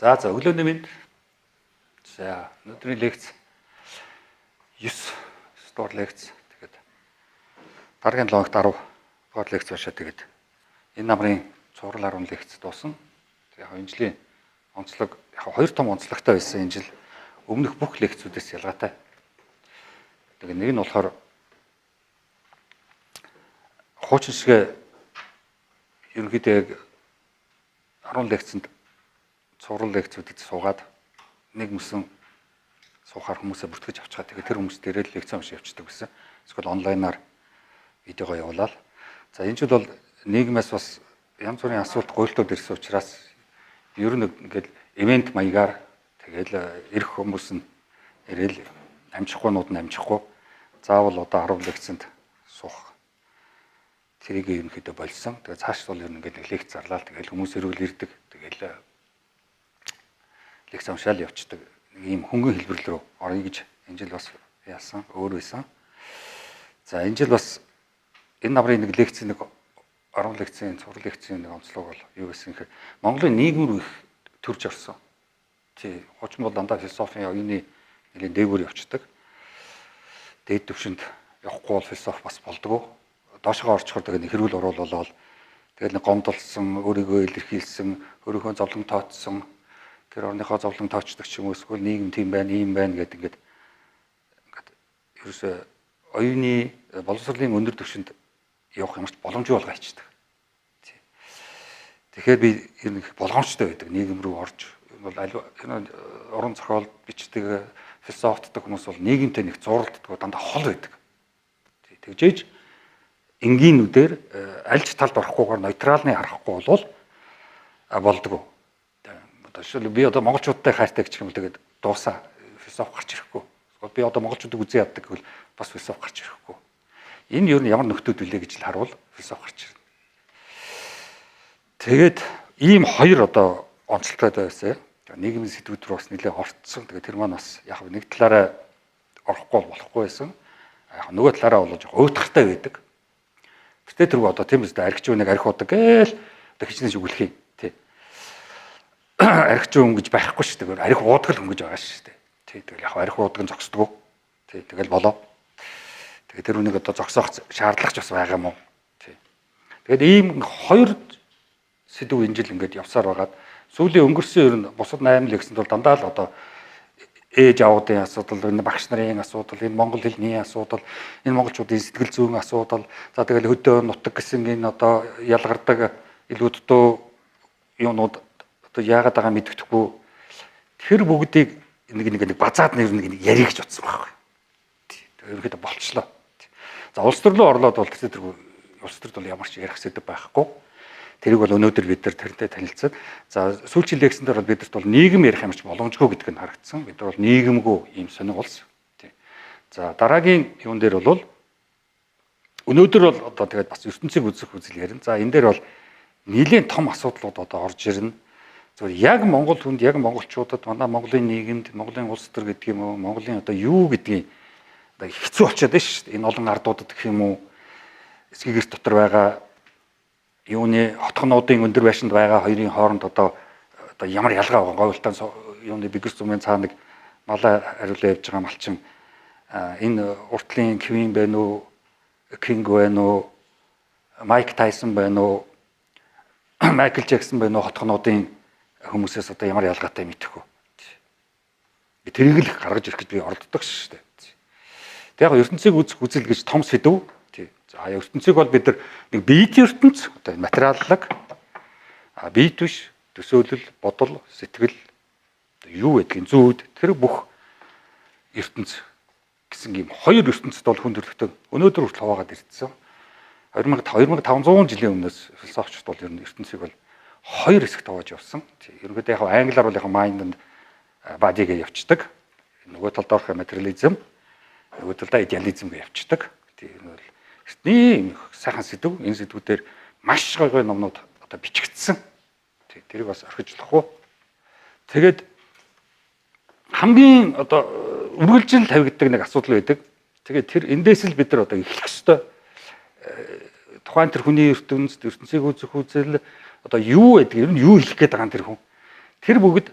За, өглөөний мэнд. За, өнөөдрийн лекц 9 дугаар лекц. Тэгээд дараагийн 7 хоногт 10 дугаар лекц уншаад, тэгээд энэ намрын цуврал 10 лекц дуусна. Тэгээд яг энэ жилийн онцлог, яг хоёр том онцлогтой байсан энэ жил, өмнөх бүх лекцүүдээс ялгаатай. Тэгээд нэг нь болохоор хуучин шигээ ерөнхийдөө яг 10 лекцэнд, цуврал лекцүүдэд суугаад нэг мөсөн суухаар хүмүүсээ бүртгэж авчгаад, тэгээд тэр хүмүүс дээрээ л лекц уншиж явчихдаг гэсэн. Эсвэл онлайнаар видеого явуулаад. За, энэ жил бол нийгмээс бас янз бүрийн асуулт, гуйлтууд ирсэн учраас ер нь ингээд event маягаар, тэгэл ирэх хүмүүс нь ирээл, амжихгүйнүүд нь амжихгүй, заавал одоо 10 лекцэнд суух тэрийг ерөнхийдөө болсон. Тэгээ цааш бол ер нь ингээд нэг лекц зарлаа. Тэгэл хүмүүс эрүүл ирдэг. Тэгэл лекц уншаал явцдаг. Нэг ийм хөнгөн хэлбэр рүү оръё гэж энэ жил бас яасан, өөр байсан. За, энэ жил бас энэ намрын нэг лекцийн, нэг 10 лекцийн, цуврал лекцийн нэг онцлог бол юу гэсэн гэхээр Монголын нийгэм рүү их төрж орсон. Тий, хуучин бол дандаа философийн оюуны нэлийн дээгүүр явцдаг. Дээд түвшинд явахгүй бол философи бас болдгоо. Доошогоо орчихоор тэгээ нэг хэрүүл оруул болоод, тэгэл нэг гомдолсон, өөрийгөө илэрхийлсэн, өөрийнхөө зовлон тооцсон, тэр орныхоо зовлон тоочдог ч юм уу, эсвэл нийгэм тийм байна, ийм байна гэдэг ингээд ерөөсөө оюуны боловсролын өндөр түвшинд явах ямар ч боломжгүй болгоо хийчихдэг. Тэгэхээр би ер нь их болгоомжтой байдаг. Нийгэм рүү орж бол аль энэ уран зохиол бичдэг, философтдаг хүмүүс бол нийгэмтэй нэг зууралддаг, дандаа хол байдаг. Тэгжээж энгийнүүдээр аль ч талд орохгүйгээр нейтралны харахгүй болвол болдгоо. Одоо жишээл би одоо монголчуудтай хайртай гэх юм бол тэгээд дуусаа, философи гарч ирэхгүй. Эсвэл би одоо монголчуудыг үзэн яддаг гэвэл бас философи гарч ирэхгүй. Энэ ер нь ямар нөхдүүд вүлээ гэж л харуул философи гарч ирнэ. Тэгээд ийм хоёр одоо онцлогтой байсан. Нийгмийн сэдвүүд рүү бас нэлээд орцсон. Тэгээд тэр маань бас яг нэг талаараа орохгүй бол болохгүй байсан. Яг нөгөө талаараа бол жоох уйтгартай байдаг. Гэтэ тэргүй одоо тийм үстэй архич үнийг арх удаг гээл одоо хичнээн шүглэх юм. Тий. Архич хүн гэж байхгүй шүү дээ. Арх уудаг л хүн гэж байгаа шүү дээ. Тий. Тэгэл яг арх уудаг нь зогсдгоо. Тий. Тэгэл болоо. Тэгээд тэр хүнийг одоо зогсоох шаардлага ч бас байгаа юм уу? Тий. Тэгээд ийм хоёр сэдв энэ жил ингээд явсаар байгаад сүүлийн өнгөрсөн ер нь бусад 8 лекцэнд бол дандаа л одоо ээж аавуудын асуудал, энэ багш нарын асуудал, энэ монгол хэлний асуудал, энэ монголчуудын сэтгэл зүйн асуудал, за тэгэл хөдөө нутаг гэсэн энэ одоо ялгардаг илүү дутуу юунууд одоо яагаад байгаа мэддэхгүй, тэр бүгдийг нэг базаад нэг ярих гэж бодсон байхгүй. Ерөнхийдөө болчлоо. За, улс төр рүү орлоод бол тэр улс төрд бол ямар ч ярих сэдэв байхгүй. Тэрийг бол өнөөдөр бид нар тэрнтэй танилцсан. За, сүүлийн лекцэн дээр бол бидэрт бол нийгэм ярих ямар ч боломжгүй гэдг нь харагдсан. Бид нар бол нийгэмгүй ийм сонин улс. Тий. За, дараагийн юун дээр бол өнөөдөр бол одоо тэгээд бас ертөнцийг үзэх үзэл ярина. За, энэ дээр бол нэлийн том асуудлууд одоо орж ирнэ. Зөвхөн яг монгол хүнд, яг монголчуудад, манай Монголын нийгэмд, Монголын улс төр гэдэг юм уу, Монголын одоо юу гэдгийг одоо хэцүү болчиход байна шүү дээ. Энэ олон ардуудад гэх юм уу, эсгэгэр дотор байгаа юуны хотгонуудын өндөр байшинд байгаа хоёрын хооронд одоо ямар ялгаа байгаа, говьлтаан юуны бигэр зүмийн цаа нэг малаа хариулаа явж байгаа малчин энэ уртлын Квин байна уу, Кинг байна уу, Майк Тайсон байна уу, Майкл Джексон байна уу, хотгонуудын хүмүүсээс одоо ямар ялгаатай мэдэхгүй. Тэрийг л гаргаж ирэх гэж би оролддог шүү дээ. Тэг яг ертөнцийг үзэх үзэл гэж том сэдв. За, ертөнцийг бол бид нар нэг биет ертөнц, одоо материаллаг, биет биш, төсөөлөл, бодол, сэтгэл, юу гэдгийг, зүүд, тэр бүх ертөнц гэсэн юм хоёр ертөнцид бол хүн төрөлхтөн өнөөдөр хүртэл хуваагаад ирсэн. 2500 жилийн өмнөөс философчд бол ер нь ертөнцийг бол хоёр хэсэгт хувааж явсан. Ерөнхийдөө яг англиар бол яг mind and body гэж явцдаг. Нөгөө талд орох материализм, нөгөө талдаа идеализм гэж явцдаг. Тийм бол эртний сайхан сэдв. Энэ сэдвүүдээр маш гой гой номнууд одоо бичигдсэн. Тэрийг бас орхижлохгүй. Тэгээд хамгийн одоо үргэлжил тавигддаг нэг асуудал байдаг. Тэгээд тэр эндээс л бид нар одоо эхлэх ёстой. Тухайн тэр хүний ертөнц, ертөнцийг үзэх үзэл одоо юу гэдэг, ер нь юу хэлэх гээд байгаа юм тэр хүн. Тэр бүгд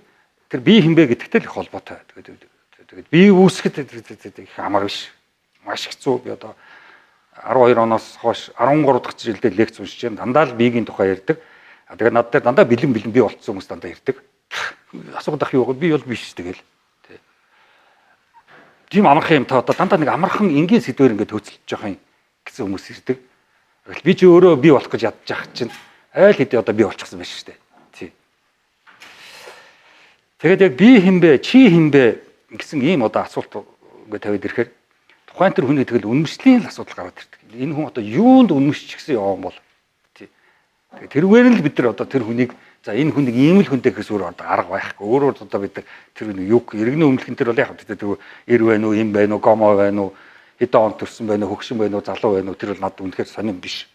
Тэр би хинбэ гэдэгтэй л их холбоотой. Тэгээд би үүсгэхэд их амар биш. Маш хэцүү. Би одоо 12 оноос хойш 13 дахь жилдээ лекц уншиж байна. Дандаа л биеийн тухай ярьдаг. Тэгээд над дээр дандаа бэлэн бэлэн би болцсон хүмүүс дандаа ирдэг. Асуух дах юу би бол биш тэгэл. Тийм амархан юм та одоо дандаа нэг амархан энгийн сэдвээр ингээд төөцөлж байгаа юм гэсэн хүмүүс ирдэг. Би чи өөрөө би болох гэж ядж яах чинь айл хэдий одоо би болчихсон байх шүү дээ. Тий. Тэгээд яг би хинбэ, чи хинбэ гэсэн ийм одоо асуулт ингээд тавиад ирэхээр тухайн тэр хүний тэгэл үнэмшлийн л асуудал гараад ирдэг. Энэ хүн одоо юунд үнэмшчихсэн яваа юм бол тий. Тэгээд тэрүүгээр нь л бид нар одоо тэр хүнийг за энэ хүн нэг ийм л хүнтэй гэхээс өөр одоо арга байхгүй. Өөрөөр одоо бид тэр нэг юу иргэний өмнөлхөн тэр бол яг тэр эр байна уу, им байна уу, гомо байна уу, хэдэн он төрсэн байна уу, хөгшин байна уу, залуу байна уу, тэр бол надад үнэхээр сонирн биш.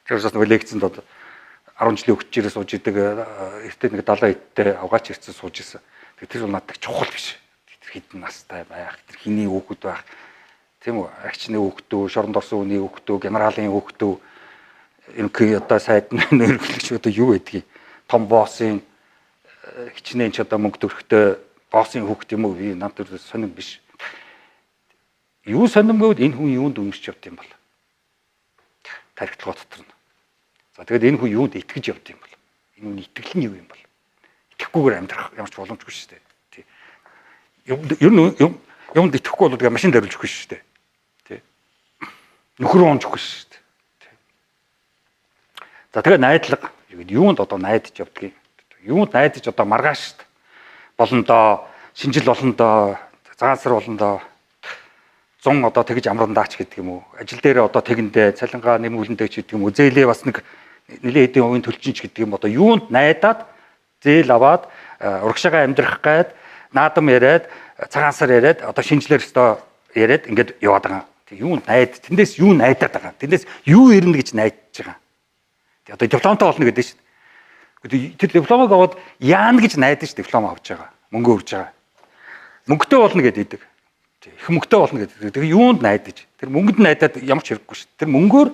Тэр бас нөгөө лекцэнд одоо 10 жилийн өгчээрээ сууж идэг эртээ нэг 70 эдтэй авгаач ирсэн сууж исэн. Тэр бол надад чухал биш. Тэр хэдэн настай байх, тэр хиний хүүхэд байх. Тийм үү? Агчны хүүхэд үү, шоронд орсон хүний хүүхэд үү, генералын хүүхэд үү, ерөнхий одоо сайд нь өргөлөгч одоо юу байдгийг том боссын хичнээн ч одоо мөнгө төрхтэй боссын хүүхэд юм уу би надад сонирн биш. Юу сонирн гэвэл энэ хүн юунд үнэмшиж явд юм бол? Тархитлагоо дотор нь. За тэгээд энэ хүн юунд итгэж явд юм бол? Энэ хүний итгэл нь юу юм бол? Итгэхгүйгээр амьдрах ямар ч боломжгүй шүү дээ. Тий. Ер нь юмд итгэхгүй бол тэгээ машин даруулж өгөх шүү дээ. Тий. Нөхөр унж өгөх шүү дээ. Тий. За тэгээ найдлага юунд одоо найдаж явдгийг. Юунд найдаж одоо маргааш болондоо, шинжил болондоо, цагаан сар болондоо 100 одоо тэгж амрандаач гэдэг юм уу. Ажил дээр одоо тэгэндээ цалингаа нэмүүлэндээ ч гэдэг юм уу. Зээлээ бас нэг нэлээд хэдийн хувийн төлчин ч гэдэг юм одоо юунд найдаад зээл аваад урагшаага амьдрах гад наадам яриад цагаан сар яриад одоо шинжлэр өстөө яриад ингээд яваад байгаа. Тэг юунд найд тэндээс юу найдаад байгаа. Тэндээс юу ирнэ гэж найдаж байгаа. Тэг одоо дипломтой болно гэдэг шүү дээ. Тэр дипломыг аваад яана гэж найдаж диплом авч байгаа. Мөнгө өрж байгаа. Мөнгөтэй болно гэдэг. Их мөнгөтэй болно гэдэг. Тэр юунд найдаж? Тэр мөнгөнд найдаад ямар ч хэрэггүй шүү. Тэр мөнгөөр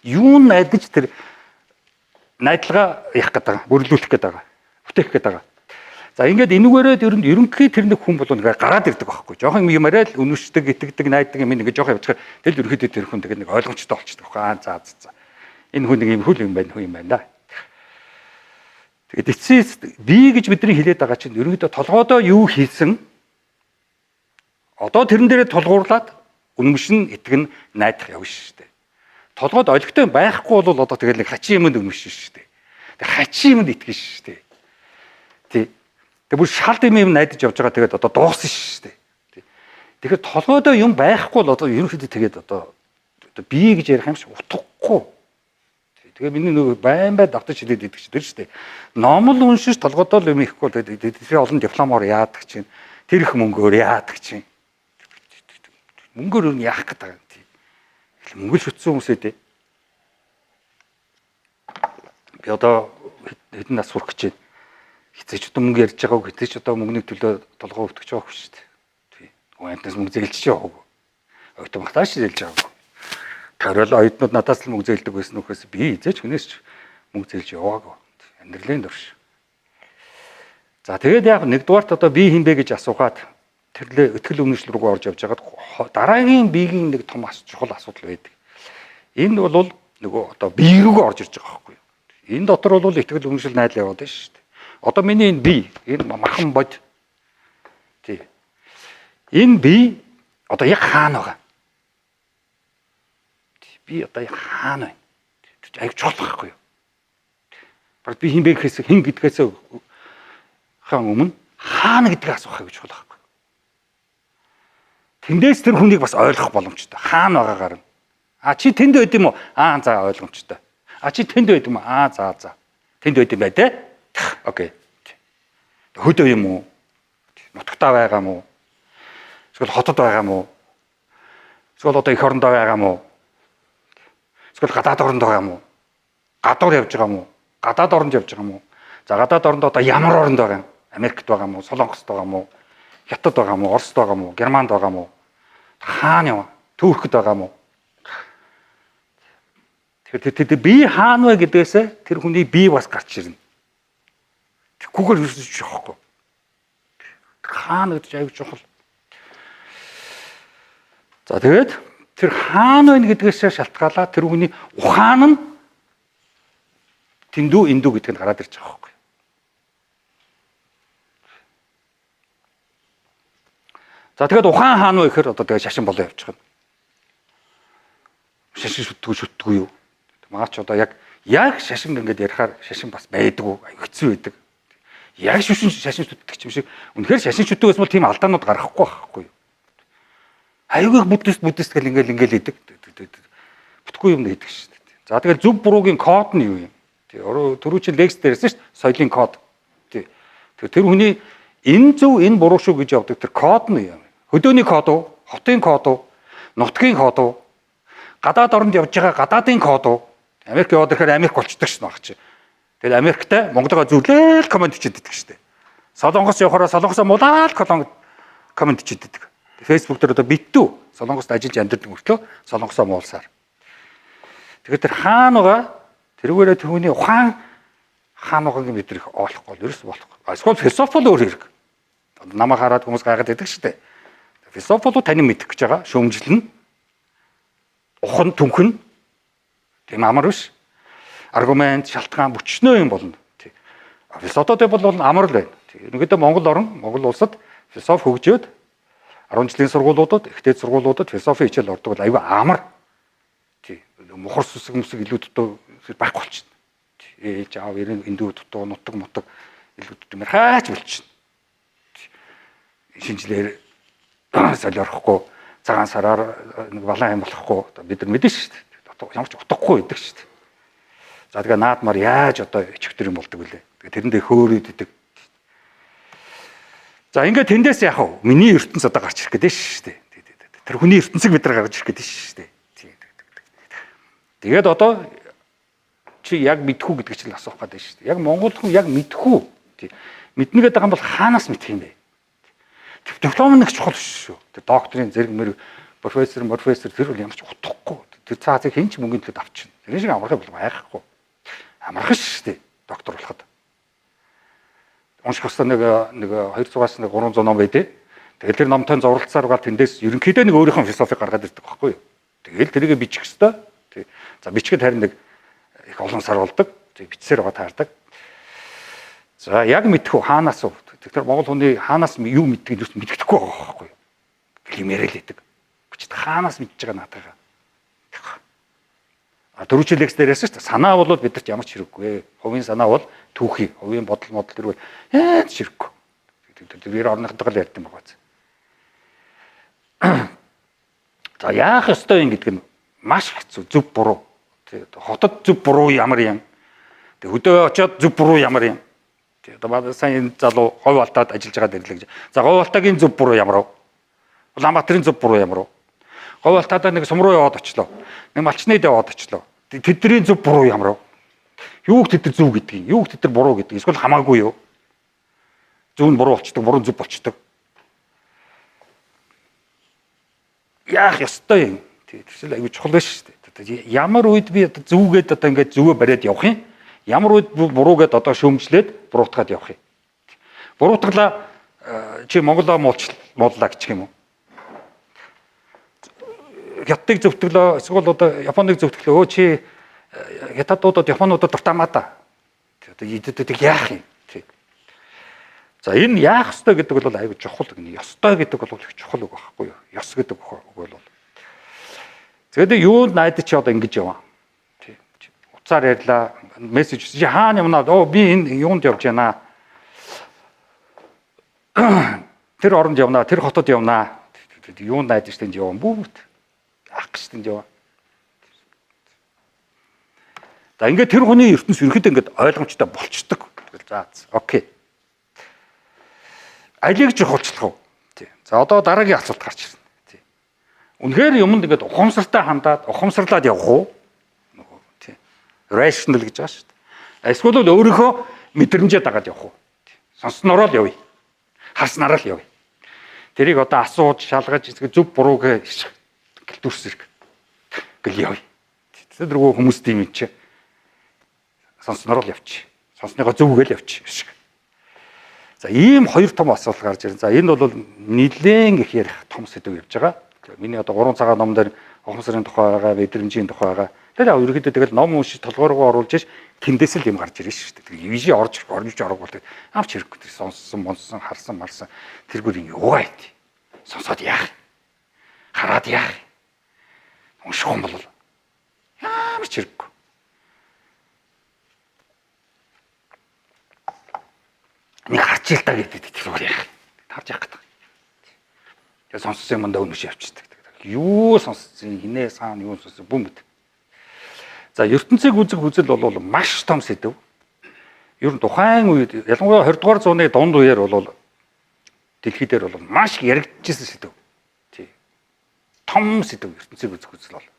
юунд найдаж тэр найдлага явах гэдэг байгаа. Бүрлүүлэх гэдэг байгаа. Бүтээх гэдэг байгаа. За ингээд энүүгээрээ ер нь ерөнхий тэр нэг хүн бол нэг гараад ирдэг байхгүй. Жохон юм яриад л үнэмшдэг, итгэдэг, найддаг юм ингээд жохон явчихаар тэгэл ерөнхийдөө тэр хүн тэгээд нэг ойлгомжтой болчихдог байхгүй. Аа за за. Энэ хүн нэг юм хөл юм байна, хүн юм байна да. Тэгээд эцсийн би гэж бидний хэлээд байгаа чинь ерөнхийдөө толгойдоо юу хийсэн одоо тэрэн дээрээ тулгуурлаад үнэмшин итгэн найдах явна шүү дээ. Толгойд олигтой байхгүй бол одоо тэгэл нэг хачин юмд үнэмшин шүү дээ. Тэг хачин юмд итгэн шүү дээ. Тий. Тэг бүр шалд юм найдаж явж байгаа тэгээд одоо дуусна шүү дээ. Тий. Тэгэхээр толгойдоо юм байхгүй бол одоо ерөнхийдөө тэгээд одоо би гэж ярих юм шиг утгагүй. Тэгээ миний нөгөө байн бай давтаж хэлээд идэх чинь тэр шүү дээ. Ном л уншиж толгойдоо л юм ихгүй тэр олон дипломоор яадаг чинь тэр их мөнгөөр яадаг чинь. Мөнгөөр юу яах гэдэг юм тий. Мөнгө л шүтсэн хүмүүс ээ. Би одоо хэдэн нас хүрэх гэж байна. Хизээч одоо мөнгө ярьж байгааг хизээч одоо мөнгөний төлөө толгой өвтгөж байгаа шүү дээ. Тий. Оюутнаас мөнгө зээлж байгаагүй. Оюутан багтааш зээлж байгаагүй. Тариул оюутнууд надаас л мөнгө зээлдэг байсан нөхөөс би хизээч хүнээс ч мөнгө зээлж яваагүй. Амьдралын турш. За тэгээд яг нэгдүгээрт одоо би хин бэ гэж асуухад тэрлээ өтгөл өмнөшл рүү орж явж байгаад дараагийн биеийн нэг том чухал асуудал байдаг. Энэ бол нөгөө одоо бие рүүгээ орж ирж байгаа байхгүй юу? Энэ дотор бол итгэл үнэмшил найдал яваад байна шүү дээ. Одоо миний энэ бие, энэ махан бод тий. Энэ бие одоо яг хаана байгаа? Би одоо яг хаана байна? Тэр аяг чухал байхгүй юу? Бараг би хин бэ гэхээс хин гэдгээс хаан өмнө хаана гэдгийг асуух аяг чухал байхгүй. Тэндээс тэр хүнийг бас ойлгох боломжтой. Хаана байгаагаар нь. А чи тэнд байд юм уу? Аа за ойлгомжтой. А чи тэнд байд юм уу? Аа за за. Тэнд байд юм бай те? Окей. Хөдөө юм уу? Нутагтаа байгаа юм уу? Эсвэл хотод байгаа юм уу? Эсвэл одоо эх орондоо байгаа юм уу? Эсвэл гадаад оронд байгаа юм уу? Гадуур явж байгаа юм уу? Гадаад оронд явж байгаа юм уу? За гадаад оронд одоо ямар оронд байгаа юм? Америкт байгаа юм уу? Солонгост байгаа юм уу? Хятад байгаа юм уу? Оросд байгаа юм уу? Германд байгаа юм уу? Хаана яв? Туркид байгаа юм уу? Тэгэхээр тэр би хаана вэ гэдгээсээ тэр хүний бие бас гарч ирнэ. Тэгхгүйгээр юусэн ч явахгүй. Хаана гэдэг чинь аюу чухал. За тэгээд тэр хаана байна гэдгээс шалтгаалаа тэр хүний ухаан нь тэндүү эндүү гэдэг нь гараад ирж байгаа байхгүй. За тэгээд ухаан хаана вэ гэхээр одоо тэгээд шашин болоо явчих юм. Шашин шүтдэггүй юу? Маач одоо яг шашин ингээд ярихаар шашин бас байдгүй, хэцүү байдаг. Яг шашин шүтдэг юм шиг. Үнэхээр шашин шүтдэг байсан бол тийм алдаанууд гаргахгүй байхгүй юу? Аюуг буддист гэл ингээл идэг. Бүтгүй юм идэг шүү дээ. За тэгэл зөв буруугийн код нь юу юм? Түрүү чинь лекц дээрсэн шүү дээ. Соёлын код. Тэр хүний энэ зөв энэ буруу шүү гэж явдаг тэр код нь юу юм? Хөдөөний код уу? Хотын код уу? Нутгийн код уу? Гадаад оронд явж байгаа гадаадын код уу? Америк яваад ирэхээр Америк болчдөг шнэ баг чи. Тэгэл Америктай Монголоо зүрлээл коммент бичээд иддэг штэ. Солонгос явахаараа солонгосоо муулаад коммент бичээд иддэг. Facebook дээр одоо битүү Солонгост ажиллаж амьдардаг мөртлөө солонгосоо муулсаар. Тэгэхээр тэр хаана байгаа тэрүүгээрээ түүний ухаан хаана байгааг бид их олохгүй л ерөөс болохгүй. Эсвэл философи бол өөр хэрэг. Намайг хараад хүмүүс гайхаад байдаг штэ. Философи бол таны мэдэх гэж байгаа шүүмжил нь ухан түнхэн тийм амар биш. Аргумент, шалтгаан бүчнөө юм болно. Философитой бол амар л байна. Ерөнхийдөө Монгол орн, Монгол улсад философи хөгжөөд 10 жилийн сургуулиудад, их дээд сургуулиудад философи хичээл ордог бол айгүй амар. Мухар сүсэг мүсэг илүү дутуу байхгүй болчихно. Ээж аав эрен эндүү дутуу, нутаг мутаг илүү дутуу мэр хаач болчихно. Шинжилээр солиорохгүй, цагаан сараар нэг балан юм болохгүй бид нар мэдэн шүү дээ. Ямар ч утгагүй байдаг шүү дээ. За тэгээ наадмаар яаж одоо ичвтер юм болдог вүлээ. Тэгээ тэрэндээ хөөрөөд идэг. За ингээд тэндээс яах вэ? Миний ертөнц одоо гарч ирэх гэдэг шүү дээ. Тэр хүний ертөнцийг бид нар гаргаж ирэх гэдэг шүү дээ. Тэгээд одоо чи яг мэдхүү гэдэг чинь асуух гэдэг шүү дээ. Яг монгол хүн яг мэдхүү. Мэднэ гэдэг юм бол хаанаас мэдэх юм бэ? Диплом нэг чухал биш шүү. Тэр докторийн зэрэг мэр профессор тэр бол ямар ч утгагүй. Тэр цаазыг хэн ч мөнгөний төлөө авчихна. Тэр шиг амархан бол байхгүй. Амархан шүү дээ. Доктор болоход. Унших ёстой нэг 200-аас 300 ном байдээ. Тэгэл тэр номтой зуралцаар байгаа тэндээс ерөнхийдөө нэг өөрийнхөө философиг гаргаад ирдэг байхгүй юу? Тэгэл тэрийг бичих ёстой. За бичгээд харин нэг их олон сар болдог. Бичсээр байгаа таардаг. За яг мэдхүү хаанаас вэ? Тэгэхээр монгол хүний хаанаас юу мэддгийг юус мэддэхгүй байгаа байхгүй юу? Гэл юм яриа л идэг. Бичээд хаанаас мэдж байгаа наатайгаа. А дөрвөн лекц дээр ярьсан шүү дээ. Санаа бол бидэрт ямар ч хэрэггүй. Хувийн санаа бол түүхий, хувийн бодол модол тэр бол яаж хэрэггүй. Тэр орныхтойгоо л ярьд юм байгаа. За яах ёстой юм гэдэг нь маш хэцүү. Зөв буруу. Хотод зөв буруу ямар юм? Тэг хөдөө очиод зөв буруу ямар юм? Тэг одоо манай сайн энэ залуу говь алтаад ажиллаж байгаа дэрлээ гэж. За говь алтаагийн зөв буруу ямар вэ? Улаанбаатарын зөв буруу ямар вэ? Говь алтаадаа нэг сум руу яваад очлоо. Нэг малчныд яваад очлоо. Тэдний зөв буруу ямар вэ? Юуг тэд нар зөв гэдгийг, юуг тэд нар буруу гэдгийг эсвэл хамаагүй юу? Зөв нь буруу болчдөг, буруу нь зөв болчдөг. Яах ёстой юм? Тэр чинь аюу чухал биш шүү дээ. Ямар үед би одоо зүвгээд одоо ингээд зүвөө бариад явах юм? Ямар үед буруугээд одоо шүүмжлээд буруутгаад явах юм? Буруутгалаа чи Монголоо мууллаа гэх юм уу? Хятадыг зөвтгөлөө, эсвэл одоо Японыг зөвтгөлөө. Өө чи хятадуудад Японуудад дуртай маа та. Одоо идэдэг яах юм? За энэ яах ёстой гэдэг бол аюу чухал гэнэ. Ёстой гэдэг бол их чухал үг байхгүй юу? Ёс гэдэг үг бол. Тэгээд юунд найдаж чи одоо ингэж яваа. Уцаар ярьлаа, мессеж чи хаана явнаа? Оо би энэ юунд явж байна? Тэр оронд явнаа, тэр хотод явнаа. Юунд найдаж тэнд яваа бүгд. Ах гэж тэнд яваа. За ингээд тэр хүний ертөнц ерөнхийдөө ингээд ойлгомжтой болчдөг. За окей. Алийг чухалчлах уу? За одоо дараагийн асуулт гарч ирнэ. Үнэхээр юмд ингээд ухамсартай хандаад, ухамсарлаад явах уу? Нөгөө тий. Rational гэж байгаа шүү дээ. Эсвэл өөрийнхөө мэдрэмжээ дагаад явах уу? Сонснороо л явъя. Харснараа л явъя. Тэрийг одоо асууж, шалгаж, зөв бурууг гэл дүрс хэрэг. Гэл явъя. Тэр нөгөө хүмүүс тийм юм чи. Сонснороо л явчих. Сонсныгоо зөв гээл явчих шиг. За ийм хоёр том асуудал гарч ирнэ. За энэ бол нилээн их ярих том сэдэв явж байгаа. Миний одоо 3 цагаан ном дээр ухамсарын тухай байгаа, мэдрэмжийн тухай байгаа. Тэгэхээр ерөнхийдөө тэгэл ном уншиж толгой руу оруулж ш тэндээс л юм гарч ирнэ шүү дээ. Тэр вижи орж орж орог бол амч хэрэггүй. Тэр сонссон, монсон, харсан, марсан тэргүүр юм юугаа ит. Сонсоод яах? Хараад яах? Унших юм бол ямар ч хэрэггүй. Нэг харж ил та гэдэг тэр яах? Харж яах гэдэг. Тэгээ сонссон юмдаа өнөш явчихдаг. Юу сонссон, хинээ саан юу сонссон бүм мэд. За ертөнцийг үзэх үзэл бол маш том сэдэв. Ер нь тухайн үед ялангуяа 20 дугаар зууны дунд үеэр бол дэлхий дээр бол маш их яригдчихсэн сэдэв. Тий. Том сэдэв ертөнцийг үзэх үзэл бол.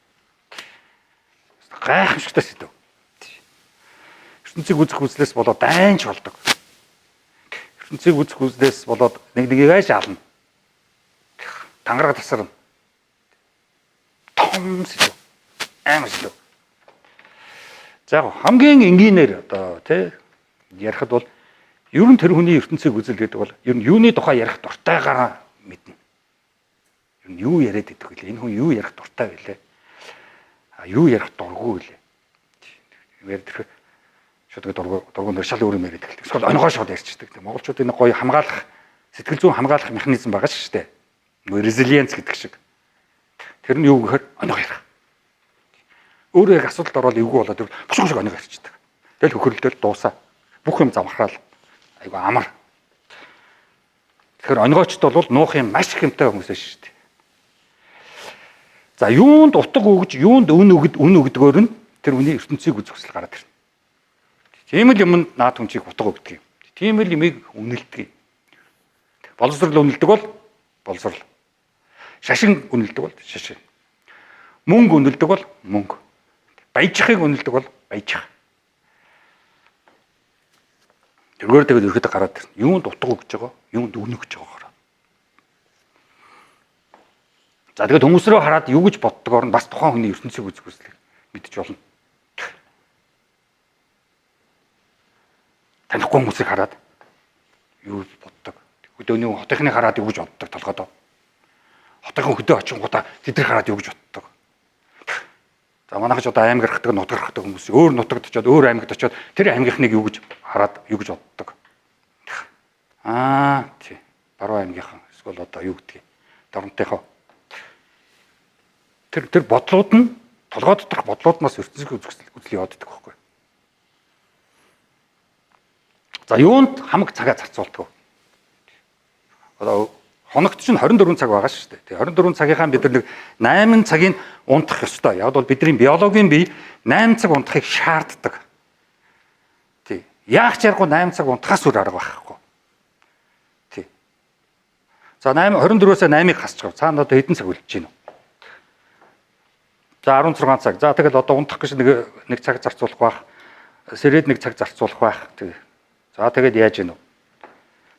Гайхамшигтай сэдэв. Ертөнцийг үзэх үзлээс болоод дайнч болдог. Ертөнцийг үзэх үзлээс болоод нэг нэгийг шаална. Тангараг тасарна. Том сэдэв. Амар сэдэв. За хамгийн энгийнээр одоо тий ярихад бол ер нь тэр хүний ертөнцийг үзэл гэдэг бол ер нь юуны тухай ярих дуртайгаараа мэднэ. Ер нь юу яриад идэх вүлээ? Энэ хүн юу ярих дуртай вүлээ? А юу ярих дургүй вүлээ? Яриад ирэх шууд дургу нэр шал өөр юм яриад эхэлдэг. Эсвэл онигоо шууд ярьчихдаг. Монголчууд энэ гоё хамгаалах сэтгэл зүйн хамгаалах механизм байгаа шүү дээ. Нөгөө resilience гэдэг шиг. Тэр нь юу гэхээр онигоо ярих. Өөрөө яг асуудалд ороод эвгүй болоод тэр бушиг шиг онигоо ярьчихдаг. Тэгэл хөхрөлдөөл дуусаа. Бүх юм замхраал. Айгу амар. Тэгэхээр онигоочд бол нуух юм маш их юмтай хүмүүс шүү дээ. За юунд утга өгж, юунд үн өгдгөөр нь тэр хүний ертөнцийг үзэх хүсэл гараад ирнэ. Тийм л юм наад хүн чиг утга өгдөг юм. Тийм л юмыг үнэлдэг юм. Боловсрол үнэлдэг бол боловсрол. Шашин үнэлдэг бол шашин. Мөнгө үнэлдэг бол мөнгө. Баяжхыг үнэлдэг бол баяжих. Тэргээр тэгэл ерөөдөө гараад ирнэ. Юунд утга өгж байгаа, юунд үн өгж байгаагаар. За тэгээд хүмүүс рүү хараад юу гэж боддгоор нь бас тухайн хүний ертөнцийг үзэх хүслийг мэдж болно. Танихгүй хүмүүсийг хараад юу боддог. Хөдөөний хотынхны хараад юу гэж боддог толгойдоо. Хотынхан хөдөө очингуудаа тэд нар хараад юу гэж боддог. За манайх ч одоо аймаг гаргадаг, нутаг гаргадаг хүмүүс өөр нутагт очиод, өөр аймагт очиод тэр аймгийнхныг юу гэж хараад юу гэж боддог. Аа тий. Баруун аймгийнхан эсвэл одоо юу гэдгийг Доронтынхоо. Тэр бодлууд нь толгой доторх бодлууд нас ертөнцийн үзэл яваад идэх байхгүй. За юунд хамаг цагаа зарцуулдаг вэ? Одоо хоногт чинь 24 цаг байгаа шүү дээ. Тэгээ 24 цагийнхаа бид нар нэг 8 цагийг унтах ёстой. Яг бол бидний биологийн бие 8 цаг унтахыг шаарддаг. Тий. Яах ч аргагүй 8 цаг унтахаас өөр арга байхгүй. Тий. За 8 24-өөс 8-ыг хасчих. Цаана одоо хэдэн цаг үлдэж байна вэ? За 16 цаг. За тэгэл одоо унтах гэж нэг цаг зарцуулах байх. Сэрээд нэг цаг зарцуулах байх. Тий. За тэгээд яаж гэнэ вэ?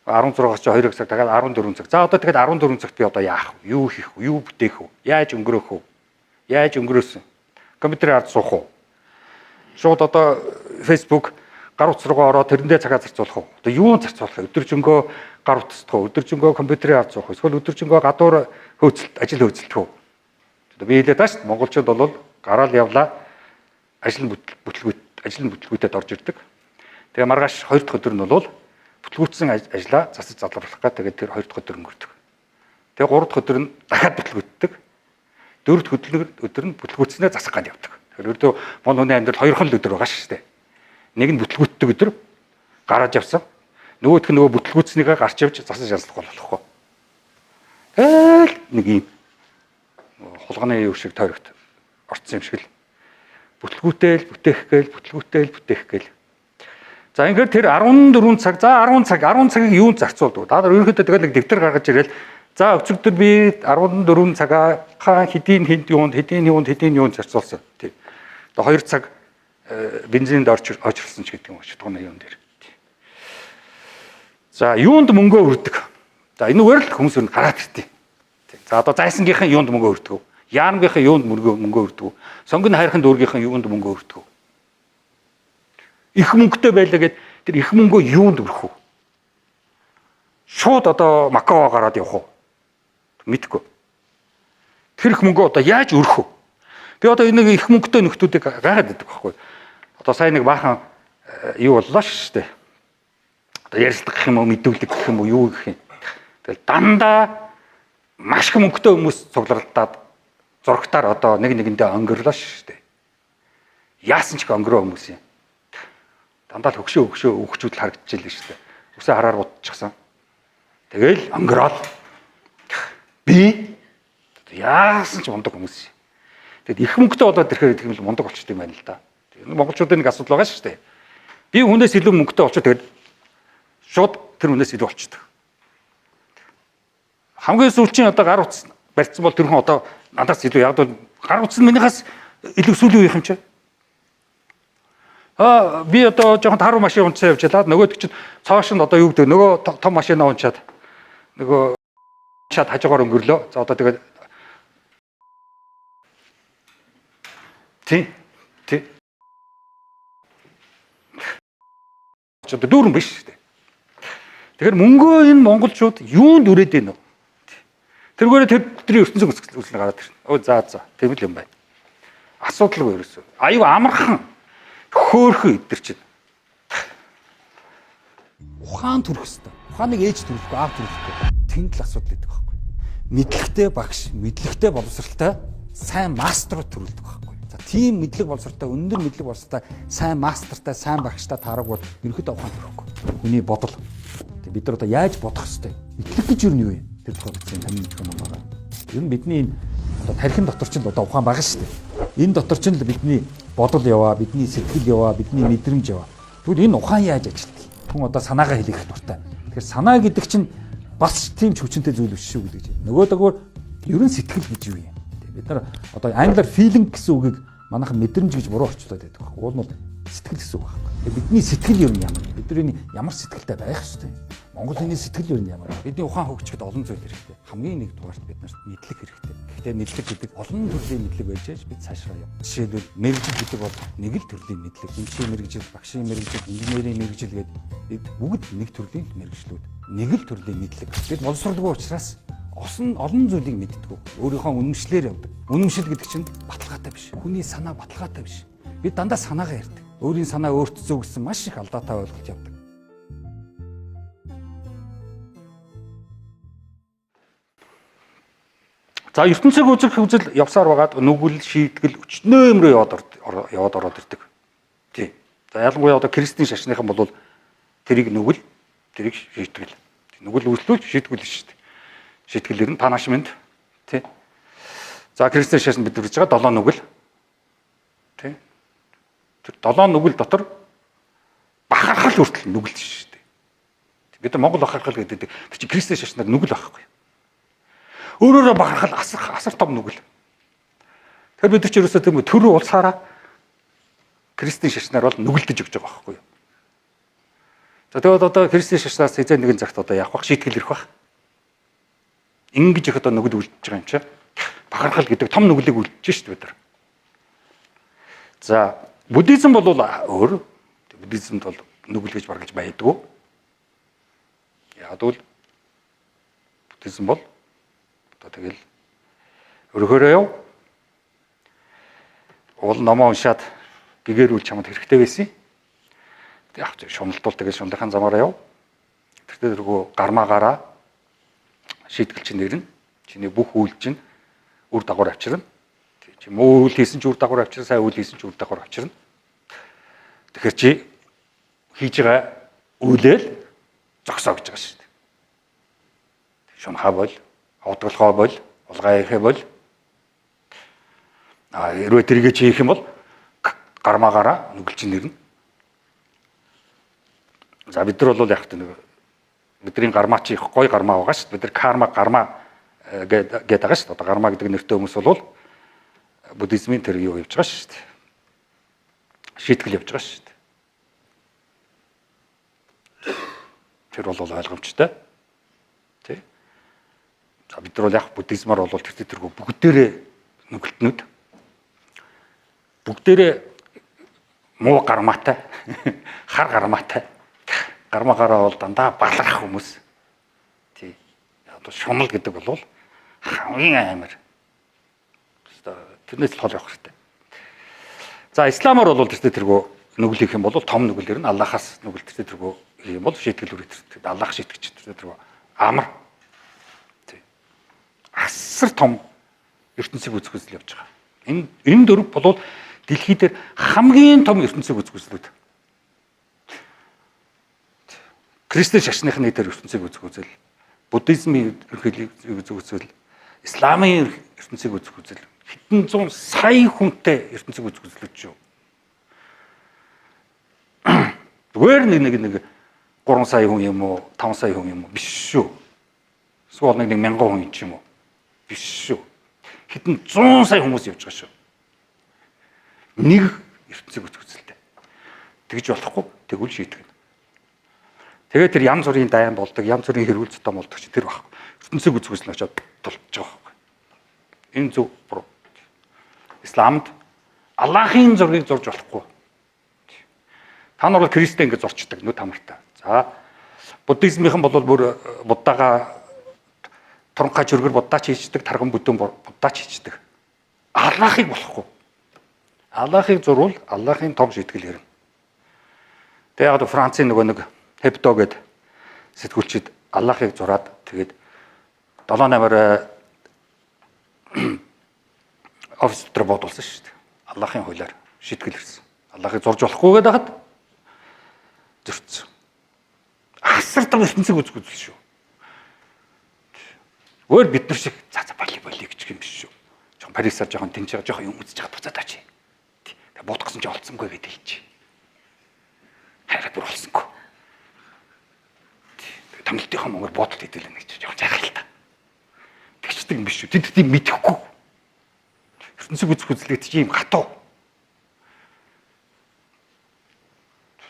16-аас чи 2 цаг дахиад 14 цаг. За одоо тэгээд 14 цагт би одоо яах вэ? Юу хийх вэ? Юу бүтээх вэ? Яаж өнгөрөөх вэ? Яаж өнгөрөөсөн? Компьютерийн ард суух уу? Шууд одоо Facebook гар утас руугаа ороод тэрэндээ цагаа зарцуулах уу? Одоо юун зарцуулах вэ? Өдөржингөө гар утасдах уу? Өдөржингөө компьютерийн ард суух уу? Эсвэл өдөржингөө гадуур хөөцөлт, ажил хөөцөлдөх үү? Одоо би хэлээд байгаа шүү дээ. Монголчууд бол гараал явлаа ажил бүтлгүүтэд орж ирдэг. Тэгээ маргааш 2 дахь өдөр нь бол бүтлгүүцсэн ажлаа засаж залруулах гэх тэгээд тэр 2 дахь өдөр өнгөрдөг. Тэгээ 3 дахь өдөр нь дахиад бүтлгүүтдэг. 4 дахь өдөр нь бүтлгүүцснээ засах гад явдаг. Тэгэхээр өрдөө мон хүний амьдрал хоёрхан л өдөр байгаа шүү дээ. Нэг нь бүтлгүүтдэг өдөр гараад явсан. Нөгөөх нь нөгөө бүтлгүүцснийгээ гарч явж засаж ялцлах болохгүй. Тэгэл нэг юм хулганы юу шиг тойрогт орцсон юм шиг л бүтлгүүтэл бүтээх гээл бүтлгүүтэл бүтээх гээл. За ингээд тэр 14 цаг, за 10 цаг, 10 цагийг юунд зарцуулдаг? Та нар ерөнхийдөө тэгэл нэг дэвтэр гаргаж ирэл за өчигдөр би 14 цагаа хэдийн хинт юунд, хэдийн юунд, хэдийн юунд зарцуулсан. Тий. Одоо 2 цаг бензинд очирсан ч гэдэг юм уу, шатгууны юун дээр. За юунд мөнгөө өрдөг? За энэгээр л хүмүүс өөр гараад иртий. За одоо зайсангийнхан юунд мөнгөө өрдөг? Яармгийнхан юунд мөнгөө өрдөг? Сонгон хайрхан дүүргийнхэн юунд мөнгөө өрдөг? Их мөнгөтэй байлаа гэд тэр их мөнгөө юунд өрөх вэ? Шууд одоо Макао гараад явах уу? Мэдгүй. Тэр их мөнгө одоо яаж өрөх вэ? Би одоо энэ нэг их мөнгөтэй нөхдүүдийг гайхаад байдаг байхгүй. Одоо сайн нэг баахан юу боллоо шүү дээ. Одоо ярилцлага гэх юм уу, мэдүүлэг гэх юм уу, юу гэх юм. Тэгэл дандаа маш их мөнгөтэй хүмүүс цуглардаад зурагтаар одоо нэг нэгэндээ өнгөрлөө шүү дээ. Яасан ч их өнгөрөө хүмүүс юм. Дандаа л хөгшөө хөгшөө өгчүүд л харагдчихлээ шүү дээ. Үсээ хараар будчихсан. Тэгэл өнгөрөөл. Би яасан ч мундаг хүмүүс. Тэгэд их мөнгөтэй болоод ирэхээр тийм л мундаг болчихд юм байна л да. Энэ монголчуудын нэг асуудал байгаа шүү дээ. Би хүнээс илүү мөнгөтэй болчиход тэгээд шууд тэр хүнээс илүү болчихдог. Хамгийн сүүлчийн одоо гар утас барьцсан бол тэр хүн одоо надаас илүү яг бол гар утас нь минийхээс илүү сүүлийн үеих юм чи. Аа би одоо жоохон таруу машин унцаа явж лаа. Нөгөөдөг чинь цоошинд одоо юу гэдэг нөгөө том машинаа унчаад нөгөө чад хажуугаар өнгөрлөө. За одоо тэгээд тий тий ч одоо дүүрэн биш шүү дээ. Тэгэхээр мөнгөө энэ монголчууд юунд үрээд байна вэ? Тэргээр тэр бидний ертөнцийн үзэл гараад ирнэ. Өө за за тийм л юм байна. Асуудалгүй ерөөсөө. Аюу амархан хөөхөн эдэр чинь. Ухаан төрөх хэвээр. Ухааныг ээж төрөхгүй, аав төрөхгүй. Тэнд л асуудал гэдэг байхгүй. Мэдлэгтэй багш, мэдлэгтэй боловсралтай сайн мастерууд төрөлдөг байхгүй. За тийм мэдлэг боловсралтай, өндөр мэдлэг боловсралтай, сайн мастертай, сайн багштай таараг бол ерөнхийдөө ухаан төрөхгүй. Хүний бодол. Тэг бид нар одоо яаж бодох хэвтэй? Мэдлэг гэж юу юм? Тэр тухай бичсэн таны мэдэх юм байна. Ер нь бидний энэ одоо тархин дотор чинь л одоо ухаан байгаа шүү дээ. Энэ дотор чинь л бидний бодол яваа, бидний сэтгэл яваа, бидний мэдрэмж яваа. Тэгвэл энэ ухаан яаж ажилладаг? Хүн одоо санаагаа хэлэх дуртай. Тэгэхээр санаа гэдэг чинь бас тийм ч хүчинтэй зүйл биш шүү гэдэг чинь. Нөгөө дөгөөр ер нь сэтгэл гэж юу юм? Бид нар одоо англиар feeling гэсэн үгийг манайхан мэдрэмж гэж буруу орчуулад байдаг байхгүй. Уул нь бол сэтгэл гэсэн үг байхгүй. Бидний сэтгэл ер нь ямар? Бидний ямар сэтгэлтэй байх ёстой? Монгол хүний сэтгэл ер нь ямар? Бидний ухаан хөгжихэд олон зүйл хэрэгтэй. Хамгийн нэгдүгээрт бид нарт мэдлэг хэрэгтэй. Гэхдээ мэдлэг гэдэг олон төрлийн мэдлэг байж байж бид цаашаа яв. Жишээлбэл мэргэжил гэдэг бол нэг л төрлийн мэдлэг. Эмчийн мэргэжил, багшийн мэргэжил, инженерийн мэргэжил гэдэг бид бүгд нэг төрлийн мэргэжлүүд. Нэг л төрлийн мэдлэг. Бид боловсролгүй учраас олон зүйлийг мэддэг. Өөрийнхөө үнэмшлээр явдаг. Үнэмшил гэдэг чинь баталгаатай биш. Хүний санаа баталгаатай биш. Бид дандаа санаагаа ярьдаг. Өөрийн санаа өөрт зөв гэсэн маш их алдаатай ойлголт явдаг. За ертөнцийг үзэх үзэл явсаар байгаад нүгэл шийтгэл өчнөө юм руу яваад ороод ирдэг. Тий. За ялангуяа одоо христийн шашныхан бол тэрийг нүгэл, тэрийг шийтгэл. Нүгэл үйлдэл шийтгэл шүү дээ. Шийтгэл ер нь punishment. Тий. За христийн шашин бид үрж байгаа 7 нүгэл. Тий. Тэр 7 нүгэл дотор бахархал хүртэл нүгэл шүү дээ. Бид нар Монгол бахархал гэдэг. Тэр чинь христийн шашнаар нүгэл байхгүй. Өөрөөрөө бахархал асар том нүгэл. Тэгэхээр бид нар ч ерөөсөө тийм төр улсаараа христийн шашнаар бол нүгэлдэж өгч байгаа байхгүй юу. За тэгвэл одоо христийн шашнаас хэзээ нэгэн цагт одоо явах шийтгэл ирэх байх. Ингэж их одоо нүгэл үлдэж байгаа юм чи. Бахархал гэдэг том нүглийг үлдэж шүү дээ бид нар. За буддизм бол өөр. Буддизмд бол нүгэл гэж баргалж байдгүй. Яг бол буддизм бол одоо тэгэл өргөөрөө яв. Уул номоо уншаад гэгэрүүл чамд хэрэгтэй байсан. Тэг яг шуналдвал тэгэл шунлынхаа замаараа яв. Тэр тэргүү гармаа гараа шийтгэл чинь нэрнэ. Чиний бүх үйл чинь үр дагавар авчирна. Чи муу үйл хийсэн ч үр дагавар авчирна, сайн үйл хийсэн ч үр дагавар авчирна. Тэгэхээр чи хийж байгаа үйлэл зогсоо гэж байгаа шүү дээ. Шунхаа бол, хавдгалгоо бол, улгай ихэ бол. А хэрвээ тэргээ чи хийх юм бол гармаа гараа нүгэл чинь нэрнэ. За бид нар бол яг нэг бидний гармаа чи их гой гармаа байгаа шүү дээ. Бид нар карма гармаа гэдэг байгаа шүү дээ. Одоо гармаа гэдэг нэртэй хүмүүс бол буддизмын тэр юу явж байгаа шүү дээ. Шийтгэл явж байгаа шүү дээ. Тэр бол ойлгомжтой. Тий. За бид нар бол яг буддизмаар бол тэр тэргүй бүгдээрээ нүгэлтнүүд бүгдээрээ муу гармаатай, хар гармаатай. Гармаа гараа бол дандаа баларх хүмүүс. Шунал гэдэг бол хамгийн амар. Тэрнээс л хол явах хэрэгтэй. За исламаар бол тэртээ тэргүү нүгэл хийх юм бол том нүгэлэр нь Аллахаас нүгэл тэртээ тэргүү хийх юм бол шийтгэл үрэх тэртээ Аллах шийтгэж тэртээ тэргүү амар. Тий. Асар том ертөнцийг үзэх үзэл явж байгаа. Энэ дөрв бол дэлхий дээр хамгийн том ертөнцийг үзэх үзлүүд. Христийн шашныхны дээр ертөнцийг үзэх үзэл, буддизмын ерөнхийлийг үзэх үзэл, исламын ертөнцийг үзэх үзэл хэдэн зуун сая хүнтэй ертөнцийг үзэх үзлүүд шүү. Зүгээр нэг 3 сая хүн юм уу, 5 сая хүн юм уу биш шүү. Эсвэл нэг 1000 хүн ч юм уу биш шүү. Хэдэн зуун сая хүмүүс явж байгаа шүү. Нэг ертөнцийг үзэх үзэлтэй. Тэгж болохгүй, тэгвэл шийтгэн. Тэгээд тэр янз бүрийн дайн болдог, янз бүрийн хэрүүл зотом болдог чи тэр байхгүй. Ертөнцийг үзэх үзэл очиод тулж байгаа байхгүй. Энэ зөв буруу. Исламд Аллахын зургийг зурж болохгүй. Та нар бол Христээ ингэж зурчдаг нүд хамартай. За буддизмийнхэн бол бүр буддагаа туранхай чөргөр буддаач хийждэг, тарган бүдүүн буддаач хийждэг. Аллахыг болохгүй. Аллахыг зурвал Аллахын том шийтгэл хэрнэ. Тэгээ яг Францын нөгөө нэг Хебдо гээд сэтгүүлчид Аллахыг зураад тэгээд 7-8-аар офис дотор бодулсан шүү дээ. Аллахын хуулиар шийтгэл ирсэн. Аллахыг зурж болохгүй гэдэг хахад зөрчсөн. Асар том ертөнцийг үзэх үзэл шүү. Өөр бид нар шиг за за боли боли гэж юм биш шүү. Жохон Парисаар жохон тэнцээ жохон юм үзэж байгаа буцаад очие. Тэгээ буудах гэсэн чи олцсонгүй гэдэг хэлчих. Хайраа бүр олсонгүй. Тэгээ томлолтынхоо мөнгөөр буудалт хэдүүлнэ гэж жохон жайхал л та. Тэгчдэг юм биш шүү. Тэд тийм мэдэхгүй. Ертөнцийг үзэх үзлэгт чи юм хатуу.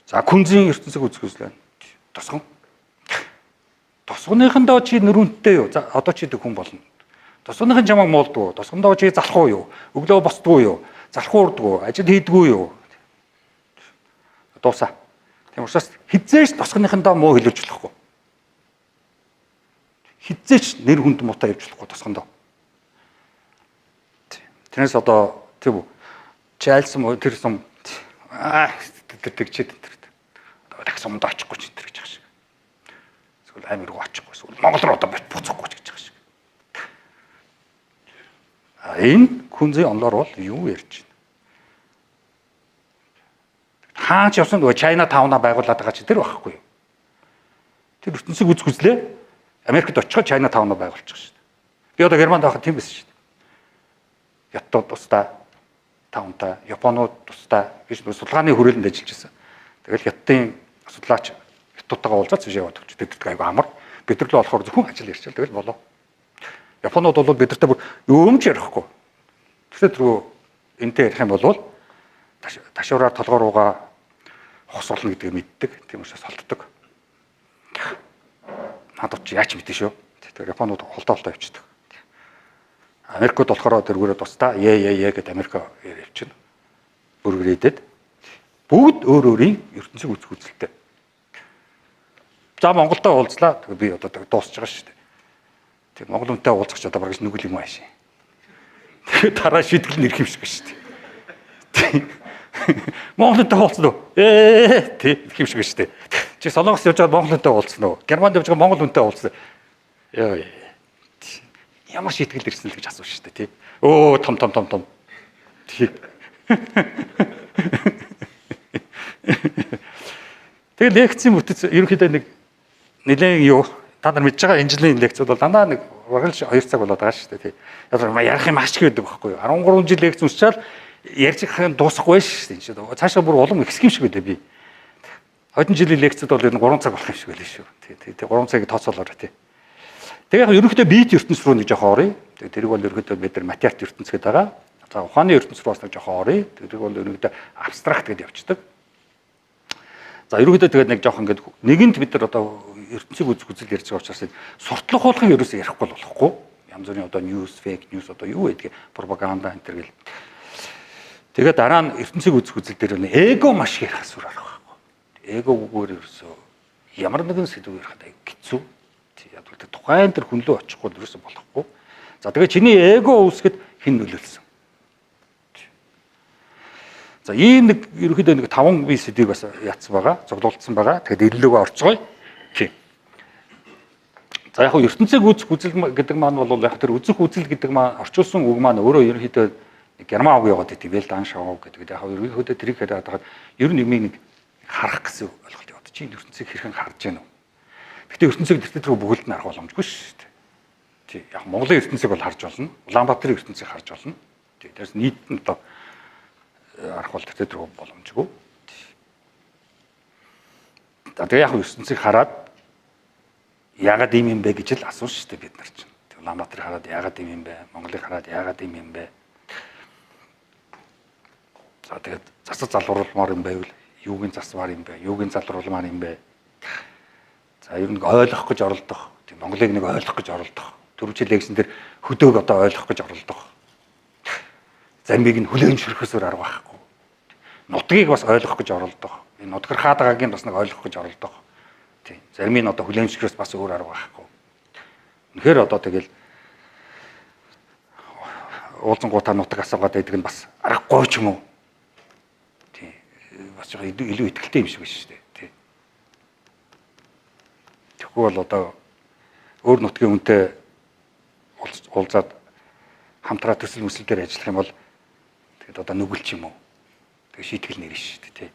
За күнзийн ертөнцийг үзэх үзлээ. Тосгон. Тосгоныхондоо чи нөрөнттэй юу? За одоо чи хүн болно. Тосгоныхон чамайг муулдгүй. Тосгондоо чи залах уу юу? Өглөө босдгоо юу? Залах уурдгоо, ажил хийдгүү юу? Дуусаа. Тийм учраас хизээч тосгоныхондоо муу хэлүүлж болохгүй. Хизээч нэр хүнд муутай явж болохгүй тосгондоо. Тэрнээс одоо тийм үү? Чи айлсан тэр сум тэр тэгчээд тэр. Одоо дахь сумд очихгүй ч тэр гэж байгаа шиг. Эсвэл амир руу очихгүй. Эсвэл Монгол руу одоо буцахгүй ч гэж байгаа шиг. А энэ күнзийн онлоор бол юу ярьж байна? Хаач явсан нөгөө China Town-а байгуулад байгаа чи тэр байхгүй юу? Тэр ертөнцийг үзэх үзлээ. Америкт очиход China Town-а байгуулчих шүү дээ. Би одоо Германд байхад тийм байсан шүү дээ. Хятад тусдаа таунтай, Японууд тусдаа гэж судалгааны хүрээлэнд ажиллаж байсан. Тэгэл Хятадын судлаач хятадтайгаа уулзаад цэжээ яваад өгч. Тэдэрт айгүй амар. Бид нар л болохоор зөвхөн ажил ярьчаал тэгэл болоо. Японууд бол бидэртэй бүр юм ч ярихгүй. Тэгэхээр түрүү энтэй ярих юм бол ташуураар толгой руугаа хосолно гэдгийг мэддэг. Тийм учраас холддог. Надад чи яач мэдэн шүү. Тэгэхээр Японууд холдоо явчихдаг. Америкууд болохоор тэргүүрээ тусдаа е е е гэд Америк явчихна. Бүргэрээдэд бүгд өөр өөрийн ертөнцийг үзэх үзэлтэй. За Монголдо уулзлаа. Тэгээ би одоо дуусч байгаа шүү дээ. Тэг Монгол хүнтэй уулзах ч одоо бараг нүгэл юм аашаа. Тэгээ дараа шийтгэл нэрх юм шиг шүү дээ. Монгол хүнтэй уулзсан уу? Тий гэх юм шиг шүү дээ. Чи Солонгос явж байгаа Монгол хүнтэй уулзсан уу? Германд явж байгаа Монгол хүнтэй уулзсан. Йоо. Ямар шийтгэл ирсэн л гэж асууж шүү дээ, тий. Өө том том том том. Тий. Тэгээ лекцийн бүтэц ерөнхийдөө нэг нэлээд юу та нар мэдж байгаа энэ жилийн лекцүүд бол дандаа нэг бараг л 2 цаг болоод байгаа шүү дээ, тий. Яг ярих юм ач гэдэг байхгүй юу? 13 жил лекц уншичаал ярьж байгаа юм дуусахгүй шүү дээ. Цаашаа бүр улам ихсэх юм шиг байлаа би. 20 жилийн лекцүүд бол ер нь 3 цаг болох юм шиг байлаа шүү. Тий, тий, 3 цагийг тооцоолоорой, тий. Тэгээ яг ерөнхийдөө биет ертөнц рүү нэг жоохон оръё. Тэгээ тэрийг бол ерөнхийдөө бид нар материалт ертөнц гэдэг байгаа. За ухааны ертөнц рүү бас нэг жоохон оръё. Тэрийг бол ерөнхийдөө абстракт гэдээ явчихдаг. За ерөнхийдөө тэгээд нэг жоохон ингээд нэгэнт бид нар одоо ертөнцийг үзэх үзэл ярьж байгаа учраас суртлах болгохыг ерөөсөө ярихгүй болохгүй. Янз бүрийн одоо news, fake news одоо юу гэдгийг пропаганда энэ төр гэл. Тэгээд дараа нь ертөнцийг үзэх үзэл дээр нь эго маш их ярих асуур арга байхгүй. Эгогүйгээр ерөөсөө ямар нэгэн сэдв ярихад аяг хэцүү. Яг л тухайн тэр хүн лүү очихгүй ерөөсө болохгүй. За тэгээ чиний эго үүсгэхэд хэн нөлөөлсөн? За ийм нэг ерөнхийдөө нэг 5 би сэдвийг бас яатсан байгаа, цуглуулсан байгаа. Тэгэхээр дэрлэгөө орцгоё. Тийм. За яг хөө ертөнцийг үзэх үзэл гэдэг маань бол яг тэр үзэх үзэл гэдэг маань орчуулсан үг маань өөрөө ерөнхийдөө герман үг яваад идэв. Weltanschauung гэдэг. Яг ерөнхийдөө тэрийг хараад байхад ер нь юмыг нэг харах гэсэн ойлголт яваад. Чи ертөнцийг хэрхэн харж гэнэ үү? Гэхдээ ертөнцийг тэр тэр бүгд нь харах боломжгүй шүү дээ. Тий. Яг Монголын ертөнцийг бол харж болно. Улаанбаатарын ертөнцийг харж болно. Тий. Тэрс нийт нь одоо харах бол тэр тэр боломжгүй. За тэгээ яг ертөнцийг хараад яагаад ийм юм бэ гэж л асууж шүү дээ бид нар чинь. Тэг Улаанбаатарыг хараад яагаад ийм юм бэ? Монголыг хараад яагаад ийм юм бэ? За тэгээд засаг залруулмаар юм байвал юуг нь засвар юм бэ? Юуг нь залруулмаар юм бэ? За ер нь ойлгох гэж оролдох. Тийм Монголыг нэг ойлгох гэж оролдох. Түрүү жил лекцэн дээр хөдөг одоо ойлгох гэж оролдох. Замбиг нь хүлээн зөвшөөрөхөөс өөр арга байхгүй. Нутгийг бас ойлгох гэж оролдох. Энэ нутгархаад байгааг нь бас нэг ойлгох гэж оролдох. Тийм. Зарим нь одоо хүлээн зөвшөөрөхөөс бас өөр арга байхгүй. Үнэхээр одоо тэгэл уулзангуудаа нутаг асуугаад байдаг нь бас аргагүй ч юм уу. Тийм. Бас жоо илүү ихтэй юм шиг байна шүү дээ. Тийм. Тэгэхгүй бол одоо өөр нутгийн хүнтэй уулзаад хамтраа төсөл мөсөл дээр ажиллах юм бол тэгэд одоо нүгэлч юм уу. Тэгээ шийтгэл нэр шүү дээ, тий.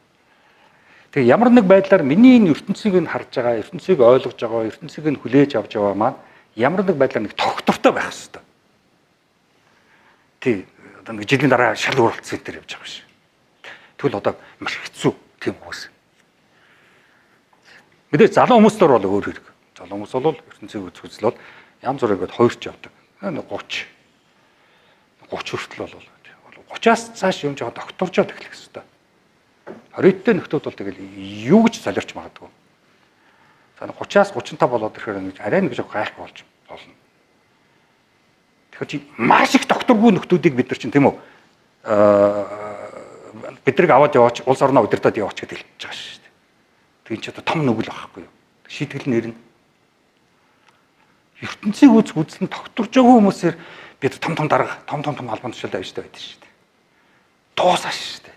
Тэгээ ямар нэг байдлаар миний энэ ертөнцийг нь харж байгаа, ертөнцийг ойлгож байгаа, ертөнцийг нь хүлээж авч яваа маань ямар нэг байдлаар нэг тогтвортой байх хэрэгтэй. Тий, одоо нэг жилийн дараа шал өөрчлөлт энэ төр явж байгаа биш. Тэгвэл одоо маш хэцүү тийм хүмүүс. Мэдээж залуу хүмүүстээр бол өөр хэрэг. Залуу хүмүүс бол ертөнцийг үзэх үзэл бол янз бүрээр гээд хоёрч явдаг. 30 хүртэл бол 30-аас цааш юм жоохон докторжоод эхлэх хэрэгтэй. 20-тэй нөхдүүд бол тэгэл юу гэж солиорч магадгүй. За 30-аас 35 болоод ирэхээр нэг арай нэг жоох гайх болж болно. Тэгэхээр чи маш их докторгүй нөхдүүдийг бид нар чинь тийм үү бидрийг аваад яваач улс орноо удирдаад яваач гэж хэлж байгаа шүү дээ. Тэр чинь одоо том нүгэл байхгүй юу? Шийтгэл нэр нь ертөнцийг үзэх үзэл нь тогтворж байгаа хүмүүсээр бид том том дарга, том том том албан тушаалд авчтай байдаг шүү дээ. Дуусаа шүү дээ.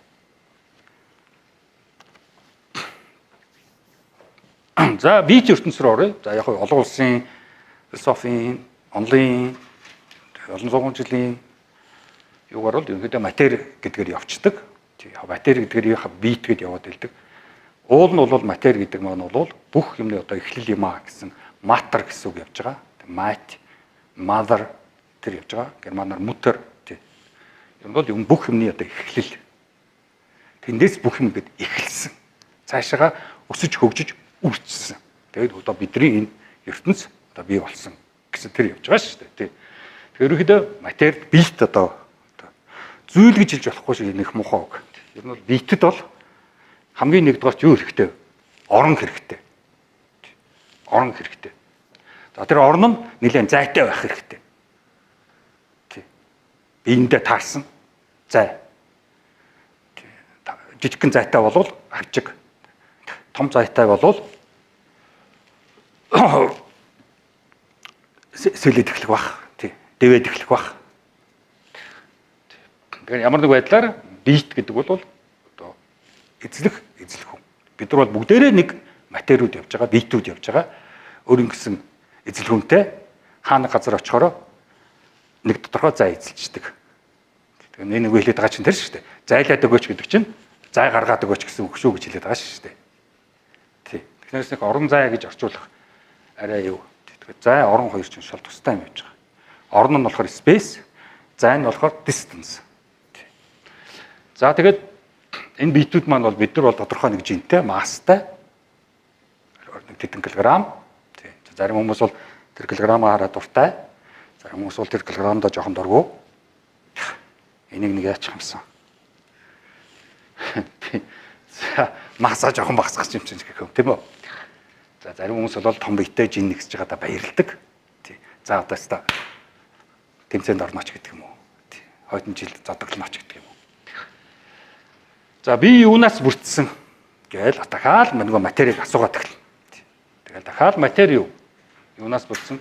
За би ч ертөнц рүү оръё. За яг олон улсын философийн, онлын олон зуун жилийн юугаар бол ерөнхийдөө матери гэдгээр явцдаг. Матери гэдгээр яг бит гэд яваад байдаг. Уул нь бол матери гэдэг маань бол бүх юмны одоо эхлэл юм а гэсэн матер гэсэн үг явж байгаа. Мат, mother тэр явж байгаа. Германаар Mutter тий. Ер нь бол юм бүх юмны одоо эхлэл. Тэндээс бүх юм гээд эхэлсэн. Цаашаага өсөж хөгжиж үржсэн. Тэгээд одоо бидний энэ ертөнц одоо бий болсон гэсэн тэр явж байгаа шүү дээ. Тий. Тэгэхээр ерөнхийдөө матери бит одоо зүйл гэж хэлж болохгүй шиг нэг муухай үг. Ер нь бол битэд бол хамгийн нэгдүгээрт юу хэрэгтэй? Орон хэрэгтэй. Орон хэрэгтэй. За тэр орон нь нэлээд зайтай байх хэрэгтэй. Тий. Биендээ таарсан зай. Жижигхэн зайтай болвол авчиг. Том зайтай болвол сэлээд эхлэх бах. Тий. Дэвээд эхлэх бах. Тэгэхээр ямар нэг байдлаар бит гэдэг бол одоо эзлэх эзлэх хүн. Бид нар бол бүгдээрээ нэг материуд явж байгаа, битүүд явж байгаа. Өөр ингэсэн эзлэх хүнтэй хаана газар очихороо нэг тодорхой зай эзэлждэг. Тэгээ нэг нэг хэлээд байгаа чинь тэр шүү дээ. Зайлаад өгөөч гэдэг чинь зай гаргаад өгөөч гэсэн үг шүү гэж хэлээд байгаа шүү дээ. Тий. Тэгэхээр нэг орон зай гэж орчуулах арай юу. Тэгэхээр зай орон хоёр чинь шал тустай юм явж байгаа. Орон нь болохоор space, зай нь болохоор distance. За тэгээд энэ битүүд маань бол бид нар бол тодорхой нэг жинтэй, масстай нэг тэдэн килограмм. Тий. Зарим хүмүүс бол тэр килограммаа хараад дуртай. Зарим хүмүүс бол тэр килограммдаа жоохон дургу. Энийг нэг яачих юмсан. За массаа жоохон багасгах юм чинь гэх юм тийм үү? За зарим хүмүүс бол том биетэй жин нэгсэж байгаадаа баярлдаг. Тий. За одоо өста тэмцээнд орнооч гэдэг юм уу? Тий. Хойдон жил зодоглонооч гэдэг юм уу? За би юунаас бүрдсэн гээл дахиад нөгөө материйг асуугаад эхэлнэ. Тэгэл дахиад матери юу? Юунаас бүрдсэн?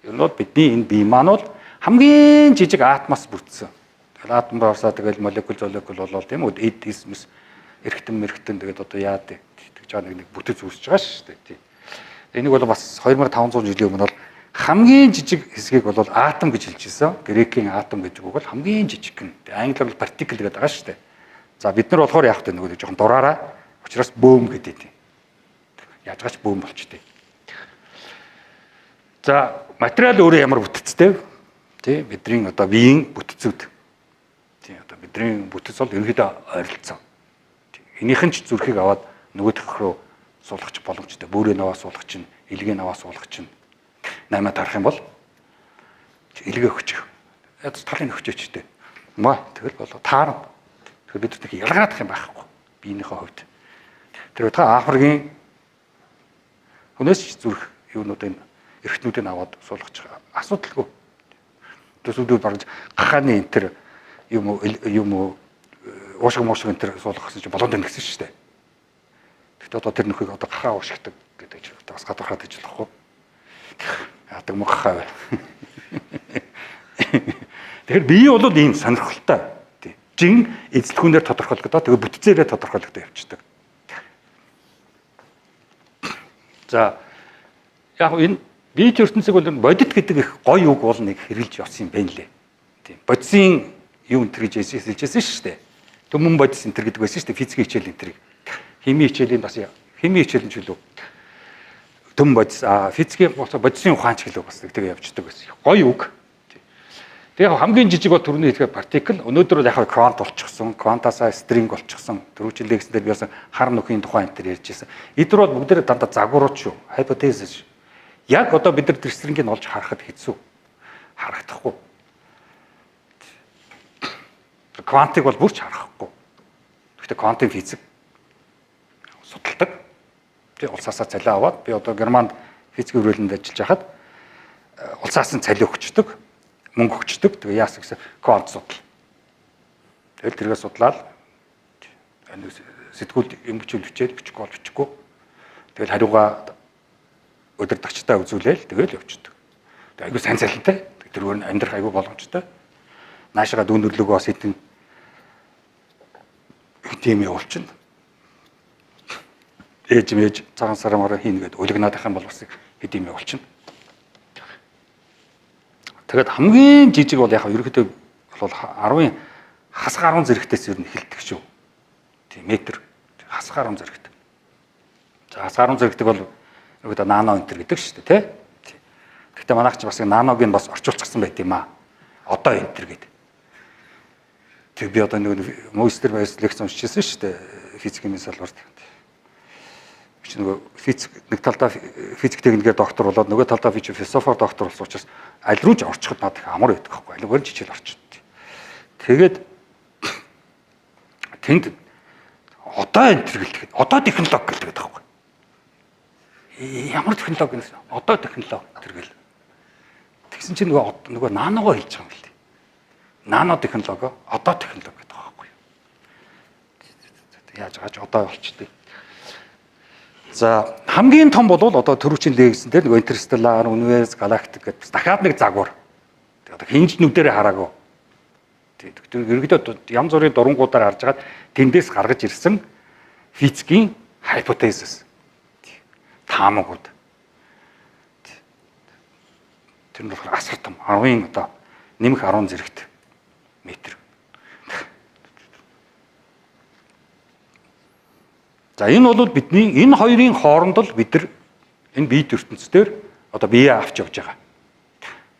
Ер нь бол бидний энэ бие маань бол хамгийн жижиг атомоос бүрдсэн. Тэгэл атом руу тэгэл молекул молекул болол тийм үү? Эд эсмэс эргэтэн мэргэтэн тэгээд одоо яа тэгж байгаа нэг бүтэц үүсэж байгаа шүү дээ. Тийм. Энийг бол бас 2500 жилийн өмнө бол хамгийн жижиг хэсгийг бол атом гэж хэлж ирсэн. Грекийн атом гэдэг үг бол хамгийн жижигхэн. Англиар бол particle гэдэг байгаа шүү дээ. За бид нар болохоор яах вэ нөгөө жоохон дураараа учраас бөөм гэдэг тийм. Яаж гаач бөөм болчтой. За материал өөрөө ямар бүтцтэй вэ? Тий, бидний одоо биеийн бүтцүүд. Тий, одоо бидний бүтэц бол ерөнхийдөө ойролцоо. Энийхэн ч зүрхийг аваад нөгөөх рүү суулгах боломжтой. Бүрээ наваа суулгах чинь, илгээ наваа суулгах чинь. 8-аа тарах юм бол илгээ өгчих. Ядаж талын өгчөөчтэй. Маа тэгэл болоо таарна. Тэгэхээр бид нар ялгаадах юм байхгүй. Биенийхээ хувьд. Тэр та Африкийн хүнээс ч зүрх юунуудын эрхтнүүдийг аваад суулгах асуудалгүй. Төсөвдүүд барж гахааны энэ төр юм уу уушиг муушиг энэ төр суулгах гэсэн чинь болонд нэгсэн шүү дээ. Гэхдээ одоо тэр нөхийг одоо гахаа уушигдаг гэдэг чинь бас гадуурхаад иж болохгүй. Яадаг мө гахаа бай. Тэгэхээр бие бол ийм сонирхолтой. Жин эзлэхүүнээр тодорхойлогдоо тэгээ бүтцээрээ тодорхойлогдоо явчихдаг. За яг энэ биет ертөнцийг бол бодит гэдэг их гоё үг бол нэг хэрэглэж явсан юм байна лээ. Тийм. Бодисын юу энэ гэж хэлжсэн шүү дээ. Төмөн бодис энэ гэдэг байсан шүү дээ. Физикийн хичээл энэ тэрийг. Химийн хичээлийн бас химийн хичээл нь ч үлээ. Төмөн бодис физикийн болохоор бодисын ухаанч гэлээ бас нэг тэгээ явждаг байсан. Гоё үг. Тэгээ хамгийн жижиг бол түрүүний хэлэхээр particle. Өнөөдөр бол яг квант болчихсон. Квантасаа string болчихсон. Түрүү жилийн лекцэн дээр би бас хар нүхийн тухай энэ төр ярьж байсан. Эдгээр бол бүгдээрээ дандаа загварууд шүү. Hypothesis. Яг одоо бид нар тэр string-ийг олж харахад хэцүү. Харагдахгүй. Квантыг бол бүр ч харахгүй. Гэхдээ квантын физик судалдаг. Тэгээ улсаасаа цалин аваад би одоо Германд физикийн хүрээлэнд ажиллаж байхад улсаас нь цалин өгчдөг, мөнгө өгчдөг. Тэгээ яасан гэсэн квант судал. Тэгэл тэргээ судлаад сэтгүүлд юм бичүүл бичээд бичихгүй бол бичихгүй. Тэгэл хариугаа удирдагчдаа үзүүлээл тэгэл явчихдаг. Тэгээ айгүй сайн цалинтай. Тэргээр нь амьдрах айгүй боломжтой. Наашаага дүүнөрлөгөө бас хэдэн тийм явуулчихна. Ээж мэж цагаан сар мараа хийнэ гэд улигнаад байх юм бол бас хэд юм явуулчихна. Тэгээд хамгийн жижиг бол яг ерөнхийдөө бол 10 хасах 10 зэрэгтээс ер нь эхэлдэг шүү. Тийм метр хасах 10 зэрэгт. За хасах 10 зэрэгдэг бол ерөнхийдөө нано энтер гэдэг шүү дээ, тий. Гэхдээ манайх ч бас наног нь бас орчуулчихсан байт юм аа. Одоо энтер гэдэг. Тэг би одоо нэг Мойстер байс лекц уншижсэн шүү дээ. Физик химийн салбарт. Би чи нөгөө физик нэг талдаа физик техникээр доктор болоод нөгөө талдаа би чи философоор доктор болсон учраас аль руу ч орчиход надад их амар байдаг байхгүй. Аль руу хичээл орчиход. Тэгээд тэнд одоо энэ гэлдэг. Одоо технологи гэлдэг байхгүй. Ямар технологи гэсэн? Одоо технологи тэргэл. Тэгсэн чинь нөгөө наногоо хэлж байгаа юм л дээ. Нано технологи, одоо технологи гэдэг байгаа байхгүй юу? Яаж гаж одоо болчтой. За хамгийн том бол одоо түрүүчийн лекцэн дээр нөгөө Interstellar, Universe, Galactic гэдэг бас дахиад нэг загвар. Тэгээ одоо хинжнүүдээрээ хараагүй. Тэр ерөнхийдөө янз бүрийн дурангуудаар харж хагаад тэндээс гаргаж ирсэн физикийн hypothesis таамагууд. Тэр нь болохоор асар том 10-ын одоо нэмэх 10 зэрэгт метр. За энэ бол бидний энэ хоёрын хооронд л бид нар энэ биет ертөнцийн одоо бие авч явж байгаа.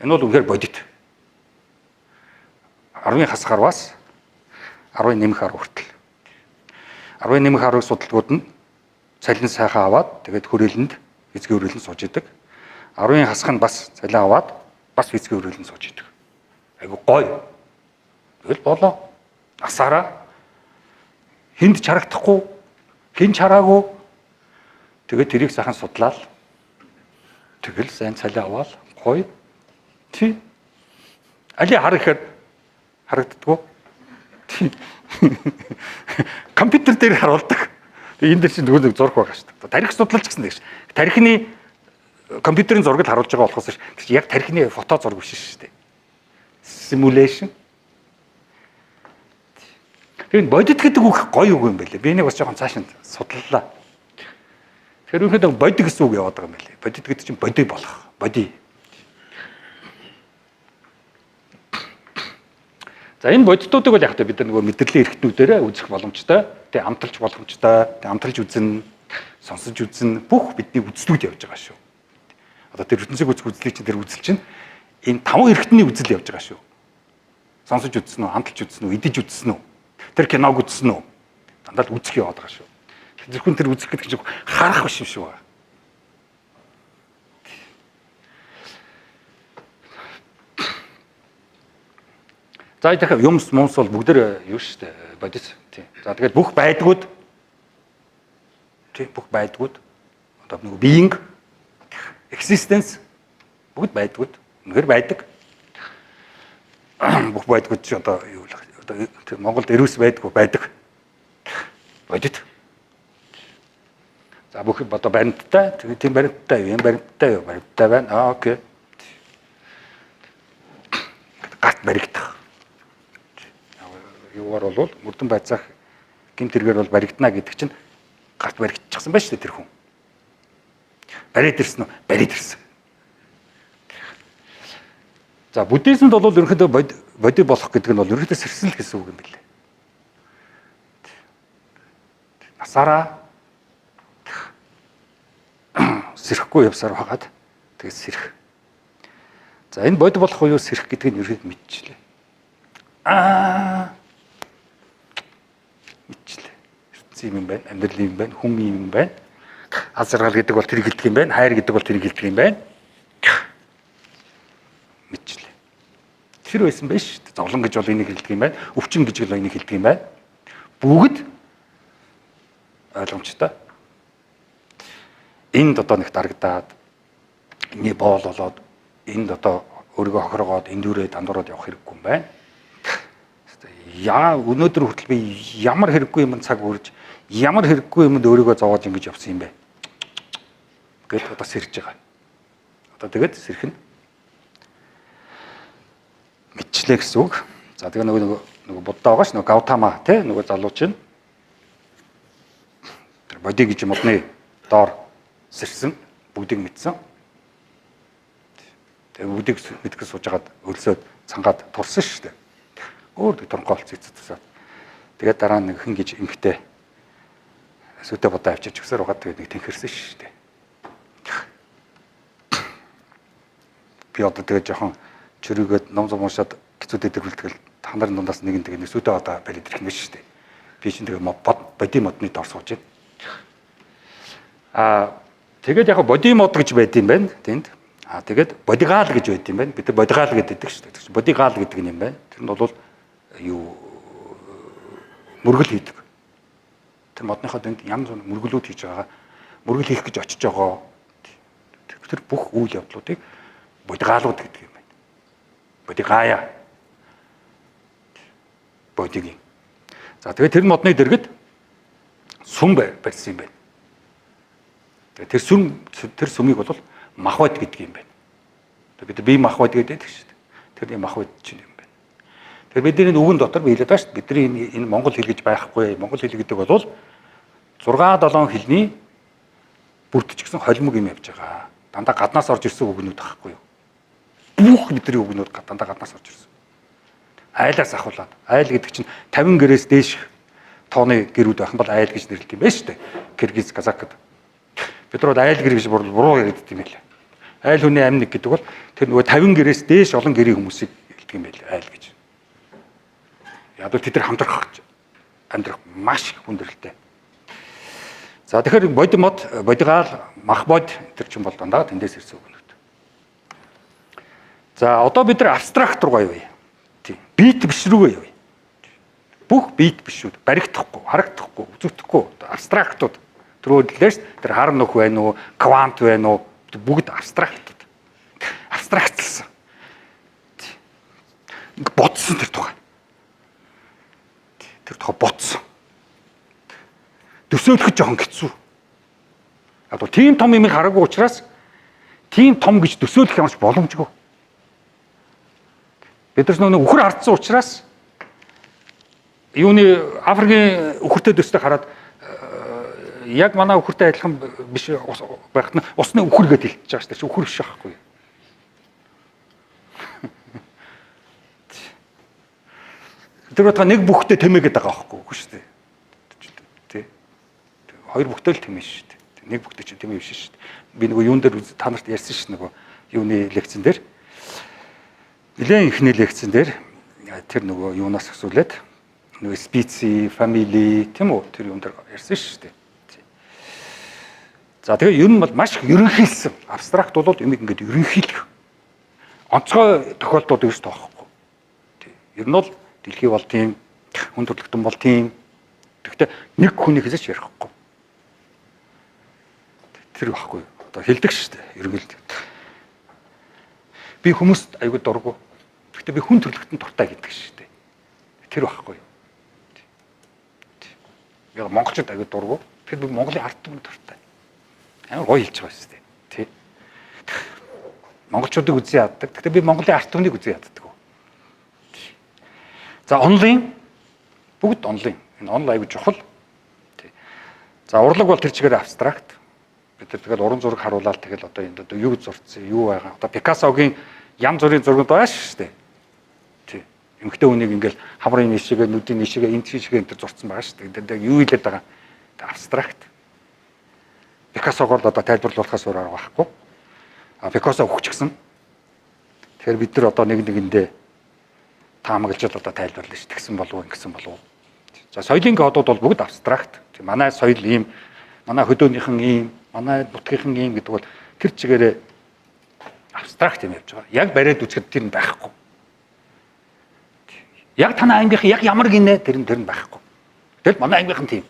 Энэ бол үнэхээр бодит. 10-ын хасах 10-аас 10-ын нэмэх 10 хүртэл. 10-ын нэмэх 10-ыг судалгууд нь цалин сайхан аваад тэгээд хүрээлэнд физикийн хүрээлэнд сууж идэг. 10-ын хасах нь бас цалин аваад бас физикийн хүрээлэнд сууж идэг. Айгу гоё. Тэгэл болоо. Насаараа хүнд чарагдахгүй, хэн чараагүй. Тэгээд тэрийг сайхан судлаад тэгэл сайн цалин аваад гоё. Тий. Али хар ихээр харагддггүй. Тий. Компьютер дээр харуулдаг. Энэ дээр чинь нөгөө нэг зураг байгаа шүү дээ. Тарих судлалч гэсэн нэг ш. Тарихны компьютерийн зургийг харуулж байгаа болохоос тэр яг тархины фото зураг биш шүү дээ. Simulation. Тэр бодит гэдэг үг гоё үг юм байлээ. Би энийг бас жоохон цааш нь судлалаа. Тэгэхээр ерөнхийдөө бодит гэсэн үг яваад байгаа юм байлээ. Бодит гэдэг чинь боди болох. Боди. За энэ бодитуудыг бол яг та бид нар нөгөө мэдрэлийн эрхтнүүдээрээ үзэх боломжтой, тэг амталж боломжтой, тэг амталж үзэн, сонсож үзэн бүх бидний үзлүүд явж байгаа шүү. Одоо тэр ертөнцийг үзэх үзлийг чинь тэр үзэл чинь энэ таван эрхтний үзэл явж байгаа шүү. Сонсож үзсэн үү, амталж үзсэн үү, идэж үзсэн үү, тэр киног үзсэн үү? Дандаа л үзэх яваад байгаа шүү. Зөвхөн тэр үзэх гэдэг чинь харах биш юм шүү. За тэгэхээр юмс мумс бол бүгдээр юу шүү дээ бодит тийм. За тэгээд бүх байдгууд тийм бүх байдгууд одоо нөгөө being existence бүгд байдгууд үнэхээр байдаг. Бүх байдгууд чи одоо юу л одоо Монголд эрүүс байдгүй байдаг. Бодит. За бүх одоо баримттай тийм баримттай юм баримттай юу баримттай байна. Аа окей. Гарт баригдах. Юугаар бол мөрдөн байцаах гэмт хэрэгээр бол баригдана гэдэг чинь гарт баригдчихсан байна шүү дээ тэр хүн. Бариад ирсэн үү? Бариад ирсэн. За буддизмд бол ерөнхийдөө боди болох гэдэг нь бол ерөнхийдөө сэрсэл гэсэн үг юм билээ. Насаараа сэрэхгүй явсаар байгаад тэгээд сэрэх. За энэ боди болох уу сэрэх гэдгийг нь ерөнхийдөө мэдчихлээ. Аа мэдчихлээ. ертөнцийн юм байна, амьдрал юм байна, хүн юм байна. Аз жаргал гэдэг бол тэр хэлдэг юм байна, хайр гэдэг бол тэр хэлдэг юм байна. Мэдчихлээ. Тэр байсан байж шүү дээ. Зовлон гэж бол энийг хэлдэг юм байна, өвчин гэж бол энийг хэлдэг юм байна. Бүгд ойлгомжтой. Энд одоо нэг дарагдаад энэний боол болоод энд одоо өөрийгөө хохиргоод эндүүрээ дандуураад явах хэрэггүй юм байна. Яа өнөөдөр хүртэл би ямар хэрэггүй юмд цаг үрж ямар хэрэггүй юмд өөрийгөө зовоож ингэж явсан юм бэ гэд одоо сэрж байгаа. Одоо тэгээд сэрх нь мэдчлээ гэсэн үг. За тэгээ нөгөө будда байгаа ш нөгөө Гаутама тий нөгөө залуу чинь тэр боди гэж модны доор сэрсэн бүгдийг мэдсэн. Тэгээ бүгдийг мэдэх сууж хагаад өлсөөд цангаад турсан шүү дээ. Өөр туранхай болцсон эцэс тусаад. Тэгээд дараа нь нэг хэн гэж эмхтэй сүтэ бодоо авчирч өгсөр байгаад тэгээд нэг тэнхэрсэн шүү дээ. Би одоо тэгээд жоохон чөрөөгөөд ном зам уншаад хэцүүдэд дэрвэлтгэл та нарын дундаас нэг нь тэгээд нэг сүтэ бодоо бариад ирэх юм шүү дээ. Би чинь тэгээд боди модны доор сууж байна. Аа тэгээд яг боди мод гэж байд юм байна тэнд. Аа тэгээд бодигаал гэж байд юм байна. Бид нар бодигаал гэдэг шүү дээ. Бодигаал гэдэг нь юм байна. Тэр нь бол юу мөргөл хийдэг. Тэр модныхоо дэнд янз бүр мөргөлүүд хийж байгаа. Мөргөл хийх гэж очиж байгаа. Тэр бүх үйл явдлуудыг бодигаалууд гэдэг юм байна. Бодигаая. Бодигийн. За тэгээд тэр модны дэргэд сүм барьсан юм байна. Тэгээд тэр сүм тэр сүмийг бол махбод гэдэг юм байна. Тэгээд бид бие махбод гэдэг шүү дээ. Тэрний махбод чинь юм байна. Тэгэхээр бидний үгэн дотор би хэлээд байгаа шүү дээ. Бидний энэ монгол хэл гэж байхгүй. Монгол хэл гэдэг бол 6 7 хэлний бүрдчихсэн холимог юм явж байгаа. Дандаа гаднаас орж ирсэн үгнүүд байхгүй юу? Бүх бидний үгнүүд дандаа гаднаас орж ирсэн. Айлаас ахуулаад. Айл гэдэг чинь 50 гэрээс дээш тооны гэрүүд байх юм бол айл гэж нэрлэдэг юм байна шүү дээ. Киргиз, Казак гэдэг. Бид нар бол айл гэр гэж буруу яриад юм байлаа. Айл хүний амь нэг гэдэг бол тэр нөгөө 50 гэрээс дээш олон гэрийн хүмүүсийг хэлдэг юм байлаа айл гэж. Яг л тэд нар хамтрах амьдрах маш их хүндрэлтэй. За тэгэхээр боди мод, бодигаал, мах бод тэр чинь бол дандаа тэндээс ирсэн үгнүүд. За одоо бид нар абстракт руугаа явъя. Тийм. Бит биш рүүгээ явъя. Бүх бит бишүүд баригдахгүй, харагдахгүй, үзэгдэхгүй абстрактууд. Түрүү хэллээ шүү дээ. Тэр хар нүх байна уу, квант байна уу бүгд абстрактууд. Абстрактлсан. Ингээ бодсон тэр тухай. Тэр тухай бодсон. Төсөөлөхөд жоохон хэцүү. Яг тийм том юм хараагүй учраас Тийм том гэж төсөөлөх ямарч боломжгүй. Бид нар нөгөө үхэр хардсан учраас юуны Африкийн үхэртэй төстэй хараад яг манай үхэртэй адилхан биш байхад нь усны үхэр гэж хэлчихэж байгаа шүү дээ. Үхэр биш байхгүй. Тэр байтга нэг бүхтэй тэмээгээд байгаа байхгүй үгүй шүү дээ. Тэ. Хоёр бүхтэй л тэмээ шүү дээ. Нэг бүхтэй чинь тэмээ биш шүү дээ. Би нөгөө юун дээр та нарт ярьсан шүү нөгөө юуны лекцэн дээр. Нилээн ихний лекцэн дээр тэр нөгөө юунаас асуулаад нөгөө species, family тийм үү тэр юун дээр ярьсан шүү дээ. За тэгээ ер нь бол маш их ерөнхийлсэн. Абстракт бол юмыг ингээд ерөнхийлэх. Онцгой тохиолдлууд ерөөс тоохгүй. Тий. Ер нь бол дэлхий бол тийм, хүн төрөлхтөн бол тийм. Гэхдээ нэг хүний хэзээ ч ярихгүй. Тэр байхгүй. Одоо хэлдэг шүү дээ. Ерөнхийлд. Би хүмүүст аягүй дургу. Гэхдээ би хүн төрөлхтөн дуртай гэдэг шүү дээ. Тэр байхгүй. Би монголчууд аягүй дургу. Тэгэхээр би Монголын ард түмэнд дуртай. Амар гоё хэлж байгаа шүү дээ. Тий. Монголчуудыг үзэн яддаг. Гэхдээ би Монголын ард түмнийг үзэн яддаг. За онлын бүгд онлын. Энэ онл аягүй чухал. Тий. За урлаг бол тэр чигээр абстракт. Бид нар тэгэл уран зураг харуулаад тэгэл одоо энд одоо юу зурцсан, юу байгаа. Одоо Пикассогийн янз бүрийн зургууд байгаа шүү дээ. Тий. Эмэгтэй хүнийг ингээл хамрын нийшгээ, нүдийн нийшгээ, энэ тийшгээ энэ төр зурцсан байгаа шүү дээ. Тэгээд юу хэлээд байгаа? Абстракт. Пикассогоор л одоо тайлбарлуулахаас өөр арга байхгүй. А Пикассо өгчихсэн. Тэгэхээр бид нар одоо нэг нэгэндээ таамаглаж одоо тайлбарлана ш. Тэгсэн болов уу, ингэсэн болов уу. За соёлын кодууд бол бүгд абстракт. Манай соёл ийм, манай хөдөөнийхэн ийм, манай нутгийнхан ийм гэдэг бол тэр чигээрээ абстракт юм явж байгаа. Яг бариад үзэхэд тэр нь байхгүй. Яг танай ангийнхан яг ямар гинэ тэр нь байхгүй. Тэгэл манай ангийнхан тийм.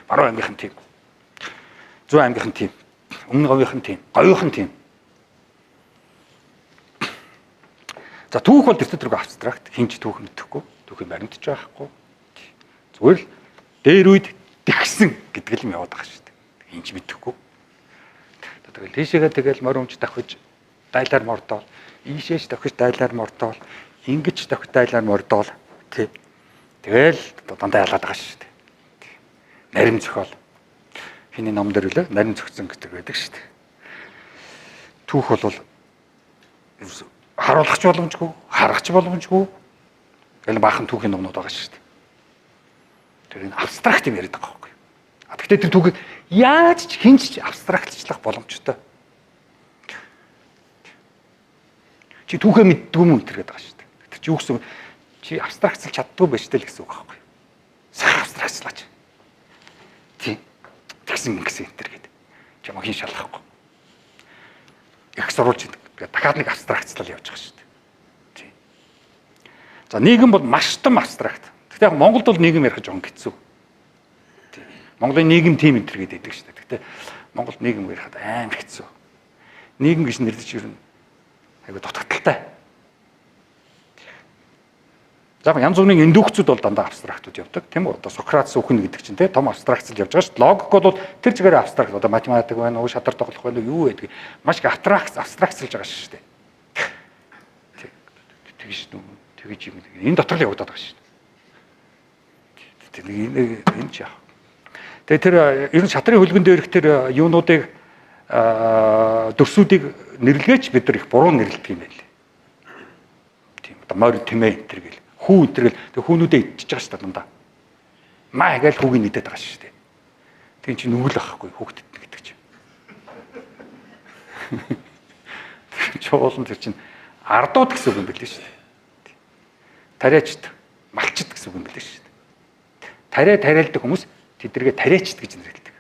Баруун ангийнхан тийм. Зүүн аймгийнхан тийм. Өмнө говийнхан тийм. Говийнхан тийм. За түүх бол тэр төрөг абстракт. Хинч түүх мэдэхгүй. Түүхийн баримтч байхгүй. Зүгээр л дээр үед тэгсэн гэдэг л юм яваад байгаа шүү дээ. Хинч мэдэхгүй. Тэгэл тийшээгээ тэгэл морь өмч давхиж дайлаар мордоол, ийшээч давхиж дайлаар мордоол, ингэж давхиж дайлаар мордоол тий. Тэгэл дандаа ялгаад байгаа шүү дээ. Нарим зохиол. Хиний ном дээр үлээ нарийн зөгцөн гэдэг байдаг шүү дээ. Түүх бол харуулах ч боломжгүй, харах ч боломжгүй. Гэл баахан түүхийн номнууд байгаа шүү дээ. Тэр энэ абстракт юм яриад байгаа байхгүй. А тэгтээ тэр түүхийг яаж ч хинч ч абстрактчлах боломжтой. Чи түүхээ мэддгүй юм энэ гэдэг байгаа шүү дээ. Тэр чи юу гэсэн чи абстрактчилж чаддгүй байж тээ л гэсэн үг байхгүй. Сайхан абстрактчлаач. Тийм. Тэгсэн ингэсэн энэ төр гэдэг. Чамаа хин шалгахгүй. Их сурвалж дахиад нэг абстрактчлал явж байгаа шүү дээ. Тийм. За нийгэм бол маш том абстракт. Гэхдээ яг Монголд бол нийгэм ярих жоохон хэцүү. Тийм. Монголын нийгэм тийм энэ төр гэдэг шүү дээ. Гэхдээ Монголд нийгэм ярихад амар хэцүү. Нийгэм гэж нэрлэж ер нь айгүй дутагдaltaй. За янз бүрийн индукцүүд бол дандаа абстрактууд явдаг тийм үү? Одоо Сократс үхэн гэдэг чинь тийм том абстракцл явж байгаа шүү дээ. Логик бол тэр чигээр абстракт. Одоо математик байна уу, шатар тоглох байна уу, юу байдаг. Маш их абстрактсалж байгаа шүү дээ. Тэгж нү, тэгж юм. Энэ дотор л явагдаад байгаа шүү дээ. Энэ ч яах. Тэгээ тэр ер нь шатрын хөлгөн дээрх тэр юунуудыг дөрсүүдийг нэрлэгээч бид нар их буруу нэрлэдэг юм байна лээ. Тийм. Одоо морь тэмээ энэ төр гэл. Хүү энэ төр гэл тэг хүүнүүдээ идчихэж байгаа шүү дээ дандаа. Маа гээл хүүгийг идээд байгаа шүү дээ. Тэг чи нүгэл ахгүй хүүхдэд гэдэг чинь. Тэр чуулан тэр чинь ардууд гэсэн үг юм билээ шүү дээ. Тариачд, малчд гэсэн үг юм билээ шүү дээ. Тариа тариалдаг хүмүүс тэдэргээ тариачд гэж нэрлэдэг.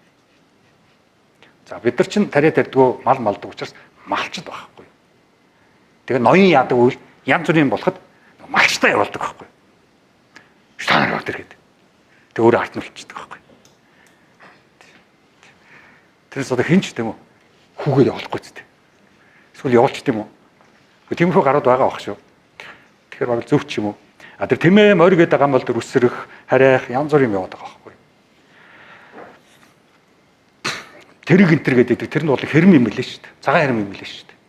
За бид нар чинь тариа тарьдгүй мал малдаг учраас малчд байхгүй. Тэгээ ноён яадаг үйл янз бүрийн болоход малчтай явуулдаг байхгүй. Та нар яваад иргээд. Тэг өөрөө ард нь үлчдэг байхгүй. Тэрнээс одоо хинч тийм үү хүүгээ явуулахгүй зү. Эсвэл явуулчих тийм үү? Тиймэрхүү гарууд байгаа бах шүү. Тэгэхээр баг зөв ч юм уу. А тэр тэмээ морь гэдэг байгаа юм бол тэр үсрэх, харайх янз бүрийн юм яваад байгаа байхгүй. Тэрэг энтер гэдэг тэр нь бол хэрэм юм лээ шүү дээ. Цагаан хэрэм юм лээ шүү дээ.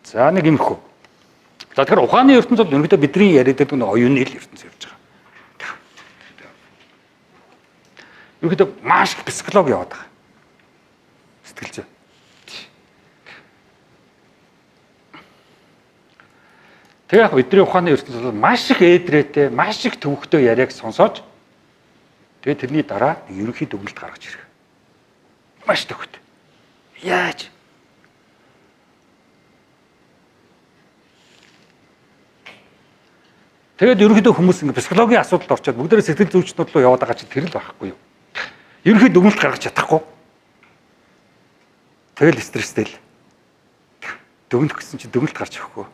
За нэг юм хөө. За тэгэхээр ухааны ертөнц бол ерөнхийдөө бидний яриад байдаг нэг оюуны л ертөнц явж байгаа. Ерөнхийдөө маш их психологи яваад байгаа. Сэтгэл зүй. Тэгээ яг бидний ухааны ертөнц бол маш их ээдрээтэй, маш их төвөгтэй яриаг сонсоож тэгээ тэрний дараа ерөнхий дүгнэлт гаргаж ирэх. Маш төвөгтэй. Яаж? Тэгээд ерөнхийдөө хүмүүс ингээ психологийн асуудалд орчоод бүгдээрээ сэтгэл зүйчнүүд рүү яваад байгаа чинь тэр л байхгүй юу? Ерөнхий дүгнэлт гаргаж чадахгүй. Тэгэл стресстэй л. Дүгнэх гэсэн чинь дүгнэлт гарч өгөхгүй.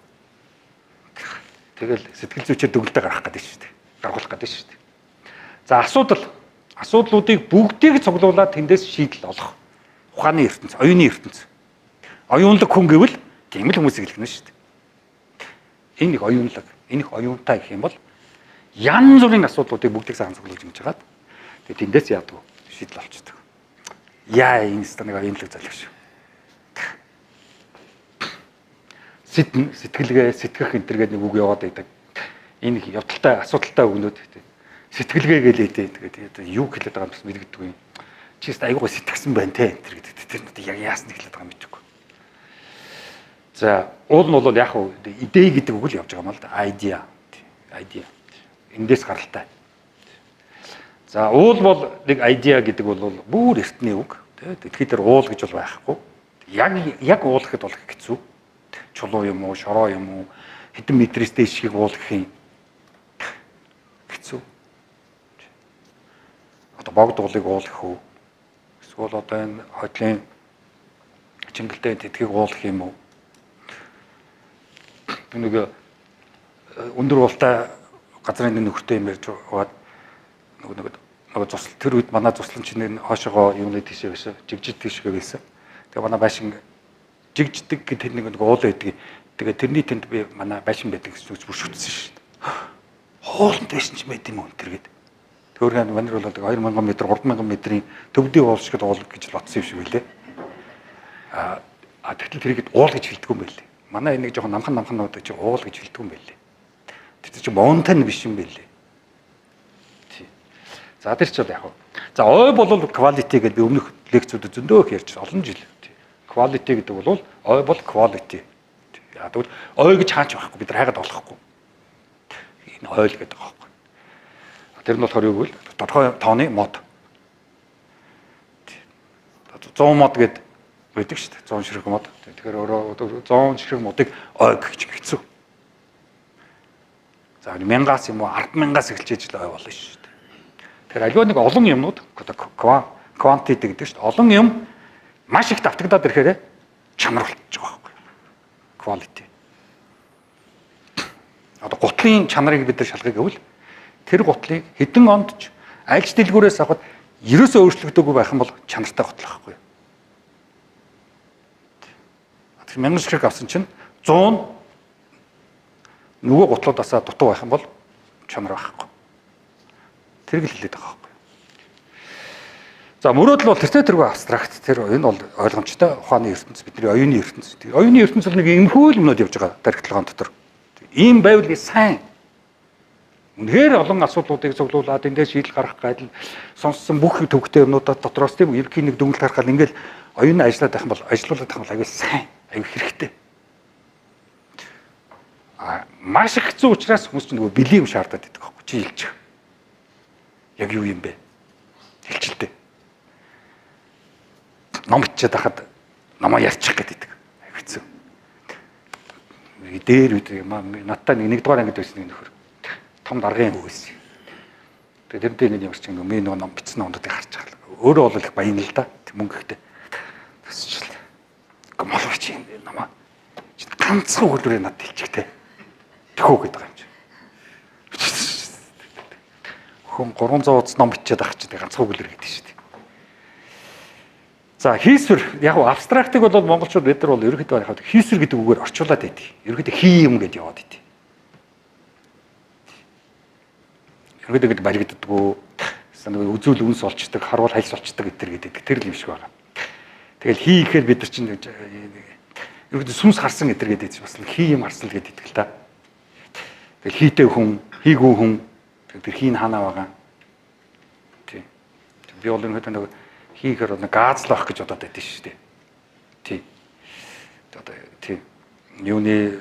Тэгэл сэтгэл зүйчээр дүгнэлтээ гаргах гэдэг шүү дээ. Гаргуулах гэдэг шүү дээ. За асуудал. Асуудлуудыг бүгдийг цуглуулад тэндээс шийдэл олох. Ухааны ертөнц, оюуны ертөнц. Оюунлаг хүн гэвэл тийм л хүмүүсийг хэлнэ шүү дээ. Энэ нэг оюунлаг, энэ их оюунтай гэх юм бол янз бүрийн асуудлуудыг бүгдийг сайхан цуглуулж ингэж хагаад тэгээ тэндээс яадаг шийдэл олчдөг. Яа энэ нэг оюунлаг залуу шүү. Сэтгэлгээ, сэтгэх энэ төр гэдэг нэг үг яваад байдаг. Энэ их явдалтай, асуудалтай үгнүүд. Сэтгэлгээ гэлээ дээ. Тэгээд юу хэлээд байгаа юм бас мэддэггүй юм. Чи өст айгуу сэтгсэн байна те энэ төр гэдэг. Тэр нь яг яасан хэлээд байгаа юм мэдэхгүй. За уул нь бол яг уу идей гэдэг үг л явж байгаа юм л да. Idea. Idea. Эндээс гаралтай. За уул бол нэг idea гэдэг бол бүр эртний үг. Дэлхий дээр уул гэж бол байхгүй. Яг уул гэхэд бол хэцүү. Чулуу юм уу, шороо юм уу, хэдэн метрээс дээшгийг уул гэх юм хэцүү. Одоо богд уулыг уул гэх үү? Эсвэл одоо энэ хотлын чингэлтэй тэтгэгийг уул гэх юм уу? Би нэг өндөр уултай газрын нөхөртэй юм ярьж байгаад нөгөө зусал тэр үед манай зуслан чинь хоошогоо юуны тийшээ байсан, жигжид тийшээ байсан. Тэгээ манай байшин жигждэг гэдэг тэр нэг уул байдаг. Тэгээ тэрний тэнд би манай байшин байдаг гэсэн үг бүр шүтсэн шүү дээ. Хоолнд байсан ч байд юм уу энэ төр гээд. Төөргөн манер бол 2000 м 3000 м-ийн төвдийн уул шиг уул гэж л бодсон юм шиг байлээ. А тэгтэл тэрийг уул гэж хэлдэг юм байлээ. Манай энэ нэг жоохон намхан намхан нууд чи уул гэж хэлдэг юм байлээ. Тэр чинь mountain биш юм байлээ. Тий. За тэр ч бол яг. За ой бол quality гэдээ би өмнөх лекцүүдэд зөндөө их ярьж олон жил. Quality гэдэг бол ой бол quality. Яг тэгвэл ой гэж хаач байхгүй бид нар хайгаад олохгүй. Энэ ой л гэдэг байгаа байхгүй. Тэр нь болохоор юу гэвэл тодорхой тооны мод. 100 мод гэд байдаг шүү дээ. 100 ширхэг мод. Тэгэхээр өөрөө 100 ширхэг модыг ой гэж хэцүү. За 1000-аас юм уу 100000-аас эхэлж ижил ой болно шүү дээ. Тэгэхээр аливаа нэг олон юмнууд quantity гэдэг шүү дээ. Олон юм маш их давтагдаад ирэхээр чанар болчихж байгаа байхгүй. Quality. Одоо гутлын чанарыг бид нар шалгая гэвэл тэр гутлыг хэдэн онд ч альж дэлгүүрээс авахад ерөөсөө өөрчлөгдөөгүй байх юм бол чанартай гутал байхгүй. Тэр 1000 ширхэг авсан чинь 100 нь нөгөө гутлуудаасаа дутуу байх юм бол чанар байхгүй. Тэрг л хэлээд байгаа байхгүй. За мөрөөдөл бол тэртээ тэргүй абстракт тэр энэ бол ойлгомжтой ухааны ертөнц бидний оюуны ертөнц. Тэр оюуны ертөнц бол нэг иймэрхүү л юмнууд явж байгаа тархитлагын дотор. Ийм байвал сайн. Үнэхээр олон асуудлуудыг цуглуулад эндээс шийдэл гаргах гэдэл сонссон бүх төвхтэй юмнуудаа дотроос тийм ерөнхий нэг дүгнэлт гаргахад ингээл оюуны ажиллаад байх юм бол ажиллуулаад байх юм бол аюул сайн, аюул хэрэгтэй. А маш их хэцүү учраас хүмүүс чинь нөгөө бэлэн юм шаардаад байдаг байхгүй чи хэлчих. Яг юу юм бэ? Хэлчихэлтэй. Ном бичээд хахад номоо ярьчих гэдэг. Хэцүү. Дээр үед надтай нэг нэгдүгээр ангид байсан нэг нөхөр. Том даргын хүү байсан. Тэгээ тэрнтэй нэг ямар ч юм миний нөгөө ном бичсэн номдуудыг харж байгаа. Өөрөө бол их баян л да. Мөнгө ихтэй. Тэсчил. Гомолоо чи номоо. Чи ганцхан өгүүлбэрээ надад хэлчих те. Тэхүү гэдэг юм чи. Хүн 300 удас ном бичээд ах чи ганцхан өгүүлбэр гэдэг шүү дээ. За хийсвэр яг нь абстрактыг бол монголчууд бид нар бол ерөнхийдөө яг хийсвэр гэдэг үгээр орчуулад байдаг. Ерөнхийдөө хий юм гэж яваад байдаг. Ерөнхийдөө ингэж баригддаггүй. Нэг үзүүл үнс олчдаг, харуул хальс олчдаг гэтэр гэдэг тэр л юм шиг байна. Тэгэл хий гэхээр бид нар чинь ерөөдөө сүнс харсан гэтэр гэдэг чинь бас хий юм харсан л гэдэг л та. Тэгэл хийтэй хүн, хийгүү хүн тэр хийн ханаа байгаа. Тий. Би бол ерөнхийдөө нэг хийхээр бол газ л авах гэж бодоод байдсан шүү дээ. Тий. Одоо тий. Юуны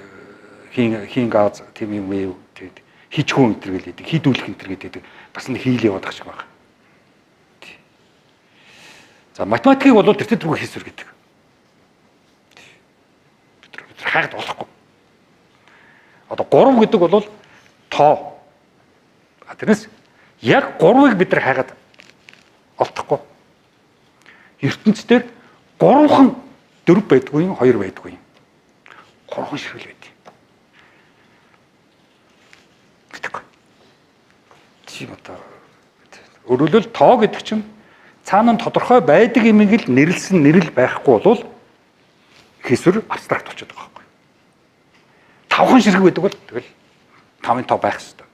хийн газ тийм юм вэ? Тий. Хийчгүй энэ төр гэлээд хийдүүлэх энэ төр гэдэг бас нэг хийл яваад байгаа шиг байна. За математикийг бол тэр тэргүй хийсвэр гэдэг. Бид нар хайгд болохгүй. Одоо 3 гэдэг бол тоо. А тэрнээс яг 3-ыг бид нар хайгаад олдохгүй. ертөнцийн 3хан 4 байдгүй юм, 2 байдгүй юм. 3хан ширхэл байд. Мэдээгүй. Тийм одоо өөрөлдөл тоо гэдэг чинь цаана нь тодорхой байдаг юмыг л нэрлсэн нэрэл байхгүй бол хийсвэр абстракт болчиход байгаа байхгүй. 5хан ширхэг байдаг бол тэгэл 5-ын тоо байх хэвээр.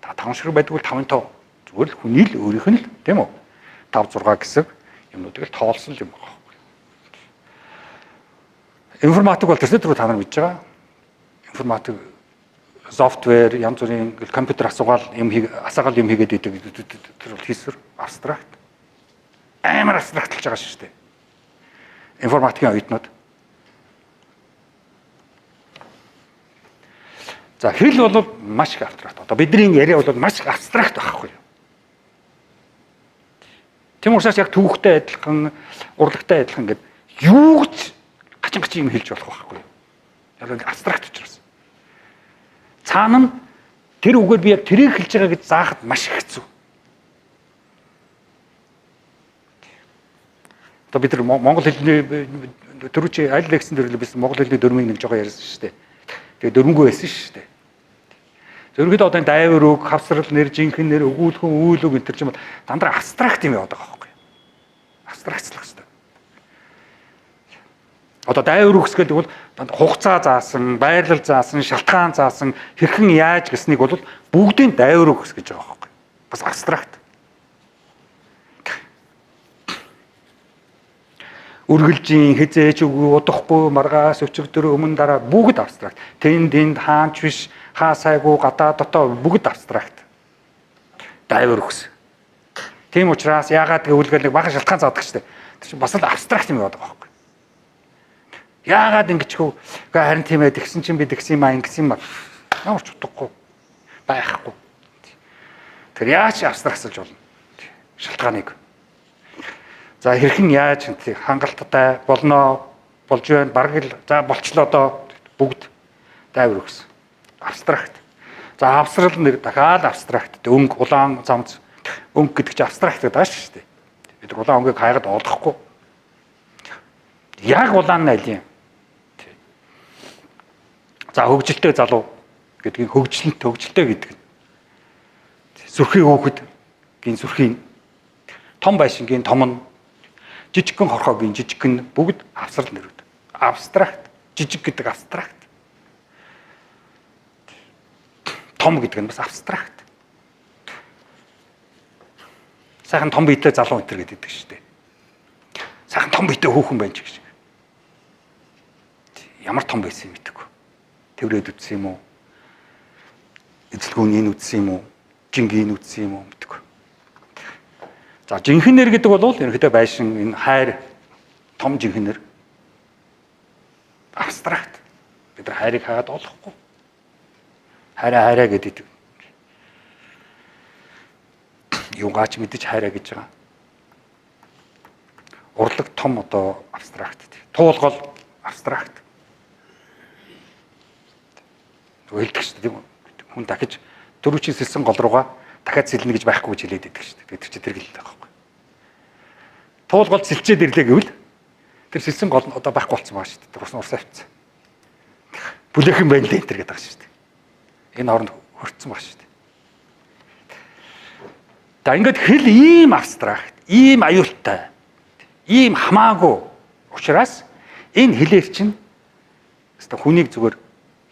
Та 5 ширхэг байдаг бол 5-ын тоо зүгээр л хүний л өөрийнх нь л тийм үү? 5 6 гэсэн юмнуудыг л тоолсон юм байгаа байхгүй. Информатик бол тэрсээ түрүү та нар мэдж байгаа. Информатик software янз бүрийн компьютер асуугаал юм асаагаал юм хийгээд идэг тэр бол хийсвэр абстракт. Амар абстрактлж байгаа шүү дээ. Информатикийн оюутнууд. За хэл бол маш их абстракт. Одоо бидний яриа бол маш их абстракт байхгүй юу? Тийм учраас яг түүхтэй адилхан, урлагтай адилхан гэдэг юу ч гачин гачин юм хэлж болох байхгүй юу? Яг абстракт учраас. Цаана нь тэр үгээр би яг тэрийг хэлж байгаа гэж заахад маш их хэцүү. Одоо бид нар монгол хэлний түрүү чи аль лекцэн дээр л бид монгол хэлний дөрмийг нэг жоохон ярьсан шүү дээ. Тэгээ дөрмөнгүй байсан шүү дээ. Зөвхөн одоо энэ дайвар үг, хавсрал нэр, жинхэнэ нэр, өгүүлхэн, үйл үг энэ төр чинь дандаа абстракт юм яваад байгаа байхгүй юу? Абстрактслах хэрэгтэй. Одоо дайвар үгс гэдэг бол хугацаа заасан, байрлал заасан, шалтгаан заасан, хэрхэн яаж гэснийг бол бүгдийн дайвар үгс гэж байгаа байхгүй юу? Бас абстракт. Үргэлжийн хизээч үгүй удахгүй маргаас өчигдөр өмнө дараа бүгд абстракт. Тэнд энд хаанч биш, хаа сайгүй гадаа дотоо бүгд абстракт. Дайвар үгс. Тийм учраас яагаад гэвэл нэг бахан шалтгаан заадаг штэ. Тэр чинь бас л абстракт юм яваад байгаа байхгүй. Яагаад ингэчихв? Гэхдээ харин тийм ээ тэгсэн чинь би тэгсэн юм аа ингэсэн юм аа. Ямар ч утгагүй байхгүй. Тэр яаж абстрактсалж болно? Шалтгааныг. За хэрхэн яаж хангалттай болно болж байна бараг л за болчлоо доо бүгд дайвар өгсөн. Абстракт. За авсрал нэр дахиад абстракт. Өнгө улаан замц өнгө гэдэг чинь абстракт гэдэг байгаа шүү дээ. Бид улаан өнгийг хайгаад олохгүй. Яг улаан нь аль юм? За хөгжилтэй залуу гэдгийг хөгжилт хөгжилтэй гэдэг нь. Зүрхийн хөөхөд гин зүрхийн том байшингийн том нь жижигхэн хорхоогийн жижигхэн бүгд авсрал нэрүүд. Абстракт. Жижиг гэдэг абстракт. Том гэдэг нь бас абстракт. Сайхан том биетэй залуу энэ төр гэдэг шүү дээ. Сайхан том биетэй хүүхэн байна ч гэж. Ямар том байсан юм мэдэхгүй. Тэврээд үтсэн юм уу? Эзэлгүүний үтсэн юм уу? Жингийн үтсэн юм уу мэдэхгүй. За жинхэнэ нэр гэдэг бол ерөнхийдөө байшин энэ хайр том жинхэнэ нэр абстракт. Бид нар хайрыг хаагаад олохгүй. Хайраа хайраа гэдэг. Юугаач мэдэж хайраа гэж байгаа. Урлаг том одоо абстракт. Туулгол абстракт. Нөгөө хэлдэг шүү дээ тийм үү? Хүн дахиж дөрвчийн сэлсэн гол руугаа дахиад сэлнэ гэж байхгүй гэж хэлээд байдаг шүү дээ. Тэр чинь тэр гэлээ байхгүй. Туулгол сэлчээд ирлээ гэвэл тэр сэлсэн гол нь одоо байхгүй болсон байгаа шүү дээ. Урсан урсаа авцсан. Бүлээхэн байна л энэ төр гэдэг байгаа шүү дээ. Энэ хооронд хөрцсөн байгаа шүү дээ. За ингээд хэл ийм абстракт, ийм аюултай, ийм хамаагүй учраас энэ хэлээр чинь өстө хүнийг зүгээр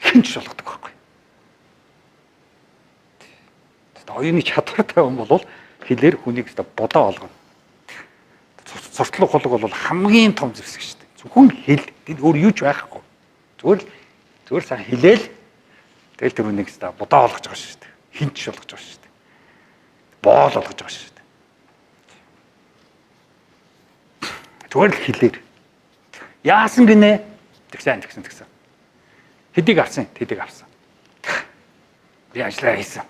хинч болгодог байхгүй. Оюуны чадвартай хүн бол Хэлээр хүнийг өстой бодоо олгоно. Суртлаг хулга бол хамгийн том зэвсэг шүү дээ. Зөвхөн хэл. Тэнд өөр юу ч байхгүй. Зүгээр сайн хэлээл тэгэл тэр хүнийг өстой бодоо олгож байгаа шүү дээ. Хинч болгож байгаа шүү дээ. Боол болгож байгаа шүү дээ. Зүгээр л хэлээр. Яасан гинэ? Тэгсэн тэгсэн тэгсэн. Хэдийг авсан? Тэдийг авсан. Би ажиллаа хийсэн.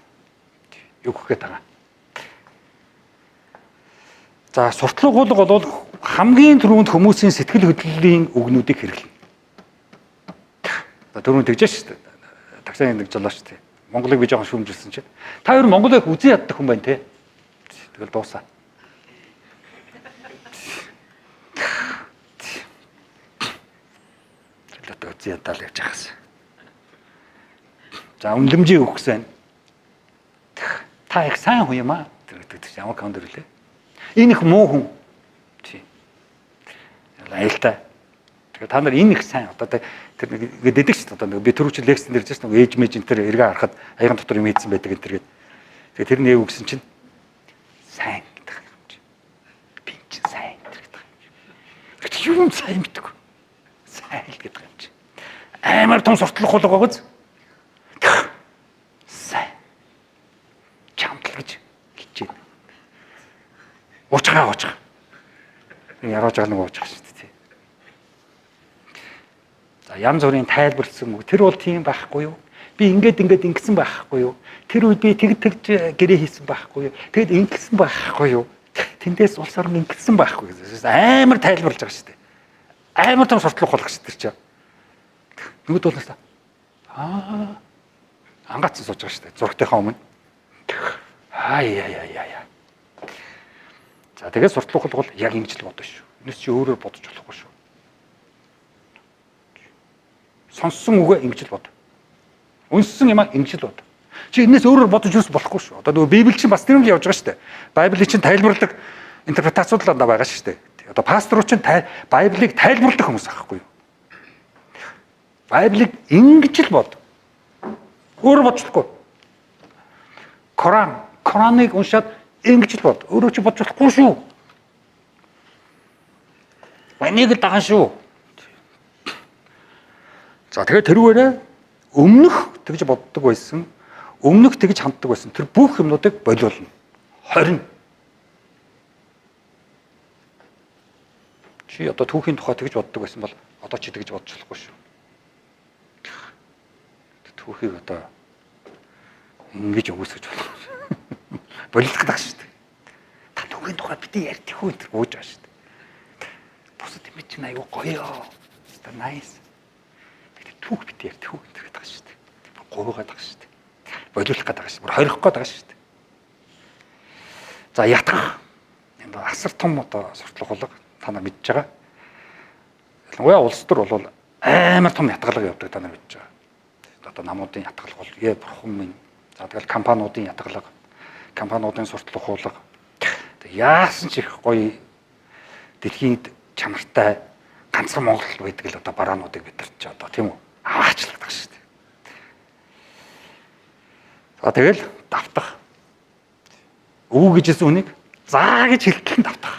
Юу гэх гээд байгаа. За суртлаг хуулга бол хамгийн түрүүнд хүмүүсийн сэтгэл хөдлөлийн үгнүүдийг хэрэглэнэ. За түрүүнд тэгжээ шүү дээ. Таксааны нэг жолоо шүү дээ. Монголыг би жоохон шүүмжилсэн чинь. Та ер нь Монголыг үзэн яддаг хүн байна те. Тэгэл дуусаа. Тэгэл одоо үзэн ядаал явж байгаас. За үнлэмжийн өгсөн. Та их сайн хүн юм аа. Тэр гэдэг чинь ямар каунтер үлээ. Энэ их муу хүн. Тий. Аюултай. Тэгэхээр та нар энэ их сайн одоо тэр нэг ингээд дэдэг шүү дээ. Одоо нэг би түрүүчийн лекцэн дээр хэлсэн нэг ээж мэж энэ тэр эргээ харахад аягаан дотор юм хийдсэн байдаг энэ тэр гээд. Тэгээ тэр нэг үгсэн чинь сайн гэдэг юм чи. Би чинь сайн гэдэг юм чи. Тэр юм сайн мэддэг. Сайн л гэдэг юм чи. Амар том суртлах хулга байгааз. Сайн. Чамтал гэж хичээн. Уучгаа уучгаа. Яроож байгаа нэг уучгаа шүү дээ. За янз бүрийн тайлбарлсан үг. Тэр бол тийм байхгүй юу? Би ингээд ингээд ингэсэн байхгүй юу? Тэр үед би тэг тэгж гэрээ хийсэн байхгүй юу? Тэгэд ингэсэн байхгүй юу? Тэндээс улс орн ингэсэн байхгүй юу? Амар тайлбарлаж байгаа шүү дээ. Амар том суртлах болгох шүү дээ чинь. Нөгөөд бол аа ангаацсан сууж байгаа шүү дээ. Зургтынхаа өмнө. Аа яа яа яа яа. За тэгээд суртлах бол яг ингэж л бодно шүү. Энэс чи өөрөөр бодож болохгүй шүү. Сонссон үгээ ингэж л бод. Үнссэн юмаа ингэж л бод. Чи энэс өөрөөр бодож юус болохгүй шүү. Одоо нөгөө Библи чинь бас тэр юм л явж байгаа шүү дээ. Библийг чинь тайлбарладаг интерпретацууд л дандаа байгаа шүү дээ. Одоо пасторууд чинь Библийг тайлбарладаг хүмүүс байхгүй юу? Библийг ингэж л бод. Өөрөөр бодож болохгүй. Коран, Кораныг уншаад ингэж л бод. Өөрөө чи бодож болохгүй шүү. Энийг л дахан шүү. За тэгээд тэрүүгээрээ өмнөх тэгж боддог байсан, өмнөх тэгж ханддаг байсан тэр бүх юмнуудыг болиулна. Хорно. Чи одоо түүхийн тухай тэгж боддог байсан бол одоо чи тэгж бодож болохгүй шүү. Түүхийг одоо ингэж өгөөсгөж болох. Болилох гэдэг шүү дээ. Та түүхийн тухай битгий ярьдаг хүү энэ ууж байгаа шүү дээ. Бусад юм чинь айгүй гоё. Ста nice. Түүх бит ярьдаг хүү энэ гэдэг байгаа шүү дээ. Гуйгаад байгаа шүү дээ. Болиулах гэдэг байгаа шүү дээ. Бүр хорих гээд байгаа шүү дээ. За ятгах. Энэ асар том одоо суртлах болго та нар мэдж байгаа. Ялангуяа улс төр бол амар том ятгалга явдаг та нар мэдж байгаа. Одоо намуудын ятгалга бол ээ бурхан минь. За тэгэл компаниудын ятгалга, компаниудын суртлах хуулга. Тэг яасан ч их гоё дэлхийд чанартай ганцхан Монгол байдаг л одоо бараануудыг бид нар ч одоо тийм үү аваачлагдаг шүү дээ. За тэгэл давтах. Өвөө гэжсэн үнийг заа гэж хэлтэл давтах.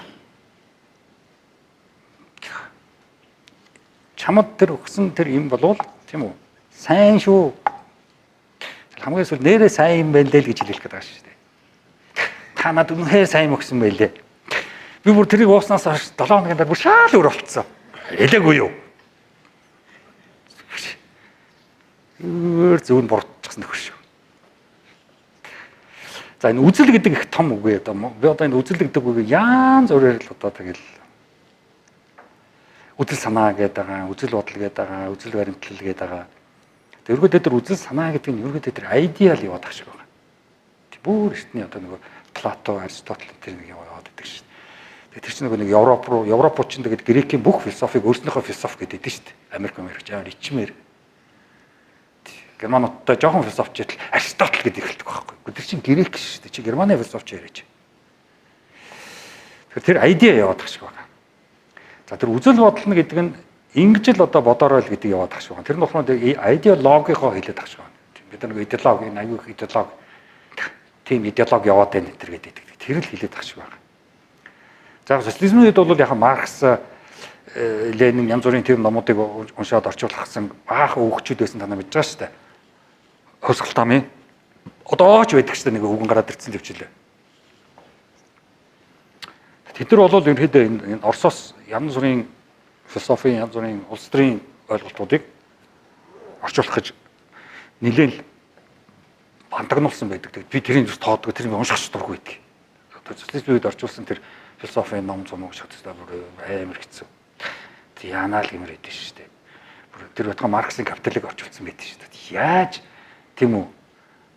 Чамд тэр өгсөн тэр юм болвол тийм үү? Сайн шүү. Хамгийн сүүл нэрээ сайн юм байна лээ л гэж хэлэх гээд байгаа шүү дээ. Та надад үнэхээр сайн юм өгсөн байлээ. Би бүр тэрийг ууснаас хойш 7 хоногийн дараа бүр шаал өөр болцсон. Элээгүй юу? Өөр зөв нь бурдчихсан нөхөр шүү. За энэ үзэл гэдэг их том үг ээ. Би одоо энэ үзэл гэдэг үгийг янз бүрээр л одоо тэгэл үзэл санаа гэдэг байгаа, үзэл бодол гэдэг байгаа, үзэл баримтлал гэдэг байгаа. Тэр ерөөдөө тэр үзэл санаа гэдэг нь ерөөдөө тэр идеал яваад ах шиг байгаа. Бүр эртний одоо нөгөө Плато, Аристотл тэр нэг яваад байдаг шүү дээ. Тэр чинь нөгөө нэг Европ руу, Европ чинь тэгээд грекийн бүх философиг өөрснийхөө философи гэдэг шүү дээ. Америк Америкч амар ичмээр. Германуудтай жоохон философч житэл Аристотл гэдэг эхэлдэг байхгүй. Тэр чинь грек шүү дээ. Чи Германы философч яриач. Тэгэхээр тэр идея яваад ах шиг байгаа. За тэр үзэл бодол нь гэдэг нь ингэж л одоо бодорой л гэдэг яваад ах шиг байгаа. Тэр нь болохоор идеологийнхоо хэлээд ах шиг байна. Бид нар нэг идеологи, энэ аюу их идеологи, тийм идеологи яваад байна энэ төр гэдэг. Тэр л хилээд тах шиг байна. За социализмын үед бол яг Маркс, Ленин янз бүрийн тийм номуудыг уншаад орчуулах гэсэн баахан өгчүүд байсан танаа мэдж байгаа шүү дээ. Хувьсгал тамын одоо ч байдаг шүү дээ нэг өвгөн гараад ирсэн төвчлээ. Тэд нар бол ерөнхийдөө энэ Оросоос янз бүрийн философийн, янз бүрийн улс төрийн ойлголтуудыг орчуулах гэж нэлээн л бантагнуулсан байдаг. Би тэрийг зүс тоодгүй, тэрийг унших ч дургүй байдаг. Одоо социализмын үед орчуулсан тэр философийн ном зам унших гэсэн бүр амар хэцүү. Тэг яанаа л гэмээр байдаг шүү дээ. Бүр тэр байтугай Марксийн капиталыг орчуулсан байдаг шүү дээ. Яаж тийм үү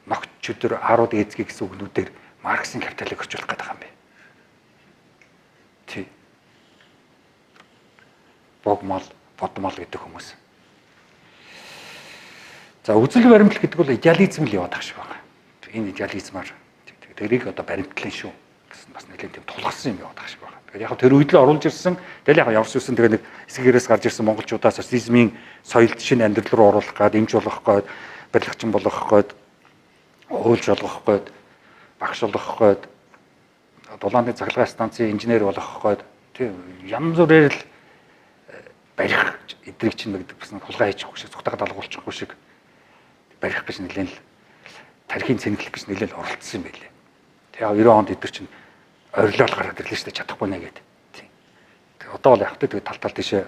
ногч чөдөр арууд эзгийг гэсэн үгнүүдээр Марксийн капиталыг орчуулах гэдэг юм бэ? Тий. Богмол, бодмол гэдэг хүмүүс. За үзэл баримтлал гэдэг бол идеализм л яваад тах шиг байна. Энэ идеализмаар тэрийг одоо баримтлан шүү гэсэн бас нэлээд тийм тулгарсан юм яваад тах шиг байна. Тэгэхээр яг тэр үед л оруулж ирсэн. Тэгэл яг явж ирсэн тэгээ нэг эсгээрээс гарч ирсэн монголчуудаа социализмын соёлд шинэ амьдрал руу оруулах гээд, эмч болгох гээд, барилгачин болгох гээд, хуульч болгох гээд, багш болгох гээд, дулааны цахилгаан станцын инженер болгох гээд тийм янз бүрээр л барих эдрийг чинь гэдэг бас хулгай хийчихгүй шиг, цухтагаа далгуулчихгүй шиг барих гэж нэлээд л тархийн цэнгэлэх гэж нэлээд оролцсон юм байлээ. Тэгээ 90 онд эдгээр чинь орилол гараад ирлээ шүү дээ, чадахгүй нэ гэдэг. Тийм. Тэгээ одоо бол яг тэ тэгээ тал тал тийшээ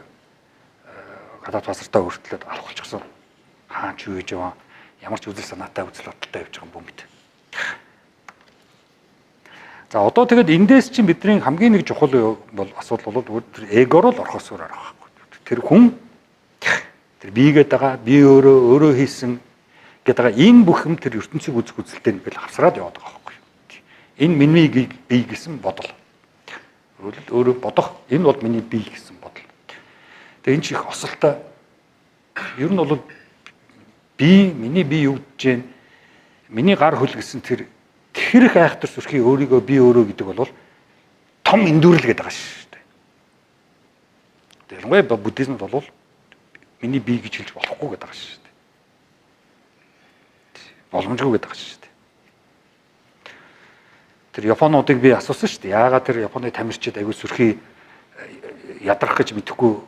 гадаад паспортоо өртлөөд алах болчихсон. Хаан ч юу хийж яваа ямар ч үзэл санаатай үзэл бодолтой явж байгаа юм бүү мэд. За одоо тэгэд эндээс чинь бидний хамгийн нэг чухал бол асуудал бол тэр эгоор л орохоос өөр арга байхгүй. Тэр хүн тэр би гээд байгаа, би өөрөө өөрөө хийсэн гэдэг байгаа энэ бүх юм тэр ертөнцийг үзэх үзэлтэй ингээл хавсраад яваад байгаа байхгүй. Энэ миний бие гэсэн бодол. Өөрөөр бодох энэ бол миний бие гэсэн бодол. Тэгээ энэ ч их осолтой. Ер нь бол би миний бие юу гэж гэн миний гар хөл гэсэн тэр тэрх айхтар сүрхий өөрийгөө би өөрөө гэдэг бол том эндүрэл гэдэг байгаа шүү дээ. Ялангуяа буддизмд бол миний бие гэж хэлж болохгүй гэдэг байгаа шүү дээ. Боломжгүй гэдэг байгаа шүү дээ. Тэр Японуудыг би асуусан шүү дээ. Яагаад тэр Японы тамирчид аягүй сүрхий ядрах гэж мэдэхгүй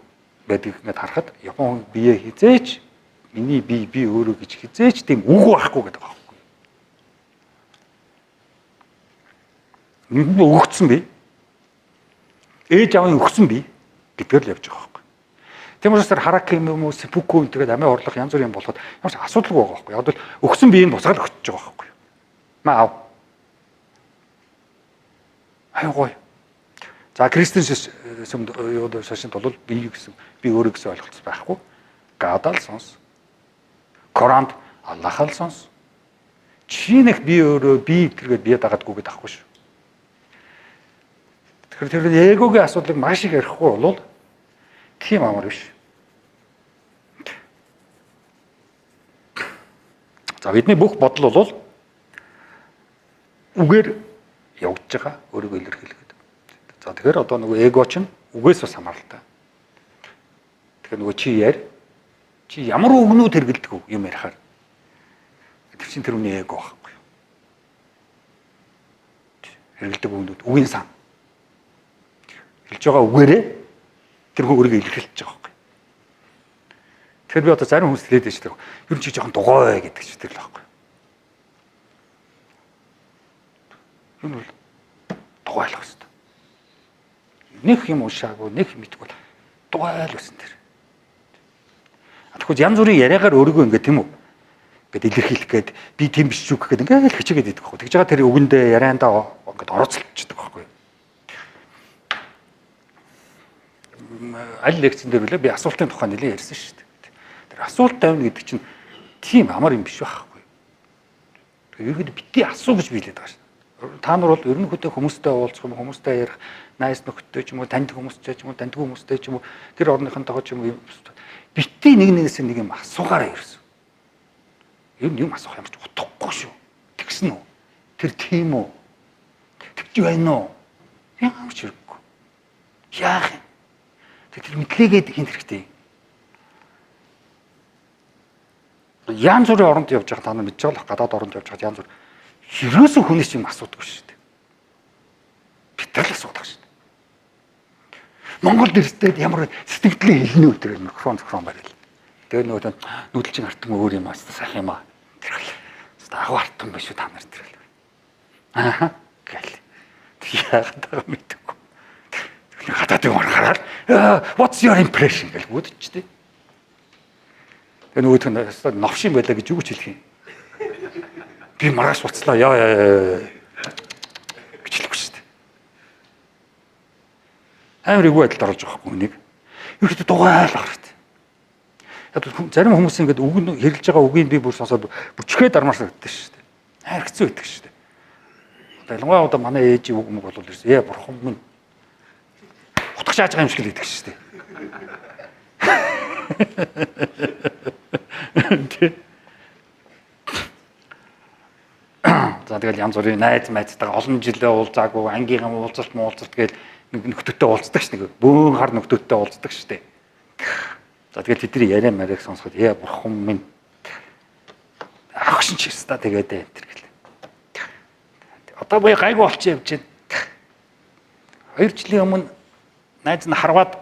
байдгийг ингээд харахад Япон бие хизээч миний бие би өөрөө гэж хизээч тийм үг байхгүй гэдэг байгаа. Нүдэнд өгөгдсөн бие. Ээж аавын өгсөн бие гэдгээр л явж байгаа байхгүй. Тийм учраас тэр хараки юм уу сепуку энэ тэгээд амиа хорлох янз бүрийн юм болоход ямар ч асуудалгүй байгаа байхгүй. Яг л өгсөн бие нь буцаад өгч байгаа байхгүй. Маа ав. Аюу гоё. За кристиан сүмд юу шашинд бол би гэсэн би өөрөө гэсэн ойлголт байхгүй. Гадаал сонс. Коранд Аллахал сонс. Чи нэг би өөрөө би тэргээд бие дагадгүй гэдэг ахгүй шүү. Тэгэхээр тэр эгогийн асуудлыг маш их ярихгүй бол тийм амар биш. За бидний бүх бодол бол үгээр явагдаж байгаа, өөрийгөө илэрхийлгээд. За тэгэхээр одоо нөгөө эго чинь үгээс бас хамааралтай. Тэгэхээр нөгөө чи яар чи ямар үгнүүд хэрэгэлдэг вэ юм ярихаар. Тэр чинь тэр үний эго байхгүй. Хэрэгэлдэг үгнүүд үгийн сан. Хэлж байгаа үгээрээ тэр хүн өөрийгөө илэрхийлж байгаа байхгүй. Тэгэхээр би одоо зарим хүмүүс хэлээд байж байгаа. Ер нь чи жоохон дугуй гэдэг чинь тэр л байхгүй. Юу нь бол дугуйлах хэвээр. Нэг юм уншаагүй, нэг юм мэдгүй дугайл байсан тэр. Тэгэхгүй янз бүрийн яриагаар өөрийгөө ингэ тийм үү? Ингээд илэрхийлэх гээд би тийм биш шүү гэхэд ингээд л хичээгээд идэх байхгүй. Тэгж байгаа тэр үгэндээ яриандаа ингээд оролцолчдөг байхгүй. Аль лекцэн дээр үлээ би асуултын тухай нэлээд ярьсан шүү дээ. Тэр асуулт тавина гэдэг чинь тийм амар юм биш байхгүй. Тэгэхээр ерөөдөө бити асуу гэж биелээд байгаа шүү. Та нар бол ерөнхийдөө хүмүүстэй уулзах юм, хүмүүстэй ярих, найз нөхдөд ч юм уу, таньдаг хүмүүстэй ч юм уу, таньдгүй хүмүүстэй ч юм уу, тэр орныхонтойгоо ч юм уу бити нэг нэгээс нэг юм асуугаараа ерөөсөн. Ер нь юм асуух ямар ч утгагүй шүү. Тэгсэн үү? Тэр тийм үү? Тэгж байна уу? Ямар ч хэрэггүй. Яах юм? Тэр мэдлэгээд хин хэрэгтэй. Янз бүрийн оронд явж байгаа та нар мэдж байгаа л гадаад оронд явж байгаа янз бүр ерөөсөө хүнээс юм асуудаггүй шүү дээ. Монгол нэрстэй ямар сэтгэлдээ хэлнэ үү тэр микрофон зохион барил. Тэгээ нөгөө нүүдэлчин артан өөр юм аа сайхан юм аа. Тэр л. Агуу артан биш үү та нар тэр л. Аа гэл. Яагаад байгаа мэдэхгүй. Тэгэхээр хатаад юм хараад what's your impression гэл гүйдчихтэй. Тэгээ нөгөөх нь новш юм байлаа гэж юу гэж хэлэх юм. Би маргааш буцлаа. Яа яа гэж хэлэхгүй шүү дээ. Амар эвгүй байдалд оруулж байгаа байхгүй хүнийг. Ерөөдөө дугаал ах хэрэгтэй. Яг зарим хүмүүс ингээд үг нь хэрэлж байгаа үгийг би бүр сонсоод бүчгээ дармаар санагддаг шүү дээ. Амар хэцүү байдаг шүү дээ. Одоо ялангуяа одоо манай ээжийн үг мөг бол ерөөс бурхан минь утгах шааж байгаа юм шиг л байдаг шүү дээ. Тэ. За тэгэл янз бүрийн найз майзтайгаа олон жилээ уулзаагүй, ангийнхан уулзалт муулзалт гээл нэг нөхдөдтэй уулздаг ш нэг бөөн хар нөхдөдтэй уулздаг ш тэ. За тэгэл тэдний яриа мариаг сонсоход бурхан минь агшин ч ёстой тэгээд энэ төр гэл. Одоо би гайгүй болчих явж байна. 2 жилийн өмнө найз нь харваад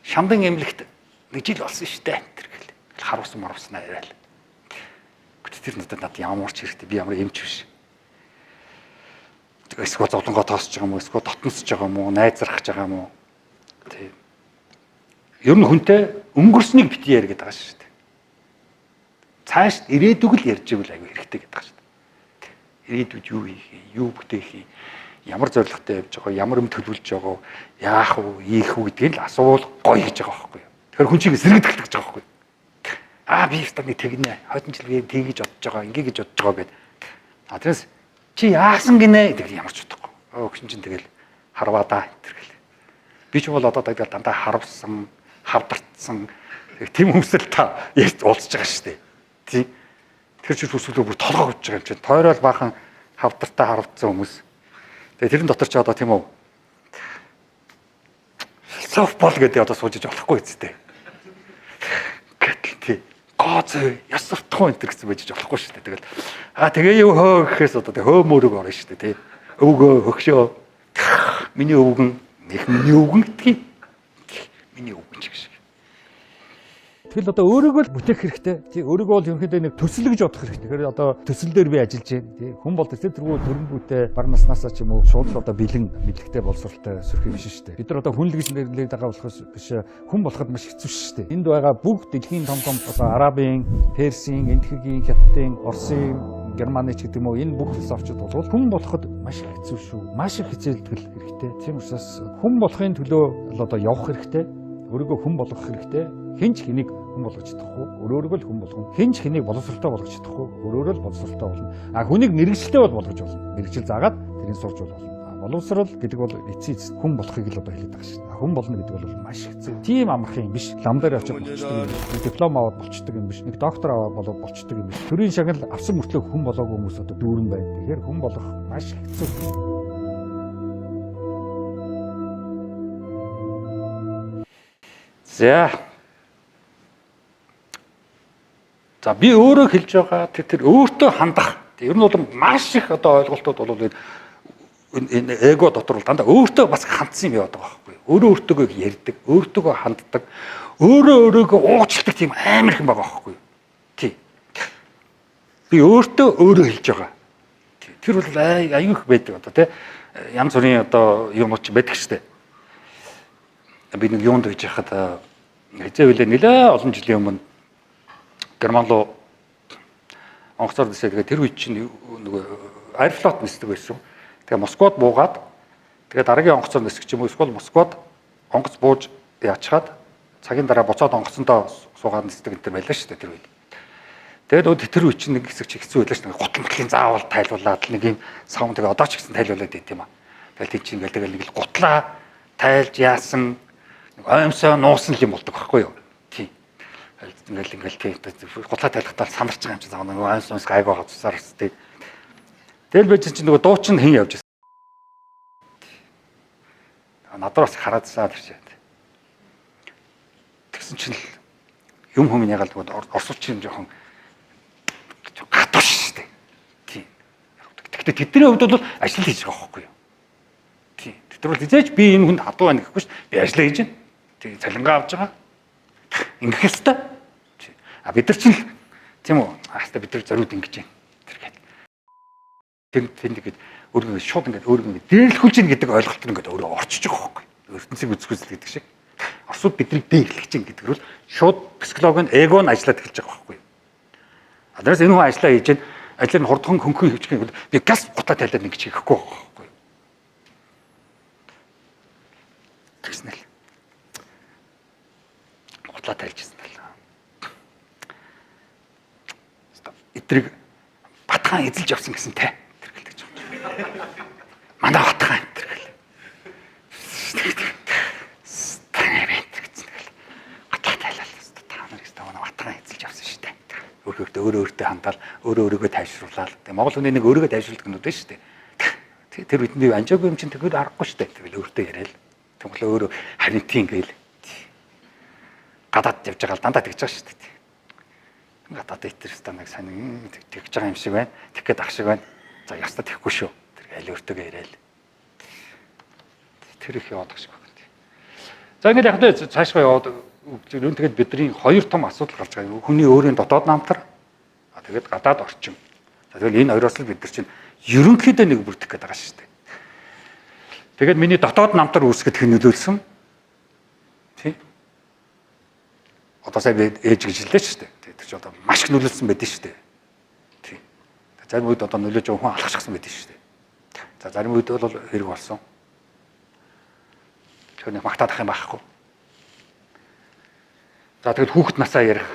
шамдан эмнэлэгт нэг жил болсон шүү дээ энэ төр гэл. Харуулсан марвснаа яриа л. Гэт тэр надад ямар ч хэрэгтэй би ямар эмч биш. Эсвэл зовлонгоо тоосч байгаа юм уу, эсвэл дотносч байгаа юм уу, найзрах байгаа юм уу? Тэг. Ер нь хүнтэй өнгөрснийг бити яар гэдэг байгаа шүү дээ. Цааш ирээдүг л ярьж ивэл айгүй хэрэгтэй гэдэг байгаа шүү дээ. Ирээдүйд юу хийх юм, юу бүтээх юм, ямар зорилготой явж байгаа, ямар юм төлөвлөж байгаа, яах вэ, ийх үү гэдгийг л асуувал гоё гэж байгаа байхгүй юу. Тэгэхээр хүн чинь сэргэдэх гэж байгаа байхгүй юу. Аа би өстө нэг тэгнэ. Хойдон жил би тэгж бодож байгаа, ингэ гэж бодож байгаа гэд. А тэрнээс чи яасан гинэ гэдэг ямар ч утгагүй. Өгшин чинь тэгэл харваа да энэ гэл. Би ч бол одоо тэгэл дандаа харвсан, хавдартсан тийм хүмүүсэл та ярьж уулзж байгаа шүү дээ. Тийм. Тэр чинь хүсвэлөө бүр толгой өгч байгаа юм чинь. Тойрол баахан хавдартаа харвдсан хүмүүс. Тэгээ тэрэн дотор ч одоо тийм үү философ бол гэдэг одоо сууж иж болохгүй үстэй. Гэтэл тий. Гоо зөө яс суртахуун энэ гэсэн байж болохгүй шүү дээ. Тэгэл тэгээ юу хөө гэхээс одоо тэг хөө мөрөг орно шүү дээ тий. Өвгөө хөгшөө. Миний өвгөн их миний өвгөн гэдгийг миний өвгөн ч гэж. Тэгэл одоо өөрийгөө л бүтээх хэрэгтэй. Тий, өөрийгөө бол ерөнхийдөө нэг төсөл гэж бодох хэрэгтэй. Тэгэхээр одоо төсөл дээр би ажиллаж байна. Тий, хүн бол төсөл тэргүй төрөнгүүтээ бар наснаасаа ч юм уу шууд л одоо бэлэн мэдлэгтэй боловсролтой сөрөх юм биш шүү дээ. Бид нар одоо хүн л гэж нэрлээд байгаа болохоос биш хүн болоход маш хэцүү шүү дээ. Энд байгаа бүх дэлхийн том том одоо Арабын, Персийн, Энтхэгийн, Хятадын, Оросын, Германы ч гэдэг юм уу энэ бүх философчууд бол хүн болоход маш их хэцүү шүү. Маш их хичээлдэл хэрэгтэй. Тийм учраас хүн болохын төлөө л одоо явах хэрэгтэй. Өөрийгөө хүн болгох хэрэгтэй. Хэн ч хэнийг хүн болгож чадахгүй, өөрөөрөө л хүн болгоно. Хэн ч хэнийг боловсролтой болгож чадахгүй, өөрөөрөө л боловсролтой болно. А хүнийг мэрэгчлээ бол болгож болно. Мэрэгжил заагаад тэрийг сурж болно. Боловсрол гэдэг бол эцсийн эцэст хүн болохыг л одоо хэлээд байгаа шүү дээ. Хүн болно гэдэг бол маш хэцүү. Тийм амархан юм биш. Лам дээр очиод болчдөг юм биш. Нэг диплом аваад болчдөг юм биш. Нэг доктор аваад болоод болчдөг юм биш. Төрийн шагнал авсан мөртлөө хүн болоогүй хүмүүс одоо дүүрэн байна. Тэгэхээр хүн болох маш хэцүү. За. За би өөрөө хэлж байгаа тэр өөртөө хандах. Ер нь бол маш их одоо ойлголтууд бол энэ эго дотор бол дандаа өөртөө бас хандсан юм яваад байгаа байхгүй юу? Өөрөө өөртөөгөө ярьдаг, өөртөөгөө ханддаг, өөрөө өөрийгөө уучладаг тийм амар их юм байгаа байхгүй юу? Тий. Би өөртөө өөрөө хэлж байгаа. Тэр бол аюу их байдаг одоо тий. Янз бүрийн одоо юмнууд ч байдаг шүү дээ. Би нэг юунд байж хахад хэзээ үлээ нэлээ олон жилийн өмнө Герман руу онгоцоор дэсээ тэгээд тэр үед чинь нөгөө Аэрофлот нисдэг байсан. Тэгээ Москвад буугаад тэгээ дараагийн онгоцоор нисэх ч юм уу эсвэл Москвад онгоц бууж яачгаад цагийн дараа буцаад онгоцондоо суугаад нисдэг энэ төр байлаа шүү дээ тэр үед. Тэгээд нөгөө тэр үед чинь нэг хэсэг чи хэцүү байлаа шүү дээ. Гутал мотлын заавал тайлуулаад нэг юм савн тэгээ одоо ч гэсэн тайлуулаад байт юм аа. Тэгэл тийм чинь ингээл тэгэл нэг л гутлаа тайлж яасан нэг оймсоо нуусан л юм болдог байхгүй юу? Тийм. Ингээл тийм гутлаа тайлахтаа сандарч байгаа юм чинь нөгөө оймс оймс гайг байгаа цусаар тийм. Тэгэл байж чинь нөгөө дуучин хэн явж байсан. Надад бас хараадсаа тэр чинь. Тэгсэн чинь л юм хүм ягаал нөгөө орсууч юм жоохон гатууш шүү дээ. Тийм. Гэхдээ тэдний хувьд бол ажил хийж байгаа байхгүй юу? Тийм. Бид нар бол хизээч би энэ хүнд хадуу байна гэхгүй шүү. Би ажиллаа хийж байна. Тэг цалингаа авч байгаа. Ингэх ёстой. А бид нар чинь тийм үү? Хаста бид нар зориуд ингэж байна. Тэр гээд. Тэр тэнд ингээд өөрийгөө шууд ингээд өөрийгөө ингээд дээрлэхүүлж гин гэдэг ойлголт нь ингээд өөрөө орчиж байгаа байхгүй. Ертөнцийг үзэх үзэл гэдэг шиг. Оросууд биднийг дээрлэх чинь гэдэг нь шууд психолог нь эго нь ажиллаад эхэлж байгаа байхгүй. А тэрээс энэ хүн ажиллаа хийж гин ажлыг нь хурдхан хөнгөн хөвчих юм бол би газ гутаа тайлаад ингэж хийхгүй байхгүй. Тэгснэ л. Гутлаа тайлжсэн л. Эдрийг Батхан эзэлж явсан гэсэн те. Тэр гэлдэг юм. Манай Батхан тэр гэл. Гутлаа тайлал. Та нар гэсэн манай Батхан эзэлж явсан шүү дээ. Өөрөөртөө өөрөө өөртөө хандаал, өөрөө өөрийгөө тайвшруулаад. Тэгээ Монгол хүний нэг өөрийгөө тайвшруулдаг юмнууд байна шүү дээ. Тэр бидний анжаагүй юм чинь тэгэхэд аргагүй шүү дээ. Тэгэл өөртөө яриад. Тэгвэл өөрөө харин тийм гээл. Гадаад явж байгаа л дандаа тэгж байгаа шүү дээ. Гадаад итэр станаг сайн тэгж байгаа юм шиг байна. Тэгэх гээд ах шиг байна. За ястаа тэхгүй шүү. Тэр аль өөртөөгөө яриад. Тэр их яваад шиг байна. За ингээд яг тэ цаашгаа яваад үн тэгээд бидний хоёр том асуудал гарч байгаа. Хүний өөрийн дотоод намтар, тэгээд гадаад орчин. За тэгэл энэ хоёроос л бид нар чинь ерөнхийдөө нэг бүрдэх гээд байгаа шүү дээ. Тэгээд миний дотоод намтар үүсгэхэд хэн нөлөөлсөн? Тий. Одоо сая би ээж гэж хэллээ шүү дээ. Тэр чинь одоо маш их нөлөөлсөн байдэн шүү дээ. Тий. Зарим үед одоо нөлөөж байгаа хүн алхахсан байдэн шүү дээ. За зарим үед бол хэрэг болсон. Тэр нэг магтаадах юм байхгүй. За тэгэд хүүхэд насаа ярих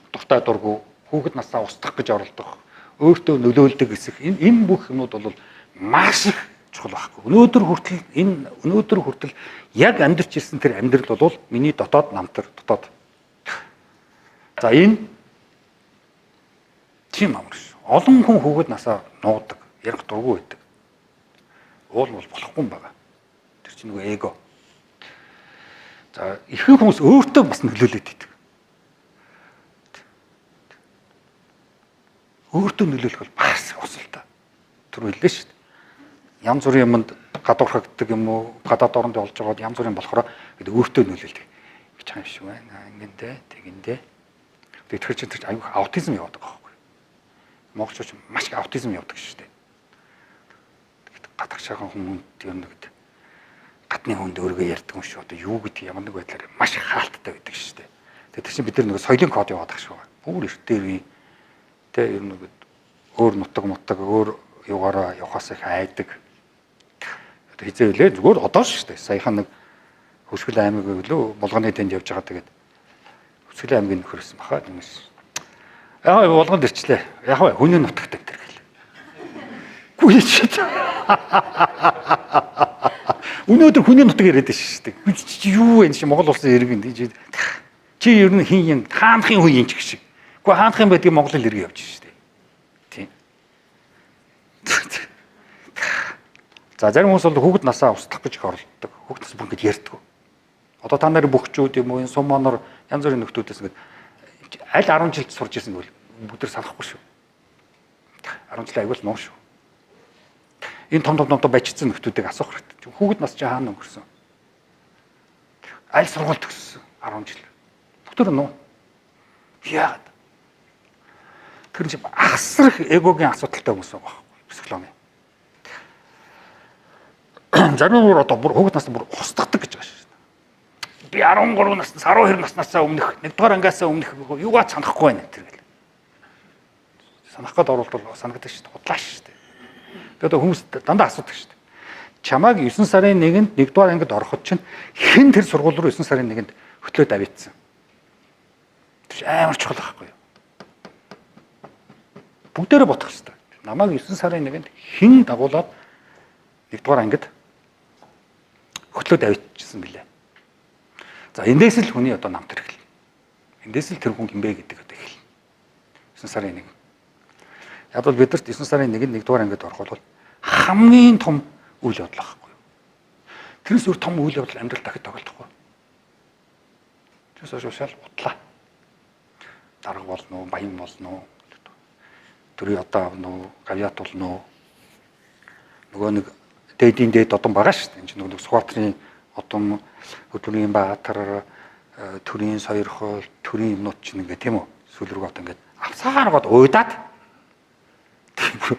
дуртай дургу, хүүхэд насаа устгах гэж оролдох, өөртөө нөлөөлдөг эсэх энэ бүх юмнууд бол маш их чухал байхгүй. Өнөөдөр хүртэл яг амьдарч ирсэн тэр амьдрал бол миний дотоод намтар, дотоод. За энэ тийм амар шүү. Олон хүн хүүхэд насаа нуудаг, ярих дургу байдаг. Уул бол болохгүй юм байна. Тэр чинь нөгөө эго. За ихэнх хүмүүс өөртөө бас нөлөөлөд идэг. Өөртөө нөлөөлөх бол бас осолтой. Тэр хэллээ шүү дээ. Янз бүрийн юмд гадуурхагддаг юм уу, гадаад оронд болж байгаад янз бүрийн болохоор гэдэг өөртөө нөлөөлдөг. Ингэж байгаа юм шиг байна. Ингэндээ, тэгэндээ. Тэгэхээр чинь тэр аюух аутизм яваад байгаа байхгүй. Монголчууд маш их аутизм явдаг шүү дээ. Тэгэхэд гадагшаахан хүмүүнд юм нэг гадны хүнд өөрийгөө ярьдаг юм шүү. Одоо юу гэдэг ямар нэг байдлаар маш их хаалттай байдаг шүү дээ. Тэгэхээр чинь бид нар нэг соёлын код яваад байгаа шүү. Бүр эртээр үе тэ ер нь өөр нутаг мутаг өөр югаараа явахаас их айдаг. Одоо хизээ үлээ зүгээр одоо шүү дээ. Саяхан нэг Хөсгөл аймаг гэлөө Булганы тэнд явж байгаа тэгээд Хөсгөл аймгийн нөхөрсөн баха юмс. Яг Булганд ирчлээ. Яг хүний нутагт энэ гэл. Гүй чи. Өнөөдөр хүний нутаг яриад байна шүү дээ. Чи юу вэ чи Монгол улсын иргэн чи ер нь хин юм хаанхын хүн юм ч гэх шиг. Гэхдээ хаанхын байдгийг Монголын иргэн явж шүү дээ. Тийм. За зарим хүмүүс бол хүүхэд насаа устгах гэж их оролддог. Хүүхэд нас бүр ингэж ярьдаг. Одоо та нарын бөхчүүд юм уу энэ сум монор янз бүрийн нөхдүүдээс ингэж аль 10 жилд сурч ирсэн гэвэл бүгд санахгүй шүү. 10 жилийн аягүй л нуу шүү. Энэ том том том баяжсан нөхдүүдийг асуух хэрэгтэй. Хүүхэд нас чи хаана өнгөрсөн? Аль сургууль төгссөн? 10 жил. Бүгд нуу. Яагаад? Тэр чинь асар их эгогийн асуудалтай хүмүүс байгаа байхгүй психологи. Зарим бүр одоо бүр хүүхэд нас бүр устгадаг гэж байгаа шүү. Би 13 наснаас 12 наснаас өмнөх 1-р ангиасаа өмнөх юугаа санахгүй байна тэр гэл. Санах гээд оруулбал санагддаг шүү дээ. Худлаа шүү дээ. Тэгээд хүмүүс дандаа асуудаг шүү дээ. Чамааг 9 сарын 1-нд 1-р ангид ороход чинь хэн тэр сургууль руу 9 сарын 1-нд хөтлөөд авчихсан. Тэр чинь амар чухал байхгүй юу? Бүгдээрээ бодох хэрэгтэй. Намайг 9 сарын 1-нд хэн дагуулад 1-р ангид хөтлөөд авчихсан бilээ. За эндээс л хүний одоо намтар эхэлнэ. Эндээс л тэр хүн хинбэ гэдэг одоо эхэлнэ. 9 сарын 1. Яг бол бидэрт 9 сарын 1-нд 1-р ангид орох бол хамгийн том үйл явдал байхгүй юу? Тэрнээс өөр том үйл явдал амьдрал дахид тохиолдохгүй. Тэрнээс хойш шал удлаа. Дарга болно уу, баян болно уу, төрийн одоо авна уу, гавьяат болно уу? Нөгөө нэг Дээдийн дээд одон байгаа шүү дээ. Энд чинь нөгөө Сүхбаатарын одон, Хөдөлмөрийн Баатар, төрийн сойрхол, төрийн юмнууд чинь ингээ тийм үү? Сүүл рүү одоо ингээд авсаар гоод уйдаад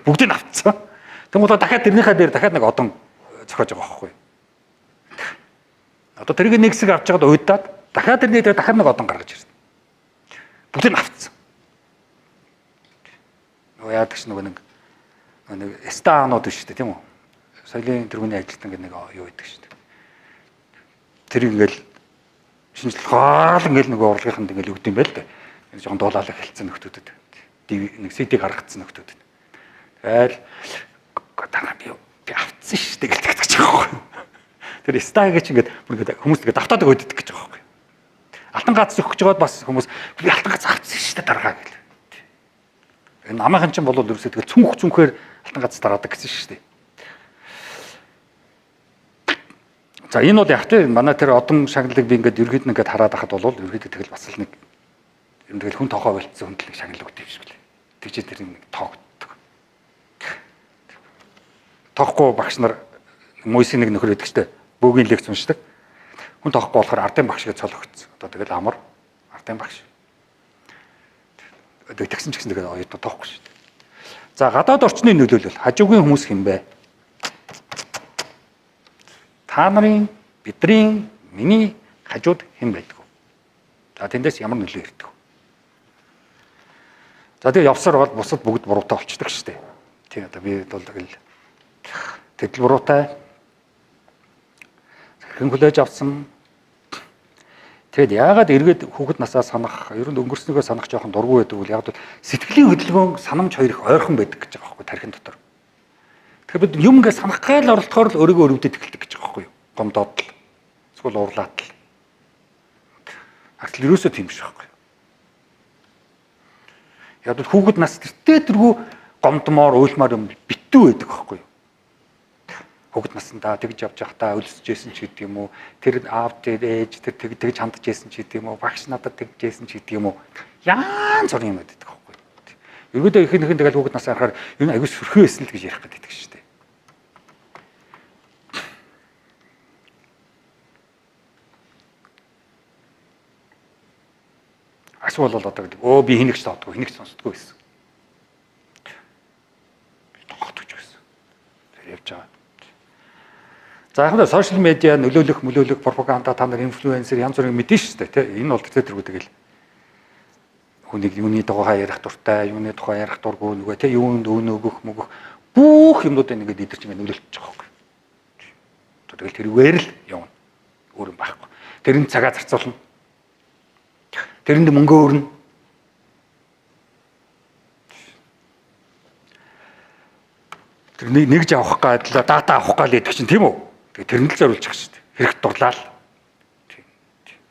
бүгдийг авцсан. Тэнгуудаа дахиад тэрнийхээ дээр дахиад нэг одон зохиож байгаа байхгүй юу? Одоо тэрийг нэг хэсэг авч байгаад уйдаад дахиад тэрний дээр дахиад нэг одон гаргаж ирсэн. Бүгдийг авцсан. Нөгөө яадаг ч нөгөө нэг станууд биш үү тийм үү? Соёлын тэргүүний ажилтан гэдэг нэг юу байдаг шүү дээ. Тэр ингээл шинжлэх ингээл нөгөө урлагийнханд ингээл өгд юм байл дээ. Нэг жоохон дуулаалаа хэлсэн нөхдүүдэд. Нэг CD гаргацсан нөхдүүдэд. Тэгэл дараа би авцсан шүү дээ гэлдэг гэж байгаа байхгүй. Тэр стаг гэж ингээд бүр ингээд хүмүүс ингээд давтаад өгöd идэх гэж байгаа байхгүй. Алтан гац зөхөх гэж байгаад бас хүмүүс би алтан гац авцсан шүү дээ даргаа гэл. Энэ намайхан чинь бол ерөөсөө тэгэл цүнх цүнхээр алтан гац дараадаг гэсэн шүү дээ. За энэ бол яг тийм манай тэр одон шагналыг би ингээд ерөөд нь ингээд хараад байхад бол ерөөдөө тэгэл бас л нэг юм тэгэл хүн тоохоо болцсон хүнд л шагнал өгдөг юм шиг лээ. Тэгж тэр нэг тоогддог. Тоохгүй багш нар Мойсийн нэг нөхөр байдаг штэ. Бөөгийн лекц уншдаг. Хүн тоохгүй болохоор ардын багш гэж цол өгцсөн. Одоо тэгэл амар ардын багш. Тэгсэн ч гэсэн тэгээд оюутан тоохгүй шүү дээ. За гадаад орчны нөлөөлөл хажуугийн хүмүүс хэн бэ? Та нарын, бидний, миний хажууд хэн байдаг вэ? За тэндээс ямар нөлөө ирдэг вэ? За тэгээ явсаар бол бусад бүгд буруутай болчдөг шүү дээ. Тийм одоо би бол тэгэл тэгэл буруутай. Хэрхэн хүлээж авсан. Тэгэд яагаад эргээд хүүхэд насаа санах, ер нь өнгөрснийгөө санах жоохон дургүй байдаг вэ? Яг бол сэтгэлийн хөдөлгөөн санамж хоёр их ойрхон байдаг гэж байгаа байхгүй тархин дотор. Тэгэхээр бид юм ингээ санах гайл оролдохоор л өөрийгөө өрөвдөд эхэлдэг гэж байгаа байхгүй юу? Гомдоод л эсвэл уурлаад л. Агтл ерөөсөө тийм биш байхгүй юу? Яг бол хүүхэд нас тэртээ тэргүй гомдмоор, уйлмаар юм битүү байдаг байхгүй юу? Хүүхэд насандаа тэгж явж байхдаа өлсөж байсан ч гэдэг юм уу, тэр аав дээр ээж тэр тэгж хандаж байсан ч гэдэг юм уу, багш надад тэгж байсан ч гэдэг юм уу. Янз бүрийн юм байдаг байхгүй юу? Ерөөдөө ихэнх нь тэгэл хүүхэд насаа харахаар энэ аягүй сөрхөн байсан л гэж ярих гэдэг шүү дээ. Эсвэл бол одоо гэдэг өө би хинэгч тоодгүй, хинэгч сонсдгоо гэсэн. Би тоодгүй гэсэн. Тэр явж байгаа. За яг нь сошиал медиа нөлөөлөх, мөлөөлөх, пропаганда та нар инфлюенсер янз бүрийн мэдэн шүү дээ, тий. Энэ бол тэр тэргүй тэгэл хүнийг юуны тухай ярих дуртай, юуны тухай ярих дургүй нөгөө тий юунд өн өгөх, мөгөх бүх юмнуудыг ингээд эдэр чинь нөлөөлчих жоох байхгүй. Тэгэл тэрүүгээр л явна. Өөр юм байхгүй. Тэрэнд цагаа зарцуулна. Тэрэнд мөнгө өрнө. Тэр нэгж авах гад дата авах гал гэдэг чинь тийм үү? Тэгээ тэрэнд л зориулчих шүү дээ. Хэрэгт дурлал.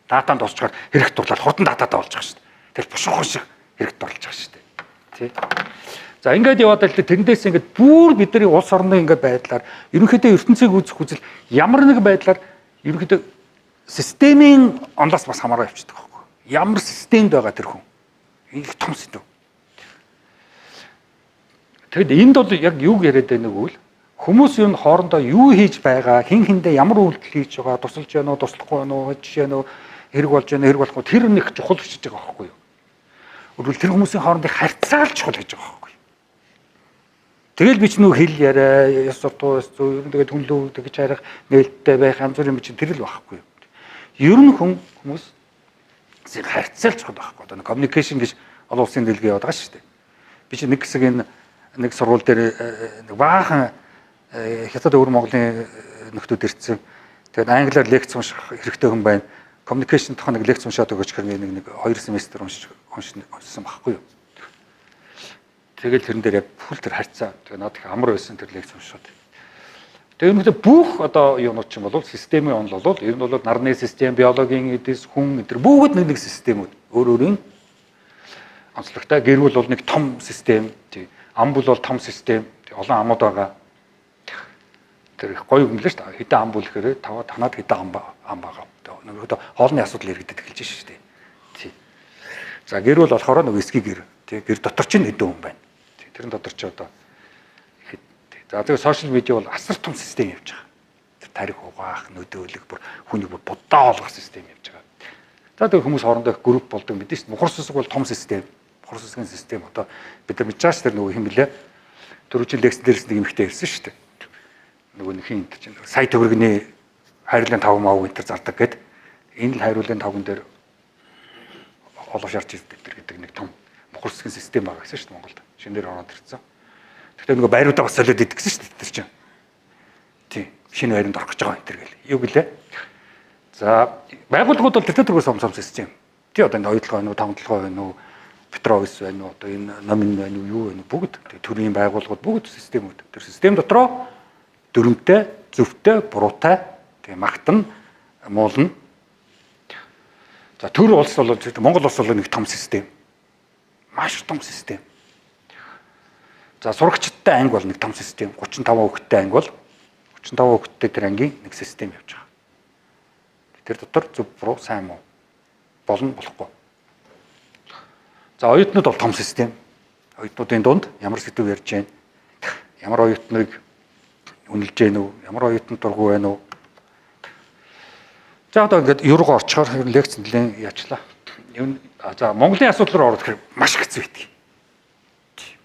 Датанд дуусчихаар хэрэгт дурлал хурдан дататай болчих шүү дээ. Тэгэл бушуухан шиг хэрэгт дурлж байгаа шүү дээ. Тий. За ингээд яваад л тэрэндээс ингээд бүр бидний улс орны ингээд байдлаар ерөнхийдөө ертөнцийг үзэх үзэл ямар нэг байдлаар ерөнхийдөө системийн онлоос бас хамаараа явчихдаг байхгүй. Ямар системд байгаа тэр хүн. Их том сэдв. Тэгэд энд бол яг юг яриад байна гэвэл хүмүүс юу хоорондоо юу хийж байгаа, хэн хэндээ ямар үйлдэл хийж байгаа, тусалж байна уу, туслахгүй байна уу, жишээ нь хэрэг болж байна, хэрэг болохгүй тэр нэг чухал өчөж байгаа байхгүй юу? Өөрөлд тэр хүмүүсийн хоорондын харьцаа л чухал гэж байгаа байхгүй юу? Тэгэл би ч нүү хэл яриа, ёс суртуу, ёс зүй, ер нь тэгээд хүнлүү тэгж харих, нээлттэй байх янз бүрийн юм чинь тэр л байхгүй юу? Ер нь хүн хүмүүс харьцаа л чухал байхгүй. Одоо communication гэж олон улсын дэлгээ яваад байгаа шүү дээ. Би чинь нэг хэсэг энэ нэг сургууль дээр нэг баахан хятад өвөр Монголын нөхдүүд ирсэн. Тэгээд англиар лекц унших хэрэгтэй хүн байна. Communication тухай нэг лекц уншаад өгөөч гэх нэг 2 семестр уншсан байхгүй юу. Тэгэл тэрэн дээр яг бүхэл тэр харьцаа. Тэгээ надад их амар байсан тэр лекц уншаад. Тэгээ ерөнхийдөө бүх одоо юунууд ч юм бол системийн онол бол ер нь бол нарны систем, биологийн эдис, хүн энэ төр бүгд нэг системүүд өөр өөрийн онцлогтой. Гэр бүл бол нэг том систем, ам бүл бол том систем, олон амууд байгаа. Тэр их гоё юм лээ шүү дээ. Хэдэн ам бүл гэхээр танаад хэдэн ам байгаа. Нөгөө хоолны асуудал яригддаг эхэлж шүү дээ. Тий. За гэр бүл болохоор нөгөө эсгийн гэр. Тий, гэр дотор чинь хэдэн хүн байна. Тий, тэрэн дотор чи одоо ихэд. За тэгээ сошиал медиа бол асар том систем явж байгаа. Тэр тарих угаах, нөдөөлөх, бүр хүнийг бүр будаа болгох систем явж байгаа. За тэгээ хүмүүс хоорондоо их групп болдог мэдэн шүү дээ. Мухар сүсэг бол том систем. Мухар сүсгийн систем одоо бид нар мэдж байгаа ш тэр нөгөө хэм блэ? Түрүүчийн лекц дээрс нэг эмэгтэй ирсэн шүү дээ. Нөгөө нэг хин чинь сая төгрөгний хайрлын тавг мав энэ төр зардаг гэд энэ л хайруулын тавган дээр олоо шарж ирдэг гэдэг нэг том мухар сүсгийн систем байгаа гэсэн шүү дээ Монголд. Шинээр ороод ирсэн. Гэхдээ нөгөө байруудаа бас солиод идэх гэсэн шүү дээ тэр чинь. Тийм. Шинэ байранд орох гэж байгаа энэ төр гэл. Юу гэлээ? За байгууллагууд бол тэр төргөөс сом систем. Тий одоо энэ оюутлогоо байна уу, тавталгаа байна уу, Петровис байна уу, одоо энэ номин байна уу, юу байна уу бүгд төрийн байгууллагууд бүгд системүүд. Тэр систем дотроо дүрмтэй, зөвтэй, буруутай, тэгээ магтан, муулна. За төр улс бол Монгол улс бол нэг том систем. Маш том систем. За сурагчдтай анги бол нэг том систем. 35 хүүхэдтэй анги бол 35 хүүхэдтэй тэр ангийн нэг систем явж байгаа. Тэр дотор зөв буруу сайн муу болно болохгүй. За оюутнууд бол том систем. Оюутнуудын дунд ямар сэдв ярьж байна? Ямар оюутныг үнэлж гэнэ үү? Ямар оюутанд дургүй байна уу? За одоо ингээд юуруу орчхоор лекц нэлээд яачлаа. За Монголын асуудал руу орох гэхээр маш хэцүү байдаг.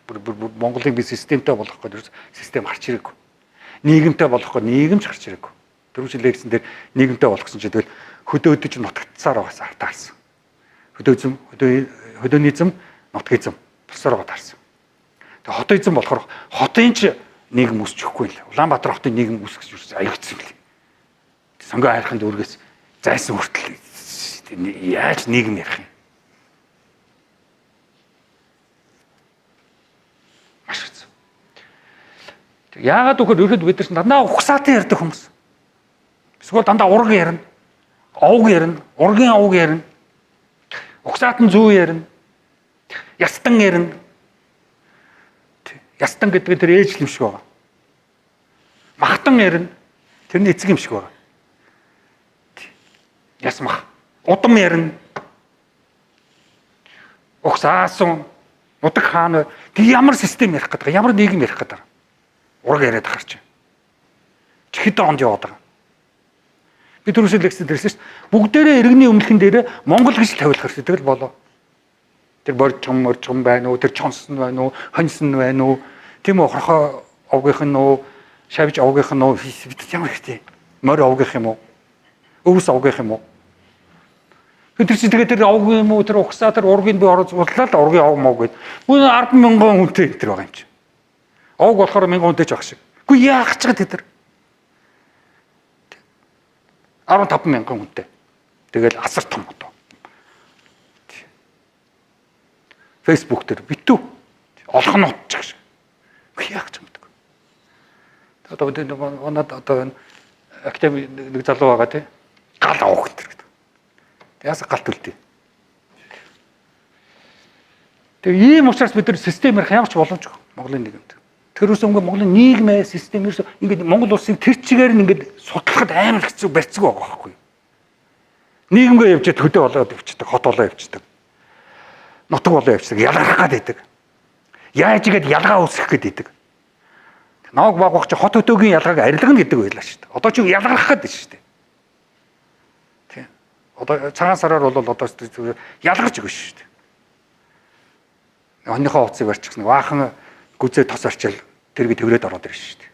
Бүр Монголын би системтэй болгох гэдэг систем гарч ирээгүй. Нийгэмтэй болгох гэдэг нийгэм ч гарч ирээгүй. Түрүүчийн лекцэн дээр нийгэмтэй болох гэсэн чинь тэгэл хөдөөдөж нутагтсаар байгаас таарсан. Хөдөөзөм, хөдөөнизм, нутгизм болсоор байгаа таарсан. Тэгээ хотоизм болохоор хотын ч нийгэм үүсч өгөхгүй л. Улаанбаатар хотын нийгэм үүсгэж юусэн аяг хэцүү л. Сонгоо хайрхын дүүргээс зайсан хүртэл яаж нийгэм ярих юм? Маш хэцүү. Яагаад гэвэл ерөөд бид нар дандаа угсаатай ярьдаг хүмүүс. Эсвэл дандаа ураг ярина. Овг ярина, ургийн овг ярина. Угсаат нь зүү ярина. Ястан ярина. Ястан гэдэг нь тэр ээж юм шиг байгаа. Махтан ярина. Тэрний эцэг юм шиг байгаа. Ясмах. Удам ярина. Угсаасан нутаг хаан тэг ямар систем ярих гэдэг, ямар нийгэм ярих гэдэг. Ураг яриад ахар чинь. Хэд онд яваад байгаа. Би түрүүсээ лекцэд ирсэн шүү дээ. Бүгдээрээ иргэний өмнөхөн дээрээ Монгол гэж тавиулах хэрэгтэй тэгэл болоо. Тэр боржгон моржгон байна уу, тэр чонсон байна уу, хоньсон байна уу, тийм үү хорхоо овгийнх нь уу, шавж овгийнх нь уу, бид ямар хэрэгтэй. Морь овгийнх юм уу? Өвс овгийнх юм уу? Тэр чинь тэгээд тэр овг юм уу, тэр угсаа тэр ургийг би ороод судлаа л ургийн овг мов гэд. Мөн 10 мянган хүнтэй энэ төр байгаа юм чи. Овг болохоор 1000 хүнтэй ч байх шиг. Үгүй яах ч гэдэг тэр. 15 мянган хүнтэй. Тэгэл асар том одоо. Facebook дээр битүү олох нь утчих шиг. Яах ч юм бэ. Одоо бид манад одоо энэ академи нэг залуу байгаа тий. Гал авах гэдэг. Яасан гал төлдөө. Тэгээ ийм учраас бид нар систем ярих ямар ч боломжгүй Монголын нийгэмд. Тэр үс өнгө Монголын нийгмээ систем ерөөсөө ингээд Монгол улсыг тэр чигээр нь ингээд судлахад амар хэцүү барьцгүй байгаа байхгүй. Нийгэмгээ явж хөдөө болоод явчихдаг, хот болоо явчихдаг. Нутаг болоо явчихдаг, ялгарх гад байдаг. Яаж игээд ялгаа үүсгэх гээд байдаг. Ноог багвах чи хот хөдөөгийн ялгааг арилгана гэдэг байлаа шүү дээ. Одоо чи ялгарх гээд шүү дээ. Тийм. Одоо цагаан сараар бол одоо ялгарч өгнө шүү дээ. Онныхоо утсыг барьчихсан. Баахан гүзээ тос арчаал тэргээ төврээд ороод ирнэ шүү дээ.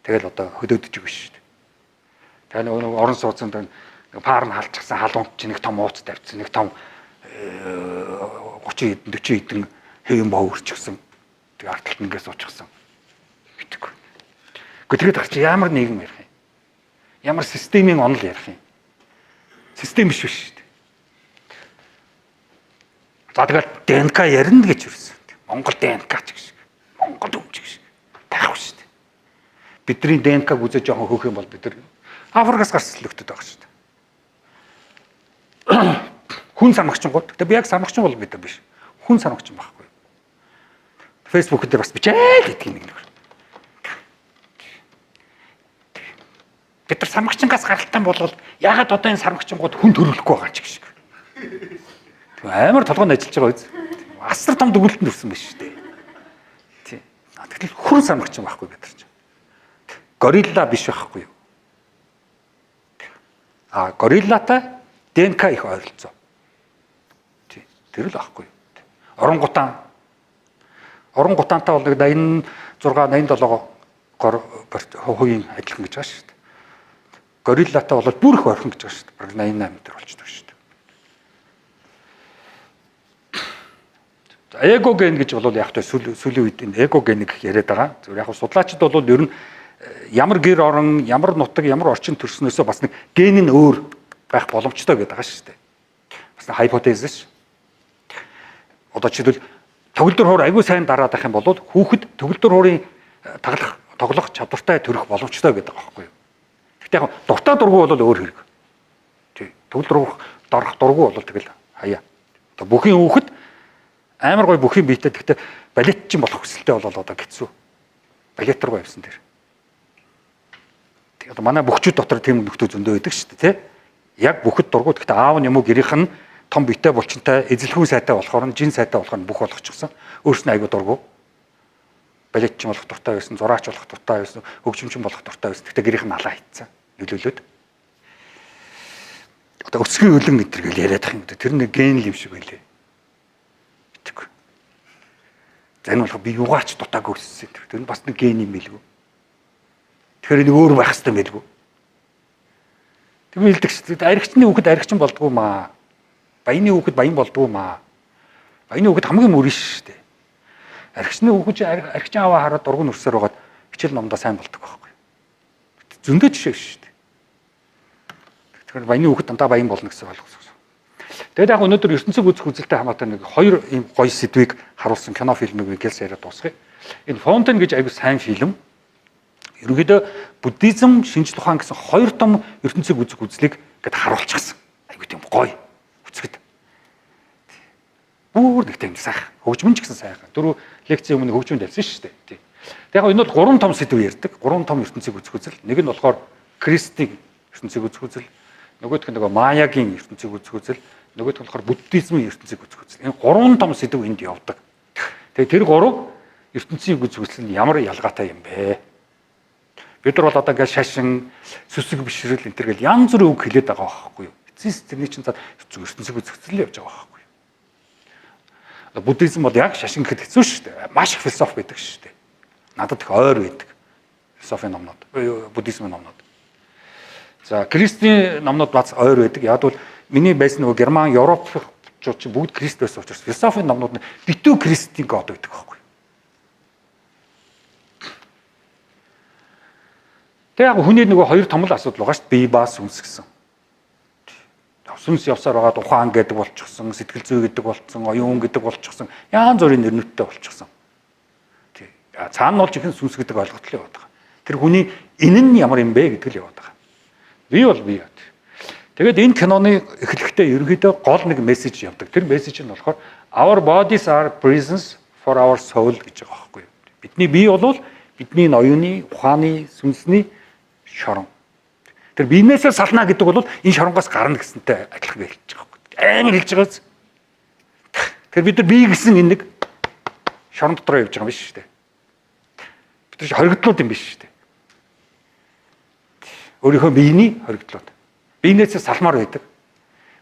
Тэгэл одоо хөдөөдөж өгнө шүү дээ. Тэгээ нөгөө орон сууцнд паар нь халчихсан халуунт чи нэг том ууц тавьчихсан, нэг том 30 хэдэн 40 хэдэн хэвэн боо өрчихсөн. Тэгээ ард талд ингээд суучихсан. Мэдгүй. Гэхдээ тэгээд гарч ямар нийгэм ярих юм? Ямар системийн онол ярих юм? Систем биш шүү дээ. За тэгэл ДНК ярина гэж юрсэн. Монгол ДНК ч гэж. Монгол өмч гэж. Байхгүй шүү дээ. Бидний ДНК-г үзэж жоохон хөөх юм бол бид нар Африкаас гарсан лөгтөд байгаа шүү дээ. Хүн самагчингууд. Тэгээ би яг самагчин бол бид нар биш. Хүн самагчин байхгүй. Facebook дээр бас бичээл гэдэг нэг нөхөр. Бид нар самагчингаас гаралтай болвол яагаад одоо энэ самагчингууд хүн төрөлөхгүй байгаа ч гэх шиг. Амар толгойн ажиллаж байгаа үз. Асар том дүгнэлтэнд хүрсэн биш үү? Тийм. Тэгтэл хүрэн сармагчин байхгүй бид нар чинь. Горилла биш байхгүй юу? А гориллатай ДНК их ойролцоо. Тий. Тэр л байхгүй юу? Орангутан. Орангутантай бол нэг 86 87 хувийн адилхан гэж байгаа шүү дээ. Гориллатай бол бүр их ойрхон гэж байгаа шүү дээ. Бараг 88 дээр болчихдог шүү дээ. За эго ген гэж бол яг та сүүлийн үед энэ эго ген гэх яриад байгаа. Зөв яг судлаачид бол ер нь ямар гэр орон, ямар нутаг, ямар орчин төрснөөсөө бас нэг ген нь өөр байх боломжтой гэдэг байгаа шүү дээ. Бас нэг hypothesis. Одоо жишээлбэл төгөлдөр хуур айгүй сайн дараад байх юм бол хүүхэд төгөлдөр хуурын тоглох чадвартай төрөх боломжтой гэдэг байгаа байхгүй юу. Гэхдээ яг дуртай дургу бол өөр хэрэг. Тий. Төгөлдөр хуур дарах дургу бол тэгэл хаяа. Одоо бүхийн хүүхэд амар гой бүхийн биетэй, гэхдээ балетчин болох хүсэлтэй бол одоо хэцүү. Балет руу явсан тэр. Одоо манай бөхчүүд дотор тийм нөхдөө зөндөө байдаг шүү дээ, тий. Яг бүхэд дургу, гэхдээ аав нь юм уу гэрийнх нь том биетэй булчинтай эзэлхүү сайтай болохоор нь жин сайтай болохоор нь бүх болгочихсон. Өөрснөө айгуу дургу. Балетчин болох дуртай байсан, зураач болох дуртай байсан, хөгжимчин болох дуртай байсан. Гэхдээ гэрийнх нь алаа хийцэн. Нөлөөлөөд. Одоо өцгийн өлөн энэ төр гэл яриад ах юм. Тэр нэг ген л юм шиг байлээ. За энэ болох би югаач дутаагүй өссөн. Тэр нь бас нэг ген юм билгүй. Тэгэхээр нэг өөр байх хэрэгтэй байлгүй. Тэгвэл хэлдэг шүү дээ. Аригчны хүүхэд аригчин болдгоо маа. Баяны хүүхэд баян болдгоо маа. Баяны хүүхэд хамгийн мөрөн шүү дээ. Аригчны хүүхэд аригчин аваа хараад дургу нүрсээр байгаад хичээл номдоо сайн болдог байхгүй. Зөндөө жишээ шүү дээ. Тэгэхээр баяны хүүхэд дандаа баян болно гэсэн ойлгох. Тэгээд яг өнөөдөр ертөнцийг үзэх үзэлтэй хамаатай нэг хоёр ийм гоё сэдвийг харуулсан кино фильмийг би гэлс яриад дуусгая. Энэ Fountain гэж аягүй сайн фильм. Ерөнхийдөө буддизм, шинжлэх ухаан гэсэн хоёр том ертөнцийг үзэх үзлийг ингээд харуулчихсан. Аягүй тийм гоё үзэхэд. Бүр нэг тийм сайхан. Хөгжмөн ч гэсэн сайхан. Дөрөв лекцийн өмнө хөгжмөнд явсан шүү дээ. Тэг яг энэ бол гурван том сэдв ярьдаг. Гурван том ертөнцийг үзэх үзэл. Нэг нь болохоор Кристийг ертөнцийг үзэх үзэл. Нөгөөх нь нөгөө Маягийн ертөнцийг үзэх үзэл. Нөгөөх нь болохоор буддизмын ертөнцийг үзэх үзэл. Энэ гурван том сэдв энд явдаг. Тэгээ тэр гурав ертөнцийн үзэх үзэл нь ямар ялгаатай юм бэ? Бид нар бол одоо ингээд шашин, сүсэг бишрэл энэ төр гэл янз бүрийн үг хэлээд байгаа байхгүй юу? Эцэс тэрний чинь ертөнцийг үзэх үзэл явж байгаа байхгүй юу? Буддизм бол яг шашин гэхэд хэцүү шүү дээ. Маш их философи байдаг шүү дээ. Надад их ойр байдаг. Философийн номнууд, буддизмын номнууд. За Кристийн номнууд бац ойр байдаг. Яг бол миний байсан нөгөө Герман, Европчууд чинь бүгд Крист байсан учраас философийн номнууд нь битүү Кристийн гоод байдаг байхгүй. Тэгээ яг хүний нөгөө хоёр том л асуудал байгаа шүү дээ. Бие ба сүнс гэсэн. Сүнс явсаар байгаа ухаан гэдэг болчихсон, сэтгэл зүй гэдэг болчихсон, оюун гэдэг болчихсон, янз бүрийн нэрнүүдтэй болчихсон. Тий. Цаана нь бол жинхэнэ сүнс гэдэг ойлголт л яваад байгаа. Тэр хүний энэ нь ямар юм бэ гэдэг л яваад байгаа. Би бол бие. Тэгээд энэ киноны эхлэхдээ ерөнхийдөө гол нэг мессеж явдаг. Тэр мессеж нь болохоор our bodies are prisons for our soul гэж байгаа байхгүй юу? Бидний бие бол бидний оюуны, ухааны, сүнсний шорон. Тэр биенээсээ сална гэдэг бол энэ шоронгоос гарна гэсэнтэй адилхан хэлж байгаа байхгүй. Амар хэлж байгаа биз. Тэр бид нар бие гэсэн энэ нэг шорон дотор явж байгаа юм биш шүү дээ. Бид нар хоригдлууд юм биш шүү дээ. Өөрийнхөө биений хоригдлууд. Биенээсээ салмаар байдаг.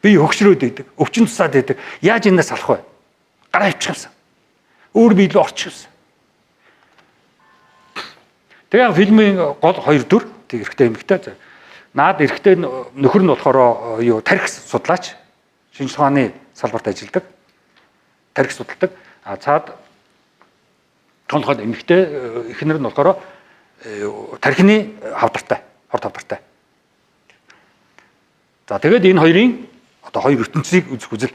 Бие хөгшрөөд байдаг. Өвчин тусаад байдаг. Яаж энэс салах вэ? Гараа авчих юмсан. Өөр бие рүү орчих юмсан. Тэгээ фильмийн гол хоёр дүр тэг эрэгтэй эмэгтэй. Наад эрэгтэй нөхөр нь болохоор юу тархи судлаач. Шинжлэх ухааны салбарт ажилладаг. Тархи судалдаг. А цаад тонхол эмэгтэй эхнэр нь болохоор тархины хавдартай, хорт хавдартай. За тэгээд энэ хоёрын одоо хоёр ертөнцийг үзэх үзэл